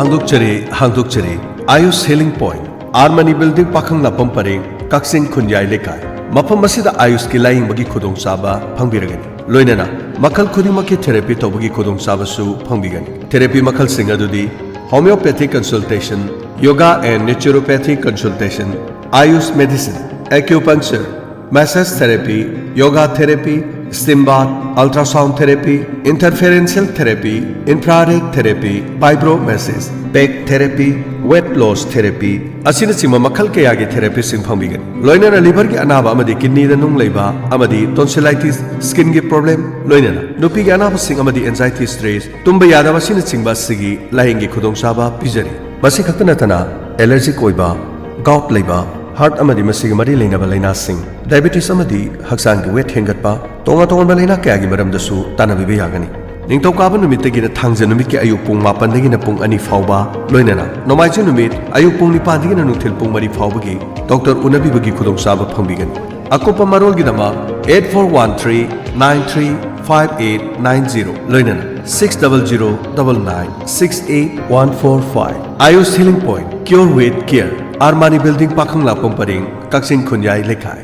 ꯍꯥꯡꯗꯣꯛꯆꯔꯤ, ꯍꯥꯡꯗꯣꯛꯆꯔꯤ꯫ Ayush healing point, R Mani building, Pakhanglakpam ꯄꯔꯦꯡ, ꯀꯛꯆꯤꯡ ꯈꯨꯟꯌꯥꯏ ꯂꯩꯀꯥꯏ꯫ ꯃꯐꯝ ꯑꯁꯤꯗ ꯑꯥꯌꯨꯁꯀꯤ ꯂꯥꯌꯦꯡꯕꯒꯤ ꯈꯨꯗꯣꯡꯆꯥꯕ ꯐꯪꯕꯤꯔꯒꯅꯤ꯫ ꯂꯣꯏꯅꯅ ꯃꯈꯜ ꯈꯨꯗꯤꯡꯃꯛꯀꯤ ꯊꯦꯔꯥꯄꯤ ꯇꯧꯕꯒꯤ ꯈꯨꯗꯣꯡꯆꯥꯕꯁꯨ ꯐꯪꯕꯤꯒꯅꯤ꯫ ꯊꯦꯔꯥꯄꯤ ꯃꯈꯜꯁꯤꯡ ꯑꯗꯨꯗꯤ homeopathic consultation, yoga and naturopathy consultation, Ayush medicine, acupuncture, massage therapy, yoga therapy, steam bath, ultrasound therapy, interferential therapy, infrared therapy, vibro massage, back therapy, weight loss therapy ꯑꯁꯤꯅꯆꯤꯡꯕ ꯃꯈꯜ ꯀꯌꯥꯒꯤ ꯊꯦꯔꯥꯄꯤꯁꯤꯡ ꯐꯪꯕꯤꯒꯅꯤ꯫ ꯂꯣꯏꯅꯅ ꯂꯤꯚꯔꯒꯤ ꯑꯅꯥꯕ ꯑꯃꯗꯤ ꯀꯤꯗꯅꯤꯗ ꯅꯨꯡ ꯂꯩꯕ ꯑꯃꯗꯤ tonsillitis, skinꯒꯤ problem, ꯂꯣꯏꯅꯅ ꯅꯨꯄꯤꯒꯤ ꯑꯅꯥꯕꯁꯤꯡ ꯑꯃꯗꯤ anxiety, stress, ꯇꯨꯝꯕ ꯌꯥꯗꯕ ꯑꯁꯤꯅꯆꯤꯡꯕ ꯑꯁꯤꯒꯤ ꯂꯥꯌꯦꯡꯒꯤ ꯈꯨꯗꯣꯡꯆꯥꯕ ꯄꯤꯖꯔꯤ꯫ ꯃꯁꯤ ꯈꯛꯇ ꯅꯠꯇꯅ allergic ꯑꯣꯏꯕ, gout ꯂꯩꯕ, ꯍꯥꯔꯠ ꯑꯃꯗꯤ ꯃꯁꯤꯒ ꯃꯔꯤ ꯂꯩꯅꯕ ꯂꯥꯏꯅꯥꯁꯤꯡ, ꯗꯥꯏꯕꯦꯇꯤꯁ ꯑꯃꯗꯤ ꯍꯛꯆꯥꯡꯒꯤ ꯋꯦꯠ ꯍꯦꯟꯒꯠꯄ, ꯇꯣꯉꯥꯟ ꯇꯣꯉꯥꯟꯕ ꯂꯥꯏꯅꯥ ꯀꯌꯥꯒꯤ ꯃꯔꯝꯗꯁꯨ ꯇꯥꯟꯅꯕꯤꯕ ꯌꯥꯒꯅꯤ꯫ ꯅꯤꯡꯊꯧꯀꯥꯕ ꯅꯨꯃꯤꯠꯇꯒꯤꯅ ꯊꯥꯡꯖ ꯅꯨꯃꯤꯠꯀꯤ ꯑꯌꯨꯛ ꯄꯨꯡ ꯃꯥꯄꯟꯗꯒꯤꯅ ꯄꯨꯡ ꯑꯅꯤ ꯐꯥꯎꯕ, ꯂꯣꯏꯅꯅ ꯅꯣꯡꯃꯥꯏꯖꯤꯡ ꯅꯨꯃꯤꯠ ꯑꯌꯨꯛ ꯄꯨꯡ ꯅꯤꯄꯥꯟꯗꯒꯤꯅ ꯅꯨꯡꯊꯤꯜ ꯄꯨꯡ ꯃꯔꯤ ꯐꯥꯎꯕꯒꯤ ꯗꯣꯛꯇꯔ ꯎꯅꯕꯤꯕꯒꯤ ꯈꯨꯗꯣꯡꯆꯥꯕ ꯐꯪꯕꯤꯒꯅꯤ꯫ ꯑꯀꯨꯞꯄ ꯃꯔꯣꯜꯒꯤꯗꯃꯛ eight four one three nine three five eight nine zero, ꯂꯣꯏꯅꯅ six double zero double nine six eight one four five꯫ Ayush Healing Point, Cure with Care, Armani building, Pakhanglakpam ꯄꯔꯦꯡ, ꯀꯛꯆꯤꯡ ꯈꯨꯟꯌꯥꯏ ꯂꯩꯀꯥꯏ꯫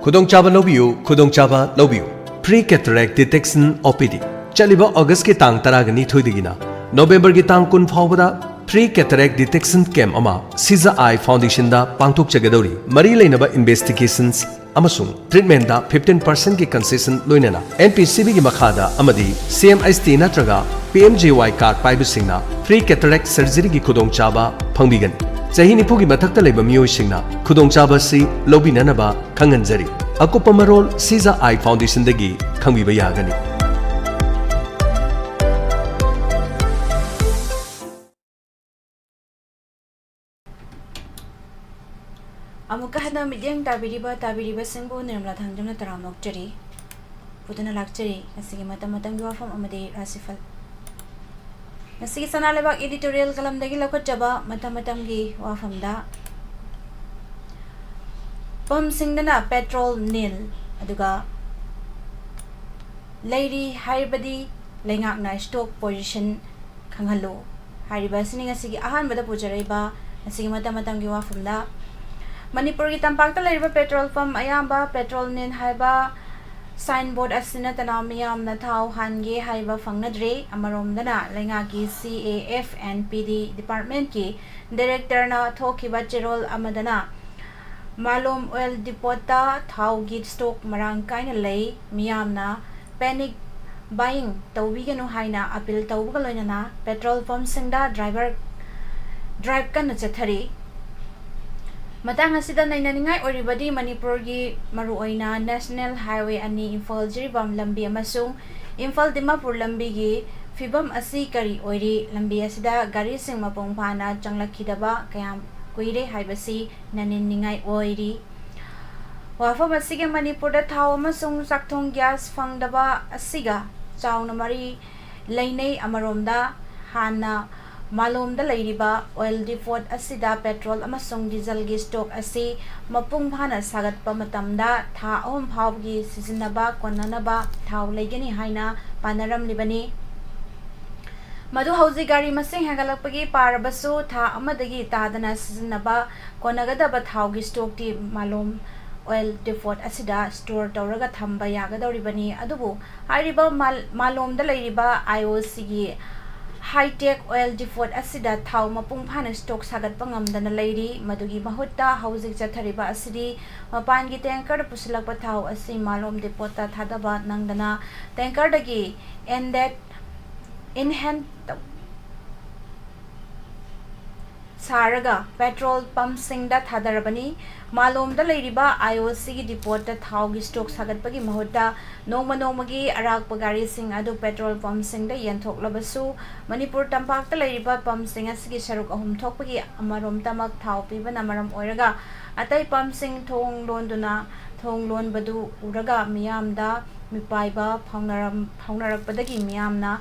ꯈꯨꯗꯣꯡꯆꯥꯕ ꯂꯧꯕꯤꯌꯨ, ꯈꯨꯗꯣꯡꯆꯥꯕ ꯂꯧꯕꯤꯌꯨ꯫ Free Cataract Detection O P D꯫ ꯆꯠꯂꯤꯕ ꯑꯣꯒꯁꯀꯤ ꯇꯥꯡ ꯇꯔꯥꯒ ꯅꯤꯊꯣꯏꯗꯒꯤꯅ ꯅꯣꯕꯦꯝꯕꯔꯒꯤ ꯇꯥꯡ ꯀꯨꯟ ꯐꯥꯎꯕꯗ Free Cataract Detection Camp ꯑꯃ ꯁꯤꯖ ꯑꯥꯏ ꯐꯥꯎꯟꯗꯦꯁꯟꯗ ꯄꯥꯡꯊꯣꯛꯆꯒꯗꯧꯔꯤ꯫ ꯃꯔꯤ ꯂꯩꯅꯕ investigations ꯑꯃꯁꯨꯡ treatmentꯇ fifteen percentꯀꯤ concession, ꯂꯣꯏꯅꯅ N P C Bꯒꯤ ꯃꯈꯥꯗ ꯑꯃꯗꯤ C M H T ꯅꯠꯇ꯭ꯔꯒ P M J Y card ꯄꯥꯏꯕꯁꯤꯡꯅ Free Cataract Surgeryꯒꯤ ꯈꯨꯗꯣꯡꯆꯥꯕ ꯐꯪꯕꯤꯒꯅꯤ꯫ ꯆꯍꯤ ꯅꯤꯐꯨꯒꯤ ꯃꯊꯛꯇ ꯂꯩꯕ ꯃꯤꯑꯣꯏꯁꯤꯡꯅ ꯈꯨꯗꯣꯡꯆꯥꯕ ꯑꯁꯤ ꯂꯧꯕꯤꯅꯅꯕ ꯈꯪꯍꯟꯖꯔꯤ꯫ ꯑꯀꯨꯞꯄ ꯃꯔꯣꯜ ꯁꯤꯖ ꯑꯥꯏ ꯐꯥꯎꯟꯗꯦꯁꯟꯗꯒꯤ ꯈꯪꯕꯤꯕ ꯌꯥꯒꯅꯤ꯫ ꯑꯃꯨꯛꯀ ꯍꯟꯅ ꯃꯤꯠꯌꯦꯡ ꯇꯥꯕꯤꯔꯤꯕ ꯇꯥꯕꯤꯔꯤꯕꯁꯤꯡꯕꯨ ꯅꯤꯔꯃꯂꯥ ꯊꯥꯡꯖꯝꯅ ꯇꯔꯥꯝꯅ ꯑꯣꯛꯆꯔꯤ꯫ ꯄꯨꯗꯨꯅ ꯂꯥꯛꯆꯔꯤ ꯉꯁꯤꯒꯤ ꯃꯇꯝ ꯃꯇꯝꯒꯤ ꯋꯥꯐꯝ ꯑꯃꯗꯤ ꯔꯥꯁꯤꯐꯜ꯫ ꯉꯁꯤꯒꯤ ꯁꯅꯥ ꯂꯩꯕꯥꯛ editorial ꯀꯂꯝꯗꯒꯤ ꯂꯧꯈꯠꯆꯕ ꯃꯇꯝ ꯃꯇꯝꯒꯤ ꯋꯥꯐꯝꯗ, ꯄꯝꯁꯤꯡꯗꯅ petrol nil ꯑꯗꯨꯒ ꯂꯩꯔꯤ ꯍꯥꯏꯔꯕꯗꯤ ꯂꯩꯉꯥꯛꯅ stock position ꯈꯪꯍꯜꯂꯨ ꯍꯥꯏꯔꯤꯕ ꯑꯁꯤꯅꯤ ꯉꯁꯤꯒꯤ ꯑꯍꯥꯟꯕꯗ ꯄꯨꯖꯔꯛꯏꯕ ꯉꯁꯤꯒꯤ ꯃꯇꯝ ꯃꯇꯝꯒꯤ ꯋꯥꯐꯝꯗ꯫ ꯃꯅꯤꯄꯨꯔꯒꯤ ꯇꯝꯄꯥꯛꯇ ꯂꯩꯔꯤꯕ petrol pump ꯑꯌꯥꯝꯕ petrol nil ꯍꯥꯏꯕ signboard ꯑꯁꯤ ꯅꯠꯇꯅ ꯃꯤꯌꯥꯝꯅ ꯊꯥꯎ ꯍꯥꯟꯒꯦ ꯍꯥꯏꯕ ꯐꯪꯅꯗ꯭ꯔꯦ꯫ ꯑꯃꯔꯣꯝꯗꯅ ꯂꯩꯉꯥꯛꯀꯤ C A F and P D departmentꯀꯤ directorꯅ ꯊꯣꯛꯈꯤꯕ ꯆꯦꯔꯣꯜ ꯑꯃꯗꯅ ꯃꯥꯂꯣꯝ oil depotꯇ ꯊꯥꯎꯒꯤ stock ꯃꯔꯥꯡ ꯀꯥꯏꯅ ꯂꯩ, ꯃꯤꯌꯥꯝꯅ panic buying ꯇꯧꯕꯤꯒꯅꯨ ꯍꯥꯏꯅ appeal ꯇꯧꯕꯒ ꯂꯣꯏꯅꯅ petrol pumpꯁꯤꯡꯗ driver drive ꯀꯟꯅ ꯆꯠꯊꯔꯤ꯫ ꯃꯇꯥꯡ ꯑꯁꯤꯗ ꯅꯩꯅꯅꯤꯡꯉꯥꯏ ꯑꯣꯏꯔꯤꯕꯗꯤ ꯃꯅꯤꯄꯨꯔꯒꯤ ꯃꯔꯨꯑꯣꯏꯅ National Highway ꯑꯅꯤ ꯏꯝꯐꯥꯜ ꯖꯤꯔꯤꯕꯥꯝ ꯂꯝꯕꯤ ꯑꯃꯁꯨꯡ ꯏꯝꯐꯥꯜ ꯗꯤꯃꯥꯄꯨꯔ ꯂꯝꯕꯤꯒꯤ ꯐꯤꯕꯝ ꯑꯁꯤ ꯀꯔꯤ ꯑꯣꯏꯔꯤ? ꯂꯝꯕꯤ ꯑꯁꯤꯗ ꯒꯥꯔꯤꯁꯤꯡ ꯃꯄꯨꯡ ꯐꯥꯅ ꯆꯪꯂꯛꯈꯤꯗꯕ ꯀꯌꯥꯝ ꯀꯨꯏꯔꯦ ꯍꯥꯏꯕꯁꯤ ꯅꯩꯅꯅꯤꯡꯉꯥꯏ ꯑꯣꯏꯔꯤ꯫ ꯋꯥꯐꯝ ꯑꯁꯤꯒ ꯃꯅꯤꯄꯨꯔꯗ ꯊꯥꯎ ꯑꯃꯁꯨꯡ ꯆꯥꯛꯊꯣꯡ ꯒ꯭ꯌꯥꯁ ꯐꯪꯗꯕ ꯑꯁꯤꯒ ꯆꯥꯎꯅ ꯃꯔꯤ ꯂꯩꯅꯩ꯫ ꯑꯃꯔꯣꯝꯗ, ꯍꯥꯟꯅ ꯃꯥꯂꯣꯝꯗ ꯂꯩꯔꯤꯕ oil depot ꯑꯁꯤꯗ petrol ꯑꯃꯁꯨꯡ dieselꯒꯤ stock ꯑꯁꯤ ꯃꯄꯨꯡ ꯐꯥꯅ ꯁꯥꯒꯠꯄ ꯃꯇꯝꯗ ꯊꯥ ꯑꯍꯨꯝ ꯐꯥꯎꯕꯒꯤ ꯁꯤꯖꯤꯟꯅꯕ ꯀꯣꯟꯅꯅꯕ ꯊꯥꯎ ꯂꯩꯒꯅꯤ ꯍꯥꯏꯅ ꯄꯥꯅꯔꯝꯂꯤꯕꯅꯤ꯫ ꯃꯗꯨ ꯍꯧꯖꯤꯛ ꯒꯥꯔꯤ ꯃꯁꯤꯡ ꯍꯦꯟꯒꯠꯂꯛꯄꯒꯤ ꯄꯥꯔꯕꯁꯨ, ꯊꯥ ꯑꯃꯗꯒꯤ ꯇꯥꯗꯅ ꯁꯤꯖꯤꯟꯅꯕ ꯀꯣꯟꯅꯒꯗꯕ ꯊꯥꯎꯒꯤ stockꯇꯤ ꯃꯥꯂꯣꯝ oil depot ꯑꯁꯤꯗ store ꯇꯧꯔꯒ ꯊꯝꯕ ꯌꯥꯒꯗꯧꯔꯤꯕꯅꯤ꯫ ꯑꯗꯨꯕꯨ ꯍꯥꯏꯔꯤꯕ ꯃꯥꯜ-, ꯃꯥꯂꯣꯝꯗ ꯂꯩꯔꯤꯕ IOCꯒꯤ Hi-Tech oil depot ꯑꯁꯤꯗ ꯊꯥꯎ ꯃꯄꯨꯡ ꯐꯥꯅ stock ꯁꯥꯒꯠꯄ ꯉꯝꯗꯅ ꯂꯩꯔꯤ꯫ ꯃꯗꯨꯒꯤ ꯃꯍꯨꯠꯇ ꯍꯧꯖꯤꯛ ꯆꯠꯊꯔꯤꯕ ꯑꯁꯤꯗꯤ ꯃꯄꯥꯟꯒꯤ tankerꯗ ꯄꯨꯁꯤꯜꯂꯛꯄ ꯊꯥꯎ ꯑꯁꯤ ꯃꯥꯂꯣꯝ depotꯇ ꯊꯥꯗꯕ ꯅꯪꯗꯅ tankerꯗꯒꯤ inlet, inhand ꯇꯧ-, ꯁꯥꯔꯒ petrol pumpꯁꯤꯡꯗ ꯊꯥꯗꯔꯕꯅꯤ꯫ ꯃꯥꯂꯣꯝꯗ ꯂꯩꯔꯤꯕ IOCꯒꯤ depotꯇ ꯊꯥꯎꯒꯤ stock ꯁꯥꯒꯠꯄꯒꯤ ꯃꯍꯨꯠꯇ ꯅꯣꯡꯃ ꯅꯣꯡꯃꯒꯤ ꯑꯔꯥꯛꯄ ꯒꯥꯔꯤꯁꯤꯡ ꯑꯗꯨ petrol pumpꯁꯤꯡꯗ ꯌꯦꯟꯊꯣꯛꯂꯕꯁꯨ, ꯃꯅꯤꯄꯨꯔ ꯇꯝꯄꯥꯛꯇ ꯂꯩꯔꯤꯕ pumpꯁꯤꯡ ꯑꯁꯤꯒꯤ ꯁꯔꯨꯛ ꯑꯍꯨꯝ ꯊꯣꯛꯄꯒꯤ ꯑꯃꯔꯣꯝꯇꯃꯛ ꯊꯥꯎ ꯄꯤꯕꯅ ꯃꯔꯝ ꯑꯣꯏꯔꯒ, ꯑꯇꯩ pumpꯁꯤꯡ ꯊꯣꯡ ꯂꯣꯟꯗꯨꯅ, ꯊꯣꯡ ꯂꯣꯟꯕꯗꯨ ꯎꯔꯒ ꯃꯤꯌꯥꯝꯗ ꯃꯤꯄꯥꯏꯕ ꯐꯥꯎꯅꯔꯝ-, ꯐꯥꯎꯅꯔꯛꯄꯗꯒꯤ ꯃꯤꯌꯥꯝꯅ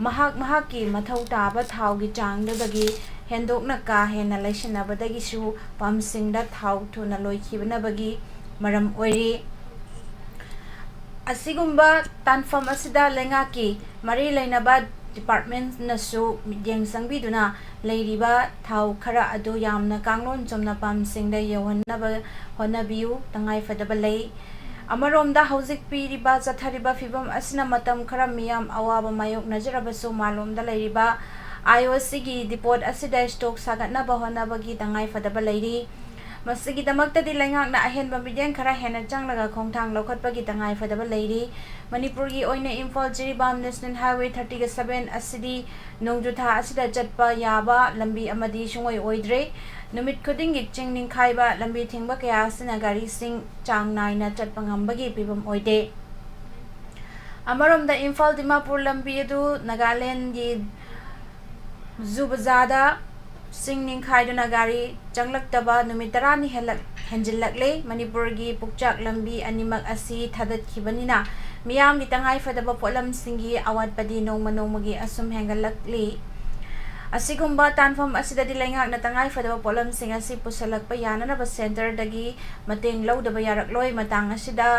ꯃꯍꯥꯛ ꯃꯍꯥꯛꯀꯤ ꯃꯊꯧ ꯇꯥꯕ ꯊꯥꯎꯒꯤ ꯆꯥꯡꯗꯨꯗꯒꯤ ꯍꯦꯟꯗꯣꯛꯅ ꯀꯥ ꯍꯦꯟꯅ ꯂꯩꯁꯤꯟꯅꯕꯗꯒꯤꯁꯨ pumpꯁꯤꯡꯗ ꯊꯥꯎ ꯊꯨꯅ ꯂꯣꯏꯈꯤꯕꯅꯕꯒꯤ ꯃꯔꯝ ꯑꯣꯏꯔꯤ꯫ ꯑꯁꯤꯒꯨꯝꯕ ꯇꯥꯟꯐꯝ ꯑꯁꯤꯗ ꯂꯩꯉꯥꯛꯀꯤ ꯃꯔꯤ ꯂꯩꯅꯕ departmentꯅꯁꯨ ꯃꯤꯠꯌꯦꯡ ꯆꯪꯕꯤꯗꯨꯅ ꯂꯩꯔꯤꯕ ꯊꯥꯎ ꯈꯔ ꯑꯗꯨ ꯌꯥꯝꯅ ꯀꯥꯡꯂꯣꯟ ꯆꯨꯝꯅ pumpꯁꯤꯡꯗ ꯌꯧꯍꯟꯅꯕ ꯍꯣꯠꯅꯕꯤꯌꯨ, ꯇꯉꯥꯏꯐꯗꯕ ꯂꯩ꯫ ꯑꯃꯔꯣꯝꯗ, ꯍꯧꯖꯤꯛ ꯄꯤꯔꯤꯕ ꯆꯠꯊꯔꯤꯕ ꯐꯤꯕꯝ ꯑꯁꯤꯅ ꯃꯇꯝ ꯈꯔ ꯃꯤꯌꯥꯝ ꯑꯋꯥꯕ ꯃꯥꯌꯣꯛꯅꯖꯔꯕꯁꯨ, ꯃꯥꯂꯣꯝꯗ ꯂꯩꯔꯤꯕ IOCꯒꯤ depot ꯑꯁꯤꯗ stock ꯁꯥꯒꯠꯅꯕ ꯍꯣꯠꯅꯕꯒꯤ ꯇꯉꯥꯏꯐꯗꯕ ꯂꯩꯔꯤ꯫ ꯃꯁꯤꯒꯤꯗꯃꯛꯇꯗꯤ ꯂꯩꯉꯥꯛꯅ ꯑꯍꯦꯟꯕ ꯃꯤꯠꯌꯦꯡ ꯈꯔ ꯍꯦꯟꯅ ꯆꯪꯂꯒ ꯈꯣꯡꯊꯥꯡ ꯂꯧꯈꯠꯄꯒꯤ ꯇꯉꯥꯏꯐꯗꯕ ꯂꯩꯔꯤ꯫ ꯃꯅꯤꯄꯨꯔꯒꯤ ꯑꯣꯏꯅ Imphal Jiribam National Highway thirty seven ꯑꯁꯤꯗꯤ ꯅꯣꯡꯖꯨ ꯊꯥ ꯑꯁꯤꯗ ꯆꯠꯄ ꯌꯥꯕ ꯂꯝꯕꯤ ꯑꯃꯗꯤ ꯁꯨꯡꯑꯣꯏ ꯑꯣꯏꯗ꯭ꯔꯦ꯫ ꯅꯨꯃꯤꯠ ꯈꯨꯗꯤꯡꯒꯤ ꯆꯤꯡ ꯅꯤꯡꯈꯥꯏꯕ, ꯂꯝꯕꯤ ꯊꯤꯡꯕ ꯀꯌꯥ ꯑꯁꯤꯅ ꯒꯥꯔꯤꯁꯤꯡ ꯆꯥꯡ ꯅꯥꯏꯅ ꯆꯠꯄ ꯉꯝꯕꯒꯤ ꯐꯤꯕꯝ ꯑꯣꯏꯗꯦ꯫ ꯑꯃꯔꯣꯝꯗ, ꯏꯝꯐꯥꯜ ꯗꯤꯃꯥꯄꯨꯔ ꯂꯝꯕꯤ ꯑꯗꯨ ꯅꯥꯒꯥꯂꯦꯟꯒꯤ ꯖꯨꯕꯖꯥꯗ ꯆꯤꯡ ꯅꯤꯡꯈꯥꯏꯗꯨꯅ ꯒꯥꯔꯤ ꯆꯪꯂꯛꯇꯕ ꯅꯨꯃꯤꯠ ꯇꯔꯥꯅꯤ ꯍꯦꯜꯂꯛ-, ꯍꯦꯟꯖꯤꯜꯂꯛꯂꯦ꯫ ꯃꯅꯤꯄꯨꯔꯒꯤ ꯄꯨꯛꯆꯥꯛ ꯂꯝꯕꯤ ꯑꯅꯤꯃꯛ ꯑꯁꯤ ꯊꯥꯗꯠꯈꯤꯕꯅꯤꯅ ꯃꯤꯌꯥꯝꯒꯤ ꯇꯉꯥꯏꯐꯗꯕ ꯄꯣꯠꯂꯝꯁꯤꯡꯒꯤ ꯑꯋꯥꯠꯄꯗꯤ ꯅꯣꯡꯃ ꯅꯣꯡꯃꯒꯤ ꯑꯁꯨꯝ ꯍꯦꯟꯒꯠꯂꯛꯂꯤ꯫ ꯑꯁꯤꯒꯨꯝꯕ ꯇꯥꯟꯐꯝ ꯑꯁꯤꯗꯗꯤ ꯂꯩꯉꯥꯛꯅ ꯇꯉꯥꯏꯐꯗꯕ ꯄꯣꯠꯂꯝꯁꯤꯡ ꯑꯁꯤ ꯄꯨꯁꯜꯂꯛꯄ ꯌꯥꯅꯅꯕ ꯁꯦꯟꯇꯔꯗꯒꯤ ꯃꯇꯦꯡ ꯂꯧꯗꯕ ꯌꯥꯔꯛꯂꯣꯏ꯫ ꯃꯇꯥꯡ ꯑꯁꯤꯗ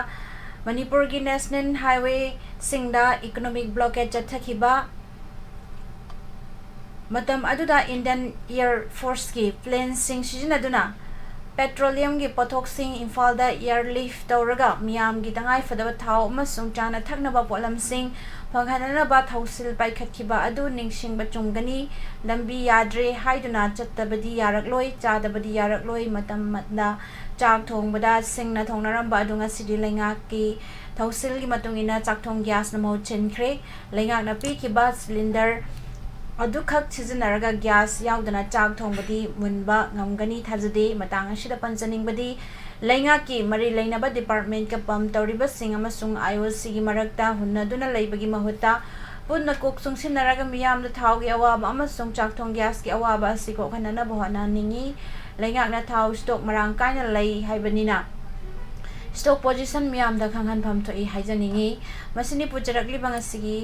ꯃꯅꯤꯄꯨꯔꯒꯤ ꯅꯦꯁꯅꯦꯜ ꯍꯥꯏꯋꯦꯁꯤꯡꯗ ꯏꯀꯣꯅꯣꯃꯤꯛ ꯕ꯭ꯂꯣꯀꯦꯠ ꯆꯠꯊꯈꯤꯕ ꯃꯇꯝ ꯑꯗꯨꯗ ꯏꯟꯗꯤꯌꯟ ꯑꯦꯌꯔ ꯐꯣꯔꯁꯀꯤ ꯄ꯭ꯂꯦꯟꯁꯤꯡ ꯁꯤꯖꯤꯟꯅꯗꯨꯅ ꯄꯦꯇ꯭ꯔꯣꯂꯤꯌꯝꯒꯤ ꯄꯣꯠꯊꯣꯛꯁꯤꯡ ꯏꯝꯐꯥꯜꯗ ꯑꯦꯌꯔ ꯂꯤꯐ ꯇꯧꯔꯒ ꯃꯤꯌꯥꯝꯒꯤ ꯇꯉꯥꯏꯐꯗꯕ ꯊꯥꯎ ꯑꯃꯁꯨꯡ ꯆꯥꯅ ꯊꯛꯅꯕ ꯄꯣꯠꯂꯝꯁꯤꯡ ꯐꯪꯍꯟꯅꯅꯕ ꯊꯧꯁꯤꯜ ꯄꯥꯏꯈꯠꯈꯤꯕ ꯑꯗꯨ ꯅꯤꯡꯁꯤꯡꯕ ꯆꯨꯝꯒꯅꯤ꯫ ꯂꯝꯕꯤ ꯌꯥꯗ꯭ꯔꯦ ꯍꯥꯏꯗꯨꯅ ꯆꯠꯇꯕꯗꯤ ꯌꯥꯔꯛꯂꯣꯏ, ꯆꯥꯗꯕꯗꯤ ꯌꯥꯔꯛꯂꯣꯏ꯫ ꯃꯇꯝ ꯑꯃꯗ ꯆꯥꯛ ꯊꯣꯡꯕꯗ ꯁꯤꯡꯅ ꯊꯣꯡꯅꯔꯝꯕ ꯑꯗꯨ ꯉꯁꯤꯗꯤ ꯂꯩꯉꯥꯛꯀꯤ ꯊꯧꯁꯤꯜꯒꯤ ꯃꯇꯨꯡ ꯏꯟꯅ ꯆꯥꯛꯊꯣꯡ ꯒ꯭ꯌꯥꯁꯅ ꯃꯍꯨꯠ ꯁꯤꯟꯈ꯭ꯔꯦ꯫ ꯂꯩꯉꯥꯛꯅ ꯄꯤꯈꯤꯕ ꯁꯤꯂꯤꯟꯗꯔ ꯑꯗꯨꯈꯛ ꯁꯤꯖꯤꯟꯅꯔꯒ ꯒ꯭ꯌꯥꯁ ꯌꯥꯎꯗꯅ ꯆꯥꯛ ꯊꯣꯡꯕꯗꯤ ꯃꯨꯟꯕ ꯉꯝꯒꯅꯤ ꯊꯥꯖꯗꯦ꯫ ꯃꯇꯥꯡ ꯑꯁꯤꯗ ꯄꯟꯖꯅꯤꯡꯕꯗꯤ, ꯂꯩꯉꯥꯛꯀꯤ ꯃꯔꯤ ꯂꯩꯅꯕ ꯗꯤꯄꯥꯔꯠꯃꯦꯟꯠꯀ ꯄꯝ ꯇꯧꯔꯤꯕꯁꯤꯡ ꯑꯃꯁꯨꯡ ꯑꯥꯏ ꯑꯣ ꯁꯤꯒꯤ ꯃꯔꯛꯇ ꯍꯨꯟꯅꯗꯨꯅ ꯂꯩꯕꯒꯤ ꯃꯍꯨꯠꯇ ꯄꯨꯟꯅ ꯀꯣꯛ ꯆꯨꯡꯁꯤꯟꯅꯔꯒ ꯃꯤꯌꯥꯝꯗ ꯊꯥꯎꯒꯤ ꯑꯋꯥꯕ ꯑꯃꯁꯨꯡ ꯆꯥꯛꯊꯣꯡ ꯒ꯭ꯌꯥꯁꯀꯤ ꯑꯋꯥꯕ ꯑꯁꯤ ꯀꯣꯛꯍꯟꯅꯅꯕ ꯍꯣꯠꯅꯅꯤꯡꯏ꯫ ꯂꯩꯉꯥꯛꯅ ꯊꯥꯎ ꯁ꯭ꯇꯣꯛ ꯃꯔꯥꯡ ꯀꯥꯏꯅ ꯂꯩ ꯍꯥꯏꯕꯅꯤꯅ, ꯁ꯭ꯇꯣꯛ ꯄꯣꯖꯤꯁꯟ ꯃꯤꯌꯥꯝꯗ ꯈꯪꯍꯟꯐꯝ ꯊꯣꯛꯏ ꯍꯥꯏꯖꯅꯤꯡꯏ꯫ ꯃꯁꯤꯅꯤ ꯄꯨꯖꯔꯛꯂꯤꯕ ꯉꯁꯤꯒꯤ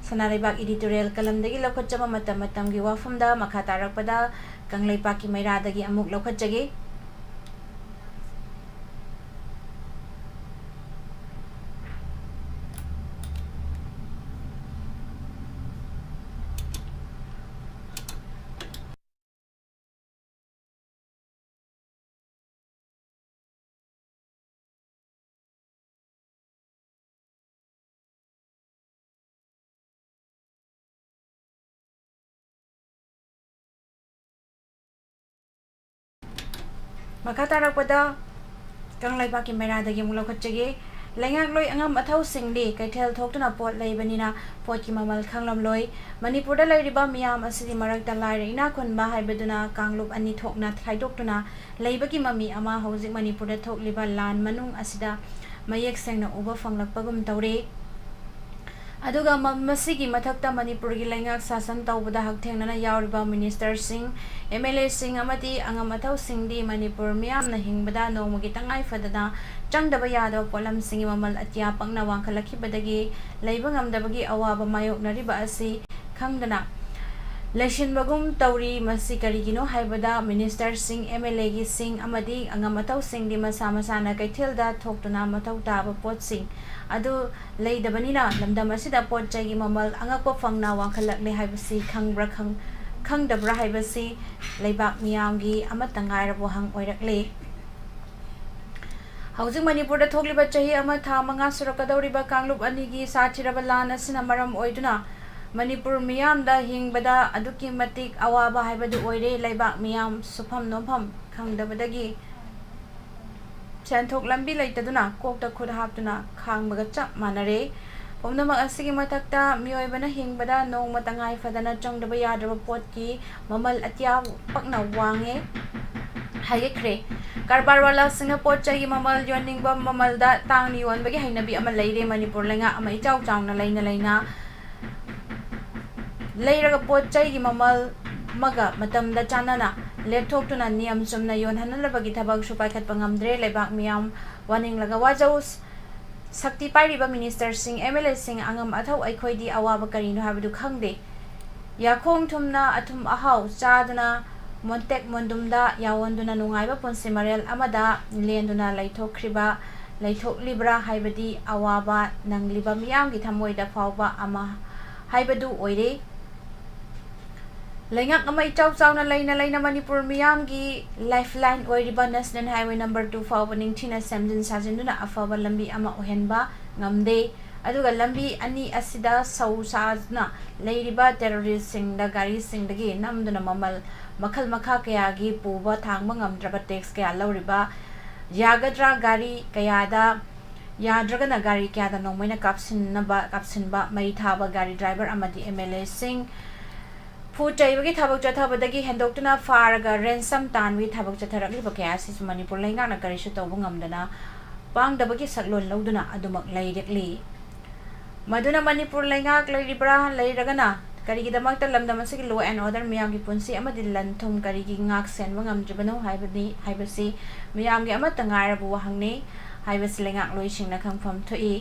ꯁꯅꯥ ꯂꯩꯕꯥꯛ ꯏꯗꯤꯇꯣꯔꯤꯌꯦꯜ ꯀꯂꯝꯗꯒꯤ ꯂꯧꯈꯠꯆꯕ ꯃꯇꯝ ꯃꯇꯝꯒꯤ ꯋꯥꯐꯝꯗ꯫ ꯃꯈꯥ ꯇꯥꯔꯛꯄꯗ ꯀꯪꯂꯩꯄꯥꯛꯀꯤ ꯃꯩꯔꯥꯗꯒꯤ ꯑꯃꯨꯛ ꯂꯧꯈꯠꯆꯒꯦ꯫ ꯃꯈꯥ ꯇꯥꯔꯛꯄꯗ ꯀꯪꯂꯩꯄꯥꯛꯀꯤ ꯃꯩꯔꯥꯗꯒꯤ ꯑꯃꯨꯛ ꯂꯧꯈꯠꯆꯒꯦ꯫ ꯂꯩꯉꯥꯛꯂꯣꯏ ꯑꯉꯝ ꯑꯊꯧꯁꯤꯡꯗꯤ ꯀꯩꯊꯦꯜ ꯊꯣꯛꯇꯨꯅ ꯄꯣꯠ ꯂꯩꯕꯅꯤꯅ ꯄꯣꯠꯀꯤ ꯃꯃꯜ ꯈꯪꯂꯝꯂꯣꯏ꯫ ꯃꯅꯤꯄꯨꯔꯗ ꯂꯩꯔꯤꯕ ꯃꯤꯌꯥꯝ ꯑꯁꯤꯒꯤ ꯃꯔꯛꯇ ꯂꯥꯏꯔ ꯏꯅꯥꯛ ꯈꯨꯟꯕ ꯍꯥꯏꯕꯗꯨꯅ ꯀꯥꯡꯂꯨꯞ ꯑꯅꯤ ꯊꯣꯛꯅ ꯈꯥꯏꯗꯣꯛꯇꯨꯅ ꯂꯩꯕꯒꯤ ꯃꯃꯤ ꯑꯃ ꯍꯧꯖꯤꯛ ꯃꯅꯤꯄꯨꯔꯗ ꯊꯣꯛꯂꯤꯕ ꯂꯥꯟ ꯃꯅꯨꯡ ꯑꯁꯤꯗ ꯃꯌꯦꯛ ꯁꯦꯡꯅ ꯎꯕ ꯐꯪꯂꯛꯄꯒꯨꯝ ꯇꯧꯔꯦ꯫ ꯑꯗꯨꯒ ꯃ-, ꯃꯁꯤꯒꯤ ꯃꯊꯛꯇ ꯃꯅꯤꯄꯨꯔꯒꯤ ꯂꯩꯉꯥꯛ ꯁꯥꯁꯟ ꯇꯧꯕꯗ ꯍꯛꯊꯦꯡꯅꯅ ꯌꯥꯎꯔꯤꯕ ministerꯁꯤꯡ, MLAꯁꯤꯡ ꯑꯃꯗꯤ ꯑꯉꯝ ꯑꯊꯧꯁꯤꯡꯗꯤ ꯃꯅꯤꯄꯨꯔ ꯃꯤꯌꯥꯝꯅ ꯍꯤꯡꯕꯗ ꯅꯣꯡꯃꯒꯤ ꯇꯉꯥꯏ ꯐꯗꯅ ꯆꯪꯗꯕ ꯌꯥꯗꯕ ꯄꯣꯠꯂꯝꯁꯤꯡꯒꯤ ꯃꯃꯜ ꯑꯇꯤꯌꯥ ꯄꯛꯅ ꯋꯥꯡꯈꯠꯂꯛꯈꯤꯕꯗꯒꯤ ꯂꯩꯕ ꯉꯝꯗꯕꯒꯤ ꯑꯋꯥꯕ ꯃꯥꯌꯣꯛꯅꯔꯤꯕ ꯑꯁꯤ ꯈꯪꯗꯅ ꯂꯩꯁꯤꯟꯕꯒꯨꯝ ꯇꯧꯔꯤ꯫ ꯃꯁꯤ ꯀꯔꯤꯒꯤꯅꯣ ꯍꯥꯏꯕꯗ ministerꯁꯤꯡ, MLAꯒꯤꯁꯤꯡ ꯑꯃꯗꯤ ꯑꯉꯝ ꯑꯊꯧꯁꯤꯡꯗꯤ ꯃꯁꯥ ꯃꯁꯥꯅ ꯀꯩꯊꯦꯜꯗ ꯊꯣꯛꯇꯨꯅ ꯃꯊꯧ ꯇꯥꯕ ꯄꯣꯠꯁꯤꯡ ꯑꯗꯨ ꯂꯩꯗꯕꯅꯤꯅ ꯂꯝꯗꯝ ꯑꯁꯤꯗ ꯄꯣꯠ ꯆꯩꯒꯤ ꯃꯃꯜ ꯑꯉꯛꯄ ꯐꯪꯅ ꯋꯥꯡꯈꯠꯂꯛꯂꯦ ꯍꯥꯏꯕꯁꯤ ꯈꯪꯕ꯭ꯔꯥ ꯈꯪ-, ꯈꯪꯗꯕ꯭ꯔꯥ ꯍꯥꯏꯕꯁꯤ ꯂꯩꯕꯥꯛ ꯃꯤꯌꯥꯝꯒꯤ ꯑꯃꯠꯇ ꯉꯥꯏꯔꯕ ꯋꯥꯍꯪ ꯑꯣꯏꯔꯛꯂꯦ꯫ ꯍꯧꯖꯤꯛ ꯃꯅꯤꯄꯨꯔꯗ ꯊꯣꯛꯂꯤꯕ ꯆꯍꯤ ꯑꯃ ꯊꯥ ꯃꯉꯥ ꯁꯨꯔꯛꯀꯗꯧꯔꯤꯕ ꯀꯥꯡꯂꯨꯞ ꯑꯅꯤꯒꯤ ꯁꯥꯊꯤꯔꯕ ꯂꯥꯟ ꯑꯁꯤꯅ ꯃꯔꯝ ꯑꯣꯏꯗꯨꯅ ꯃꯅꯤꯄꯨꯔ ꯃꯤꯌꯥꯝꯗ ꯍꯤꯡꯕꯗ ꯑꯗꯨꯛꯀꯤ ꯃꯇꯤꯛ ꯑꯋꯥꯕ ꯍꯥꯏꯕꯗꯨ ꯑꯣꯏꯔꯦ꯫ ꯂꯩꯕꯥꯛ ꯃꯤꯌꯥꯝ ꯁꯨꯐꯝ ꯅꯣꯝꯐꯝ ꯈꯪꯗꯕꯗꯒꯤ ꯁꯦꯟꯊꯣꯛ ꯂꯝꯕꯤ ꯂꯩꯇꯗꯨꯅ ꯀꯣꯛꯇ ꯈꯨꯠ ꯍꯥꯞꯇꯨꯅ ꯈꯥꯡꯕꯒ ꯆꯞ ꯃꯥꯟꯅꯔꯦ꯫ ꯄꯨꯝꯅꯃꯛ ꯑꯁꯤꯒꯤ ꯃꯊꯛꯇ ꯃꯤꯑꯣꯏꯕꯅ ꯍꯤꯡꯕꯗ ꯅꯣꯡꯃ ꯇꯉꯥꯏ ꯐꯗꯅ ꯆꯪꯗꯕ ꯌꯥꯗ꯭ꯔꯕ ꯄꯣꯠꯀꯤ ꯃꯃꯜ ꯑꯇꯤꯌꯥ ꯄꯛꯅ ꯋꯥꯡꯉꯦ ꯍꯥꯏꯒꯠꯈ꯭ꯔꯦ꯫ ꯀꯔꯕꯥꯔ ꯋꯥꯂꯥꯁꯤꯡꯅ ꯄꯣꯠ ꯆꯩꯒꯤ ꯃꯃꯜ ꯌꯣꯟꯅꯤꯡꯕ ꯃꯃꯜꯗ ꯇꯥꯡꯅ ꯌꯣꯟꯕꯒꯤ ꯍꯩꯅꯕꯤ ꯑꯃ ꯂꯩꯔꯦ꯫ ꯃꯅꯤꯄꯨꯔ ꯂꯩꯉꯥꯛ ꯑꯃ ꯏꯆꯥꯎ ꯆꯥꯎꯅ ꯂꯩꯅ ꯂꯩꯅ ꯂꯩꯔꯒ ꯄꯣꯠ ꯆꯩꯒꯤ ꯃꯃꯜ ꯑꯃꯒ ꯃꯇꯝꯗ ꯆꯥꯟꯅꯅ ꯂꯦꯞꯊꯣꯛꯇꯨꯅ ꯅꯤꯌꯝ ꯆꯨꯝꯅ ꯌꯣꯟꯍꯟꯅꯅꯕꯒꯤ ꯊꯕꯛꯁꯨ ꯄꯥꯏꯈꯠꯄ ꯉꯝꯗ꯭ꯔꯦ꯫ ꯂꯩꯕꯥꯛ ꯃꯤꯌꯥꯝ ꯋꯥꯅꯤꯡꯂꯒ ꯋꯥꯖꯧ꯫ ꯁꯛꯇꯤ ꯄꯥꯏꯔꯤꯕ ministerꯁꯤꯡ, MLAꯁꯤꯡ, ꯑꯉꯝ ꯑꯊꯧ ꯑꯩꯈꯣꯏꯗꯤ ꯑꯋꯥꯕ ꯀꯔꯤꯅꯣ ꯍꯥꯏꯕꯗꯨ ꯈꯪꯗꯦ꯫ ꯌꯥꯈꯣꯡ ꯊꯨꯝꯅ ꯑꯊꯨꯝ ꯑꯍꯥꯎ ꯆꯥꯗꯨꯅ ꯃꯣꯟꯇꯦꯛ ꯃꯣꯟꯗꯨꯝꯗ ꯌꯥꯑꯣꯟꯗꯨꯅ ꯅꯨꯡꯉꯥꯏꯕ ꯄꯨꯟꯁꯤ ꯃꯔꯦꯜ ꯑꯃꯗ ꯂꯦꯟꯗꯨꯅ ꯂꯩꯊꯣꯛꯈ꯭ꯔꯤꯕ, ꯂꯩꯊꯣꯛꯂꯤꯕ꯭ꯔꯥ ꯍꯥꯏꯕꯗꯤ ꯑꯋꯥꯕ ꯅꯪꯂꯤꯕ ꯃꯤꯌꯥꯝꯒꯤ ꯊꯃꯣꯏꯗ ꯐꯥꯎꯕ ꯑꯃ ꯍꯥꯏꯕꯗꯨ ꯑꯣꯏꯔꯦ꯫ ꯂꯩꯉꯥꯛ ꯑꯃ ꯏꯆꯥꯎ ꯆꯥꯎꯅ ꯂꯩꯅ ꯂꯩꯅ ꯃꯅꯤꯄꯨꯔ ꯃꯤꯌꯥꯝꯒꯤ lifeline ꯑꯣꯏꯔꯤꯕ National Highway number two ꯐꯥꯎꯕ ꯅꯤꯡꯊꯤꯅ ꯁꯦꯝꯖꯤꯟ ꯁꯥꯖꯤꯟꯗꯨꯅ ꯑꯐꯕ ꯂꯝꯕꯤ ꯑꯃ ꯑꯣꯏꯍꯟꯕ ꯉꯝꯗꯦ꯫ ꯑꯗꯨꯒ ꯂꯝꯕꯤ ꯑꯅꯤ ꯑꯁꯤꯗ ꯁꯧ ꯁꯥꯗꯨꯅ ꯂꯩꯔꯤꯕ terroristꯁꯤꯡꯗ ꯒꯥꯔꯤꯁꯤꯡꯗꯒꯤ ꯅꯝꯗꯨꯅ ꯃꯃꯜ ꯃꯈꯜ ꯃꯈꯥ ꯀꯌꯥꯒꯤ ꯄꯨꯕ ꯊꯥꯡꯕ ꯉꯝꯗ꯭ꯔꯕ tax ꯀꯌꯥ ꯂꯧꯔꯤꯕ ꯌꯥꯒꯗ꯭ꯔꯥ? ꯒꯥꯔꯤ ꯀꯌꯥꯗ ꯌꯥꯗ꯭ꯔꯒꯅ ꯒꯥꯔꯤ ꯀꯌꯥꯗ ꯅꯣꯡꯃꯩꯅ ꯀꯥꯞꯁꯤꯟꯅꯕ, ꯀꯥꯞꯁꯤꯟꯕ, ꯃꯩ ꯊꯥꯕ ꯒꯥꯔꯤ driver ꯑꯃꯗꯤ MLAꯁꯤꯡ ꯐꯨ ꯆꯩꯕꯒꯤ ꯊꯕꯛ ꯆꯠꯊꯕꯗꯒꯤ ꯍꯦꯟꯗꯣꯛꯇꯨꯅ ꯐꯥꯔꯒ ransom ꯇꯥꯟꯕꯒꯤ ꯊꯕꯛ ꯆꯠꯊꯔꯛꯂꯤꯕ ꯀꯌꯥ ꯑꯁꯤꯁꯨ ꯃꯅꯤꯄꯨꯔ ꯂꯩꯉꯥꯛꯅ ꯀꯔꯤꯁꯨ ꯇꯧꯕ ꯉꯝꯗꯅ ꯄꯥꯡꯗꯕꯒꯤ ꯁꯛꯂꯣꯟ ꯂꯧꯗꯨꯅ ꯑꯗꯨꯃꯛ ꯂꯩꯔꯛꯂꯤ꯫ ꯃꯗꯨꯅ ꯃꯅꯤꯄꯨꯔ ꯂꯩꯉꯥꯛ ꯂꯩꯔꯤꯕ꯭ꯔꯥ, ꯂꯩꯔꯒꯅ ꯀꯔꯤꯒꯤꯗꯃꯛꯇ ꯂꯝꯗꯝ ꯑꯁꯤꯒꯤ law and order, ꯃꯤꯌꯥꯝꯒꯤ ꯄꯨꯟꯁꯤ ꯑꯃꯗꯤ ꯂꯟ ꯊꯨꯝ ꯀꯔꯤꯒꯤ ꯉꯥꯛ ꯁꯦꯟꯕ ꯉꯝꯗ꯭ꯔꯤꯕꯅꯣ ꯍꯥꯏꯕꯅꯤ, ꯍꯥꯏꯕꯁꯤ ꯃꯤꯌꯥꯝꯒꯤ ꯑꯃꯠꯇ ꯉꯥꯏꯔꯕ ꯋꯥꯍꯪꯅꯤ ꯍꯥꯏꯕꯁꯤ ꯂꯩꯉꯥꯛꯂꯣꯏꯁꯤꯡꯅ ꯈꯪꯐꯝ ꯊꯣꯛꯏ꯫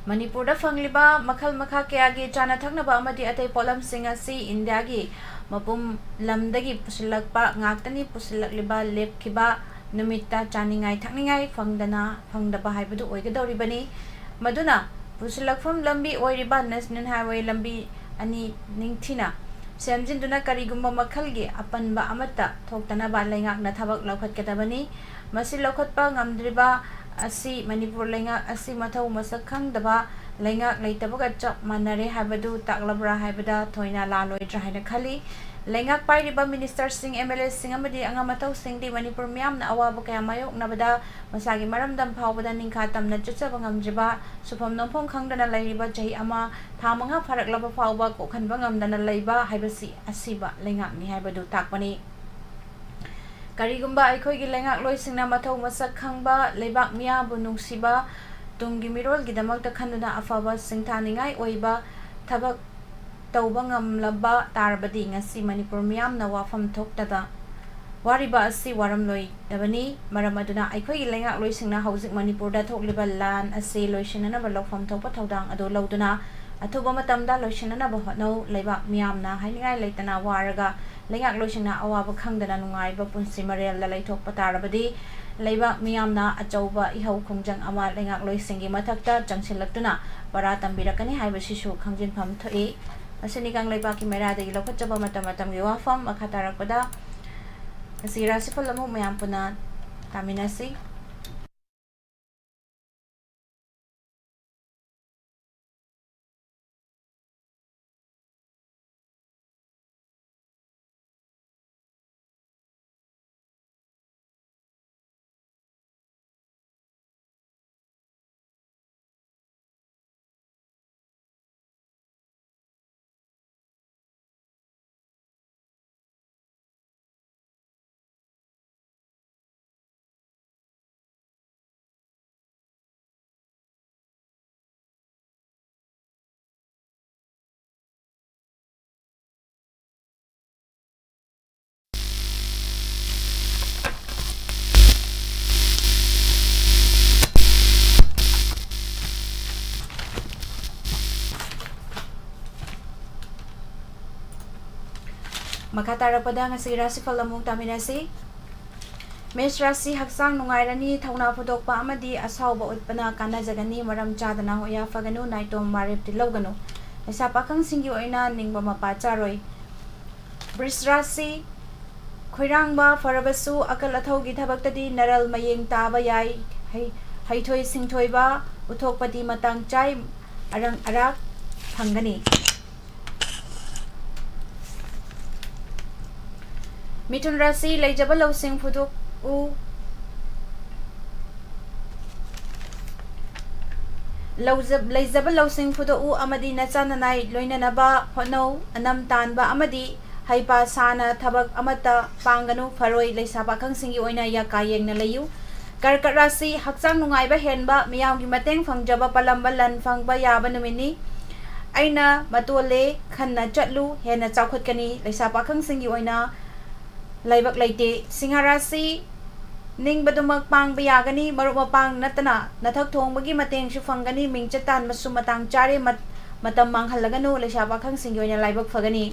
ꯃꯅꯤꯄꯨꯔꯗ ꯐꯪꯂꯤꯕ ꯃꯈꯜ ꯃꯈꯥ ꯀꯌꯥꯒꯤ ꯆꯥꯅ ꯊꯛꯅꯕ ꯑꯃꯗꯤ ꯑꯇꯩ ꯄꯣꯠꯂꯝꯁꯤꯡ ꯑꯁꯤ ꯏꯟꯗꯤꯌꯥꯒꯤ ꯃꯄꯨꯝ ꯂꯝꯗꯒꯤ ꯄꯨꯁꯤꯜꯂꯛꯄ ꯉꯥꯛꯇꯅꯤ꯫ ꯄꯨꯁꯤꯜꯂꯛꯂꯤꯕ ꯂꯦꯞꯈꯤꯕ ꯅꯨꯃꯤꯠꯇ ꯆꯥꯅꯤꯡꯉꯥꯏ ꯊꯛꯅꯤꯡꯉꯥꯏ ꯐꯪꯗꯅ, ꯐꯪꯗꯕ ꯍꯥꯏꯕꯗꯨ ꯑꯣꯏꯒꯗꯧꯔꯤꯕꯅꯤ꯫ ꯃꯗꯨꯅ ꯄꯨꯁꯤꯜꯂꯛꯐꯝ ꯂꯝꯕꯤ ꯑꯣꯏꯔꯤꯕ National Highway ꯂꯝꯕꯤ ꯑꯅꯤ ꯅꯤꯡꯊꯤꯅ ꯁꯦꯝꯖꯤꯟꯗꯨꯅ ꯀꯔꯤꯒꯨꯝꯕ ꯃꯈꯜꯒꯤ ꯑꯄꯟꯕ ꯑꯃꯠꯇ ꯊꯣꯛꯇꯅꯕ ꯂꯩꯉꯥꯛꯅ ꯊꯕꯛ ꯂꯧꯈꯠꯀꯗꯕꯅꯤ꯫ ꯃꯁꯤ ꯂꯧꯈꯠꯄ ꯉꯝꯗ꯭ꯔꯤꯕ ꯑꯁꯤ ꯃꯅꯤꯄꯨꯔ ꯂꯩꯉꯥꯛ ꯑꯁꯤ ꯃꯊꯧ ꯃꯁꯛ ꯈꯪꯗꯕ ꯂꯩꯉꯥꯛ ꯂꯩꯇꯕꯒ ꯆꯞ ꯃꯥꯟꯅꯔꯦ ꯍꯥꯏꯕꯗꯨ ꯇꯥꯛꯂꯕ꯭ꯔꯥ ꯍꯥꯏꯕꯗ ꯊꯣꯏꯅ ꯂꯥꯜꯂꯣꯏꯗ꯭ꯔꯥ ꯍꯥꯏꯅ ꯈꯜꯂꯤ꯫ ꯂꯩꯉꯥꯛ ꯄꯥꯏꯔꯤꯕ ministerꯁꯤꯡ, MLAꯁꯤꯡ ꯑꯃꯗꯤ ꯑꯉꯝ ꯑꯊꯧꯁꯤꯡꯗꯤ ꯃꯅꯤꯄꯨꯔ ꯃꯤꯌꯥꯝꯅ ꯑꯋꯥꯕ ꯀꯌꯥ ꯃꯥꯌꯣꯛꯅꯕꯗ ꯃꯁꯥꯒꯤ ꯃꯔꯝꯗꯝ ꯐꯥꯎꯕꯗ ꯅꯤꯡꯈꯥ ꯇꯝꯅ ꯆꯠꯆꯕ ꯉꯝꯗ꯭ꯔꯤꯕ, ꯁꯨꯐꯝ ꯅꯣꯝꯐꯝ ꯈꯪꯗꯅ ꯂꯩꯔꯤꯕ, ꯆꯍꯤ ꯑꯃ ꯊꯥ ꯃꯉꯥ ꯐꯥꯔꯛꯂꯕ ꯐꯥꯎꯕ ꯀꯣꯛꯍꯟꯕ ꯉꯝꯗꯅ ꯂꯩꯕ ꯍꯥꯏꯕꯁꯤ ꯑꯁꯤꯕ ꯂꯩꯉꯥꯛꯅꯤ ꯍꯥꯏꯕꯗꯨ ꯇꯥꯛꯄꯅꯤ꯫ ꯀꯔꯤꯒꯨꯝꯕ ꯑꯩꯈꯣꯏꯒꯤ ꯂꯩꯉꯥꯛꯂꯣꯏꯁꯤꯡꯅ ꯃꯊꯧ ꯃꯁꯛ ꯈꯪꯕ, ꯂꯩꯕꯥꯛ ꯃꯤꯌꯥꯝꯕꯨ ꯅꯨꯡꯁꯤꯕ, ꯇꯨꯡꯒꯤ ꯃꯤꯔꯣꯜꯒꯤꯗꯃꯛꯇ ꯈꯟꯗꯨꯅ ꯑꯐꯕ ꯁꯤꯡꯊꯥꯅꯤꯡꯉꯥꯏ ꯑꯣꯏꯕ ꯊꯕꯛ ꯇꯧꯕ ꯉꯝꯂꯕ ꯇꯥꯔꯕꯗꯤ ꯉꯁꯤ ꯃꯅꯤꯄꯨꯔ ꯃꯤꯌꯥꯝꯅ ꯋꯥꯐꯝ ꯊꯣꯛꯇꯗ ꯋꯥꯔꯤꯕ ꯑꯁꯤ ꯋꯥꯔꯝꯂꯣꯏꯗꯕꯅꯤ꯫ ꯃꯔꯝ ꯑꯗꯨꯅ ꯑꯩꯈꯣꯏꯒꯤ ꯂꯩꯉꯥꯛꯂꯣꯏꯁꯤꯡꯅ ꯍꯧꯖꯤꯛ ꯃꯅꯤꯄꯨꯔꯗ ꯊꯣꯛꯂꯤꯕ ꯂꯥꯟ ꯑꯁꯤ ꯂꯣꯏꯁꯤꯟꯅꯅꯕ ꯂꯧꯐꯝ ꯊꯣꯛꯄ ꯊꯧꯗꯥꯡ ꯑꯗꯨ ꯂꯧꯗꯨꯅ ꯑꯊꯨꯕ ꯃꯇꯝꯗ ꯂꯣꯏꯁꯤꯟꯅꯅꯕ ꯍꯣꯠꯅꯧ꯫ ꯂꯩꯕꯥꯛ ꯃꯤꯌꯥꯝꯅ ꯍꯥꯏꯅꯤꯡꯉꯥꯏ ꯂꯩꯇꯅ ꯋꯥꯔꯒ ꯂꯩꯉꯥꯛꯂꯣꯏꯁꯤꯡꯅ ꯑꯋꯥꯕ ꯈꯪꯗꯅ ꯅꯨꯡꯉꯥꯏꯕ ꯄꯨꯟꯁꯤ ꯃꯔꯦꯜꯗ ꯂꯩꯊꯣꯛꯄ ꯇꯥꯔꯕꯗꯤ ꯂꯩꯕꯥꯛ ꯃꯤꯌꯥꯝꯅ ꯑꯆꯧꯕ ꯏꯍꯧ ꯈꯣꯡꯖꯪ ꯑꯃ ꯂꯩꯉꯥꯛꯂꯣꯏꯁꯤꯡꯒꯤ ꯃꯊꯛꯇ ꯆꯪꯁꯤꯜꯂꯛꯇꯨꯅ ꯄꯔꯥ ꯇꯝꯕꯤꯔꯛꯀꯅꯤ ꯍꯥꯏꯕꯁꯤꯁꯨ ꯈꯪꯖꯤꯟꯐꯝ ꯊꯣꯛꯏ꯫ ꯃꯁꯤꯅꯤ ꯀꯪꯂꯩꯄꯥꯛꯀꯤ ꯃꯩꯔꯥꯗꯒꯤ ꯂꯧꯈꯠꯆꯕ ꯃꯇꯝ ꯃꯇꯝꯒꯤ ꯋꯥꯐꯝ꯫ ꯃꯈꯥ ꯇꯥꯔꯛꯄꯗ ꯉꯁꯤ ꯔꯥꯁꯤꯐꯜ ꯑꯃꯨꯛ ꯃꯌꯥꯝ ꯄꯨꯟꯅ ꯇꯥꯃꯤꯟꯅꯁꯤ꯫ ꯃꯈꯥ ꯇꯥꯔꯛꯄꯗ ꯉꯁꯤꯒꯤ ꯔꯥꯁꯤꯐꯜ ꯑꯃꯨꯛ ꯇꯥꯃꯤꯟꯅꯁꯤ꯫ ꯃꯦꯁ ꯔꯥꯁꯤ ꯍꯛꯆꯥꯡ ꯅꯨꯡꯉꯥꯏꯔꯅꯤ, ꯊꯧꯅꯥ ꯐꯨꯗꯣꯛꯄ ꯑꯃꯗꯤ ꯑꯁꯥꯎꯕ ꯎꯠꯄꯅ ꯀꯥꯟꯅꯖꯒꯅꯤ, ꯃꯔꯝ ꯆꯥꯗꯅ ꯍꯣꯌꯥ ꯐꯒꯅꯨ, ꯅꯥꯏꯇꯣꯝ ꯋꯥꯔꯦꯞꯇꯤ ꯂꯧꯒꯅꯨ꯫ ꯂꯩꯁꯥ ꯄꯥꯈꯪꯁꯤꯡꯒꯤ ꯑꯣꯏꯅ ꯅꯤꯡꯕ ꯃꯄꯥ ꯆꯥꯔꯣꯏ꯫ ꯕ꯭ꯔꯤꯁ ꯔꯥꯁꯤ ꯈꯣꯏꯔꯥꯡꯕ ꯐꯔꯕꯁꯨ ꯑꯀꯜ ꯑꯊꯧꯒꯤ ꯊꯕꯛꯇꯗꯤ ꯅꯔꯜ ꯃꯌꯦꯡ ꯇꯥꯕ ꯌꯥꯏ꯫ ꯍꯩ-, ꯍꯩꯊꯣꯏ ꯁꯤꯡꯊꯣꯏꯕ ꯎꯠꯊꯣꯛꯄꯗꯤ ꯃꯇꯥꯡ ꯆꯥꯏ, ꯑꯔꯪ ꯑꯔꯥꯛ ꯐꯪꯒꯅꯤ꯫ ꯃꯤꯊꯨꯟ ꯔꯥꯁꯤ ꯂꯩꯖꯕ ꯂꯧꯁꯤꯡ ꯐꯨꯗꯣꯛꯎ꯫ ꯂꯧꯖ-, ꯂꯩꯖꯕ ꯂꯧꯁꯤꯡ ꯐꯨꯗꯣꯛꯎ ꯑꯃꯗꯤ ꯅꯆꯥ ꯅꯅꯥꯏ ꯂꯣꯏꯅꯅꯕ ꯍꯣꯠꯅꯧ꯫ ꯑꯅꯝ ꯇꯥꯟꯕ ꯑꯃꯗꯤ ꯍꯩꯄꯥ ꯁꯥꯅ ꯊꯕꯛ ꯑꯃꯠꯇ ꯄꯥꯡꯒꯅꯨ, ꯐꯔꯣꯏ꯫ ꯂꯩꯁꯥ ꯄꯥꯈꯪꯁꯤꯡꯒꯤ ꯑꯣꯏꯅ ꯌꯥꯀꯥ ꯌꯦꯡꯅ ꯂꯩꯌꯨ꯫ ꯀꯔꯀꯠ ꯔꯥꯁꯤ ꯍꯛꯆꯥꯡ ꯅꯨꯡꯉꯥꯏꯕ ꯍꯦꯟꯕ, ꯃꯤꯌꯥꯝꯒꯤ ꯃꯇꯦꯡ ꯐꯪꯖꯕ, ꯄꯂꯝꯕ ꯂꯟ ꯐꯪꯕ ꯌꯥꯕ ꯅꯨꯃꯤꯠꯅꯤ꯫ ꯑꯩꯅ ꯃꯇꯣꯜꯂꯦ ꯈꯟꯅ ꯆꯠꯂꯨ, ꯍꯦꯟꯅ ꯆꯥꯎꯈꯠꯀꯅꯤ꯫ ꯂꯩꯁꯥ ꯄꯥꯈꯪꯁꯤꯡꯒꯤ ꯑꯣꯏꯅ ꯂꯥꯏꯕꯛ ꯂꯩꯇꯦ꯫ ꯁꯤꯡꯍ ꯔꯥꯁꯤ ꯅꯤꯡꯕꯗꯨꯃꯛ ꯄꯥꯡꯕ ꯌꯥꯒꯅꯤ, ꯃꯔꯨꯞ ꯃꯄꯥꯡ ꯅꯠꯇꯅ ꯅꯊꯛ ꯊꯣꯡꯕꯒꯤ ꯃꯇꯦꯡꯁꯨ ꯐꯪꯒꯅꯤ, ꯃꯤꯡꯆꯠ ꯇꯥꯟꯕꯁꯨ ꯃꯇꯥꯡ ꯆꯥꯔꯦ꯫ ꯃꯠ-, ꯃꯇꯝ ꯃꯥꯡꯍꯜꯂꯒꯅꯨ, ꯂꯩꯁꯥ ꯄꯥꯈꯪꯁꯤꯡꯒꯤ ꯑꯣꯏꯅ ꯂꯥꯏꯕꯛ ꯐꯒꯅꯤ꯫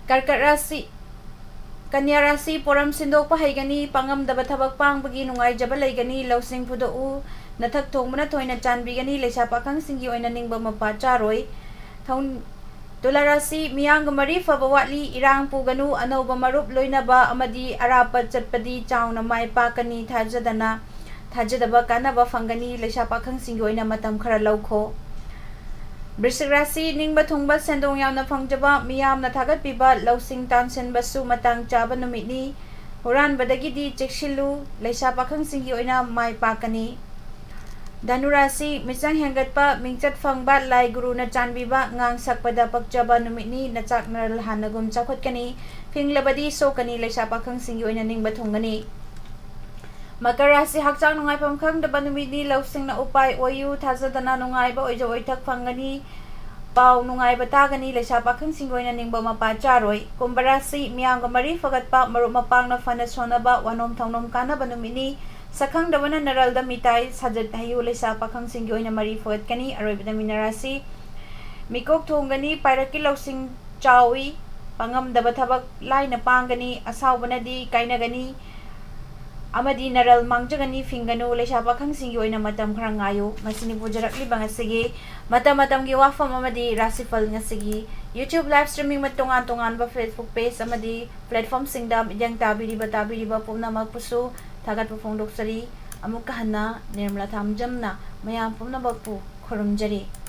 ꯀꯔꯀꯠ ꯔꯥꯁꯤ, ꯀꯟꯌꯥ ꯔꯥꯁꯤ ꯄꯣꯔꯝ ꯁꯤꯟꯗꯣꯛꯄ ꯍꯩꯒꯅꯤ, ꯄꯥꯡꯉꯝꯗꯕ ꯊꯕꯛ ꯄꯥꯡꯕꯒꯤ ꯅꯨꯡꯉꯥꯏꯖꯕ ꯂꯩꯒꯅꯤ, ꯂꯧꯁꯤꯡ ꯐꯨꯗꯣꯛꯎ, ꯅꯊꯛ ꯊꯣꯡꯕꯅ ꯊꯣꯏꯅ ꯆꯥꯟꯕꯤꯒꯅꯤ, ꯂꯩꯁꯥ ꯄꯥꯈꯪꯁꯤꯡꯒꯤ ꯑꯣꯏꯅ ꯅꯤꯡꯕ ꯃꯄꯥ ꯆꯥꯔꯣꯏ꯫ ꯊꯧ-, ꯇꯨꯂꯥ ꯔꯥꯁꯤ ꯃꯤꯌꯥꯝꯒ ꯃꯔꯤ ꯐꯕ ꯋꯥꯠꯂꯤ, ꯏꯔꯥꯡ ꯄꯨꯒꯅꯨ, ꯑꯅꯧꯕ ꯃꯔꯨꯞ ꯂꯣꯏꯅꯕ ꯑꯃꯗꯤ ꯑꯔꯥꯞꯄ ꯆꯠꯄꯗꯤ ꯆꯥꯎꯅ ꯃꯥꯏ ꯄꯥꯛꯀꯅꯤ, ꯊꯥꯖꯗꯅ, ꯊꯥꯖꯗꯕ ꯀꯥꯟꯅꯕ ꯐꯪꯒꯅꯤ, ꯂꯩꯁꯥ ꯄꯥꯈꯪꯁꯤꯡꯒꯤ ꯑꯣꯏꯅ ꯃꯇꯝ ꯈꯔ ꯂꯧꯈꯣ꯫ ꯕ꯭ꯔꯤꯁꯤꯛ ꯔꯥꯁꯤ ꯅꯤꯡꯕ ꯊꯨꯡꯕ, ꯁꯦꯟꯗꯣꯡ ꯌꯥꯝꯅ ꯐꯪꯖꯕ, ꯃꯤꯌꯥꯝꯅ ꯊꯥꯒꯠꯄꯤꯕ, ꯂꯧꯁꯤꯡ ꯇꯥꯟꯁꯤꯟꯕꯁꯨ ꯃꯇꯥꯡ ꯆꯥꯕ ꯅꯨꯃꯤꯠꯅꯤ꯫ ꯍꯨꯔꯥꯟꯕꯗꯒꯤꯗꯤ ꯆꯦꯛꯁꯤꯜꯂꯨ, ꯂꯩꯁꯥ ꯄꯥꯈꯪꯁꯤꯡꯒꯤ ꯑꯣꯏꯅ ꯃꯥꯏ ꯄꯥꯛꯀꯅꯤ꯫ ꯙꯅꯨ ꯔꯥꯁꯤ ꯃꯤꯆꯪ ꯍꯦꯟꯒꯠꯄ, ꯃꯤꯡꯆꯠ ꯐꯪꯕ, ꯂꯥꯏ ꯒꯨꯔꯨꯅ ꯆꯥꯟꯕꯤꯕ, ꯉꯥꯡ ꯁꯛꯄꯗ ꯄꯛꯆꯕ ꯅꯨꯃꯤꯠꯅꯤ, ꯅꯆꯥꯛ ꯅꯔꯜ ꯍꯥꯟꯅꯒꯨꯝ ꯆꯥꯎꯈꯠꯀꯅꯤ, ꯐꯤꯡꯂꯕꯗꯤ ꯁꯣꯛꯀꯅꯤ, ꯂꯩꯁꯥ ꯄꯥꯈꯪꯁꯤꯡꯒꯤ ꯑꯣꯏꯅ ꯅꯤꯡꯕ ꯊꯨꯡꯒꯅꯤ꯫ ꯃꯀꯔ ꯔꯥꯁꯤ ꯍꯛꯆꯥꯡ ꯅꯨꯡꯉꯥꯏꯐꯝ ꯈꯪꯗꯕ ꯅꯨꯃꯤꯠꯅꯤ, ꯂꯧꯁꯤꯡꯅ ꯎꯄꯥꯏ ꯑꯣꯏꯌꯨ, ꯊꯥꯖꯗꯅ ꯅꯨꯡꯉꯥꯏꯕ ꯑꯣꯏꯖ ꯑꯣꯏꯊꯛ ꯐꯪꯒꯅꯤ, ꯄꯥꯎ ꯅꯨꯡꯉꯥꯏꯕ ꯇꯥꯒꯅꯤ, ꯂꯩꯁꯥ ꯄꯥꯈꯪꯁꯤꯡꯒꯤ ꯑꯣꯏꯅ ꯅꯤꯡꯕ ꯃꯄꯥ ꯆꯥꯔꯣꯏ꯫ ꯀꯨꯝꯚ ꯔꯥꯁꯤ ꯃꯤꯌꯥꯝꯒ ꯃꯔꯤ ꯐꯒꯠꯄ, ꯃꯔꯨꯞ ꯃꯄꯥꯡꯅ ꯐꯅ ꯁꯣꯟꯅꯕ, ꯋꯥꯅꯣꯝ ꯊꯧꯅꯣꯝ ꯀꯥꯟꯅꯕ ꯅꯨꯃꯤꯠꯅꯤ, ꯁꯛꯈꯪꯗꯕꯅ ꯅꯔꯜꯗ ꯃꯤꯇꯥꯏ ꯁꯥꯖꯠ ꯍꯩꯌꯨ, ꯂꯩꯁꯥ ꯄꯥꯈꯪꯁꯤꯡꯒꯤ ꯑꯣꯏꯅ ꯃꯔꯤ ꯐꯒꯠꯀꯅꯤ꯫ ꯑꯔꯣꯏꯕꯗ ꯃꯤꯅ ꯔꯥꯁꯤ ꯃꯤꯀꯣꯛ ꯊꯣꯡꯒꯅꯤ, ꯄꯥꯏꯔꯛꯀꯤ ꯂꯧꯁꯤꯡ ꯆꯥꯎꯏ, ꯄꯥꯡꯉꯝꯗꯕ ꯊꯕꯛ ꯂꯥꯏꯅ ꯄꯥꯡꯒꯅꯤ, ꯑꯁꯥꯎꯕꯅꯗꯤ ꯀꯥꯏꯅꯒꯅꯤ, ꯑꯃꯗꯤ ꯅꯔꯜ ꯃꯥꯡꯖꯒꯅꯤ꯫ ꯐꯤꯡꯒꯅꯨ, ꯂꯩꯁꯥ ꯄꯥꯈꯪꯁꯤꯡꯒꯤ ꯑꯣꯏꯅ ꯃꯇꯝ ꯈꯔ ꯉꯥꯏꯌꯨ꯫ ꯃꯁꯤꯅꯤ ꯄꯨꯖꯔꯛꯂꯤꯕ ꯉꯁꯤꯒꯤ ꯃꯇꯝ ꯃꯇꯝꯒꯤ ꯋꯥꯐꯝ ꯑꯃꯗꯤ ꯔꯥꯁꯤꯐꯜ꯫ ꯉꯁꯤꯒꯤ YouTube live streaming ꯃ-, ꯇꯣꯉꯥꯟ ꯇꯣꯉꯥꯟꯕ Facebook page ꯑꯃꯗꯤ platformꯁꯤꯡꯗ ꯃꯤꯠꯌꯦꯡ ꯇꯥꯕꯤꯔꯤꯕ, ꯇꯥꯕꯤꯔꯤꯕ ꯄꯨꯝꯅꯃꯛꯄꯨꯁꯨ ꯊꯥꯒꯠꯄ ꯐꯣꯡꯗꯣꯛꯆꯔꯤ꯫ ꯑꯃꯨꯛꯀ ꯍꯟꯅ ꯅꯤꯔꯃꯂꯥ ꯊꯥꯡꯖꯝꯅ ꯃꯌꯥꯝ ꯄꯨꯝꯅꯃꯛꯄꯨ ꯈꯨꯔꯨꯝꯖꯔꯤ꯫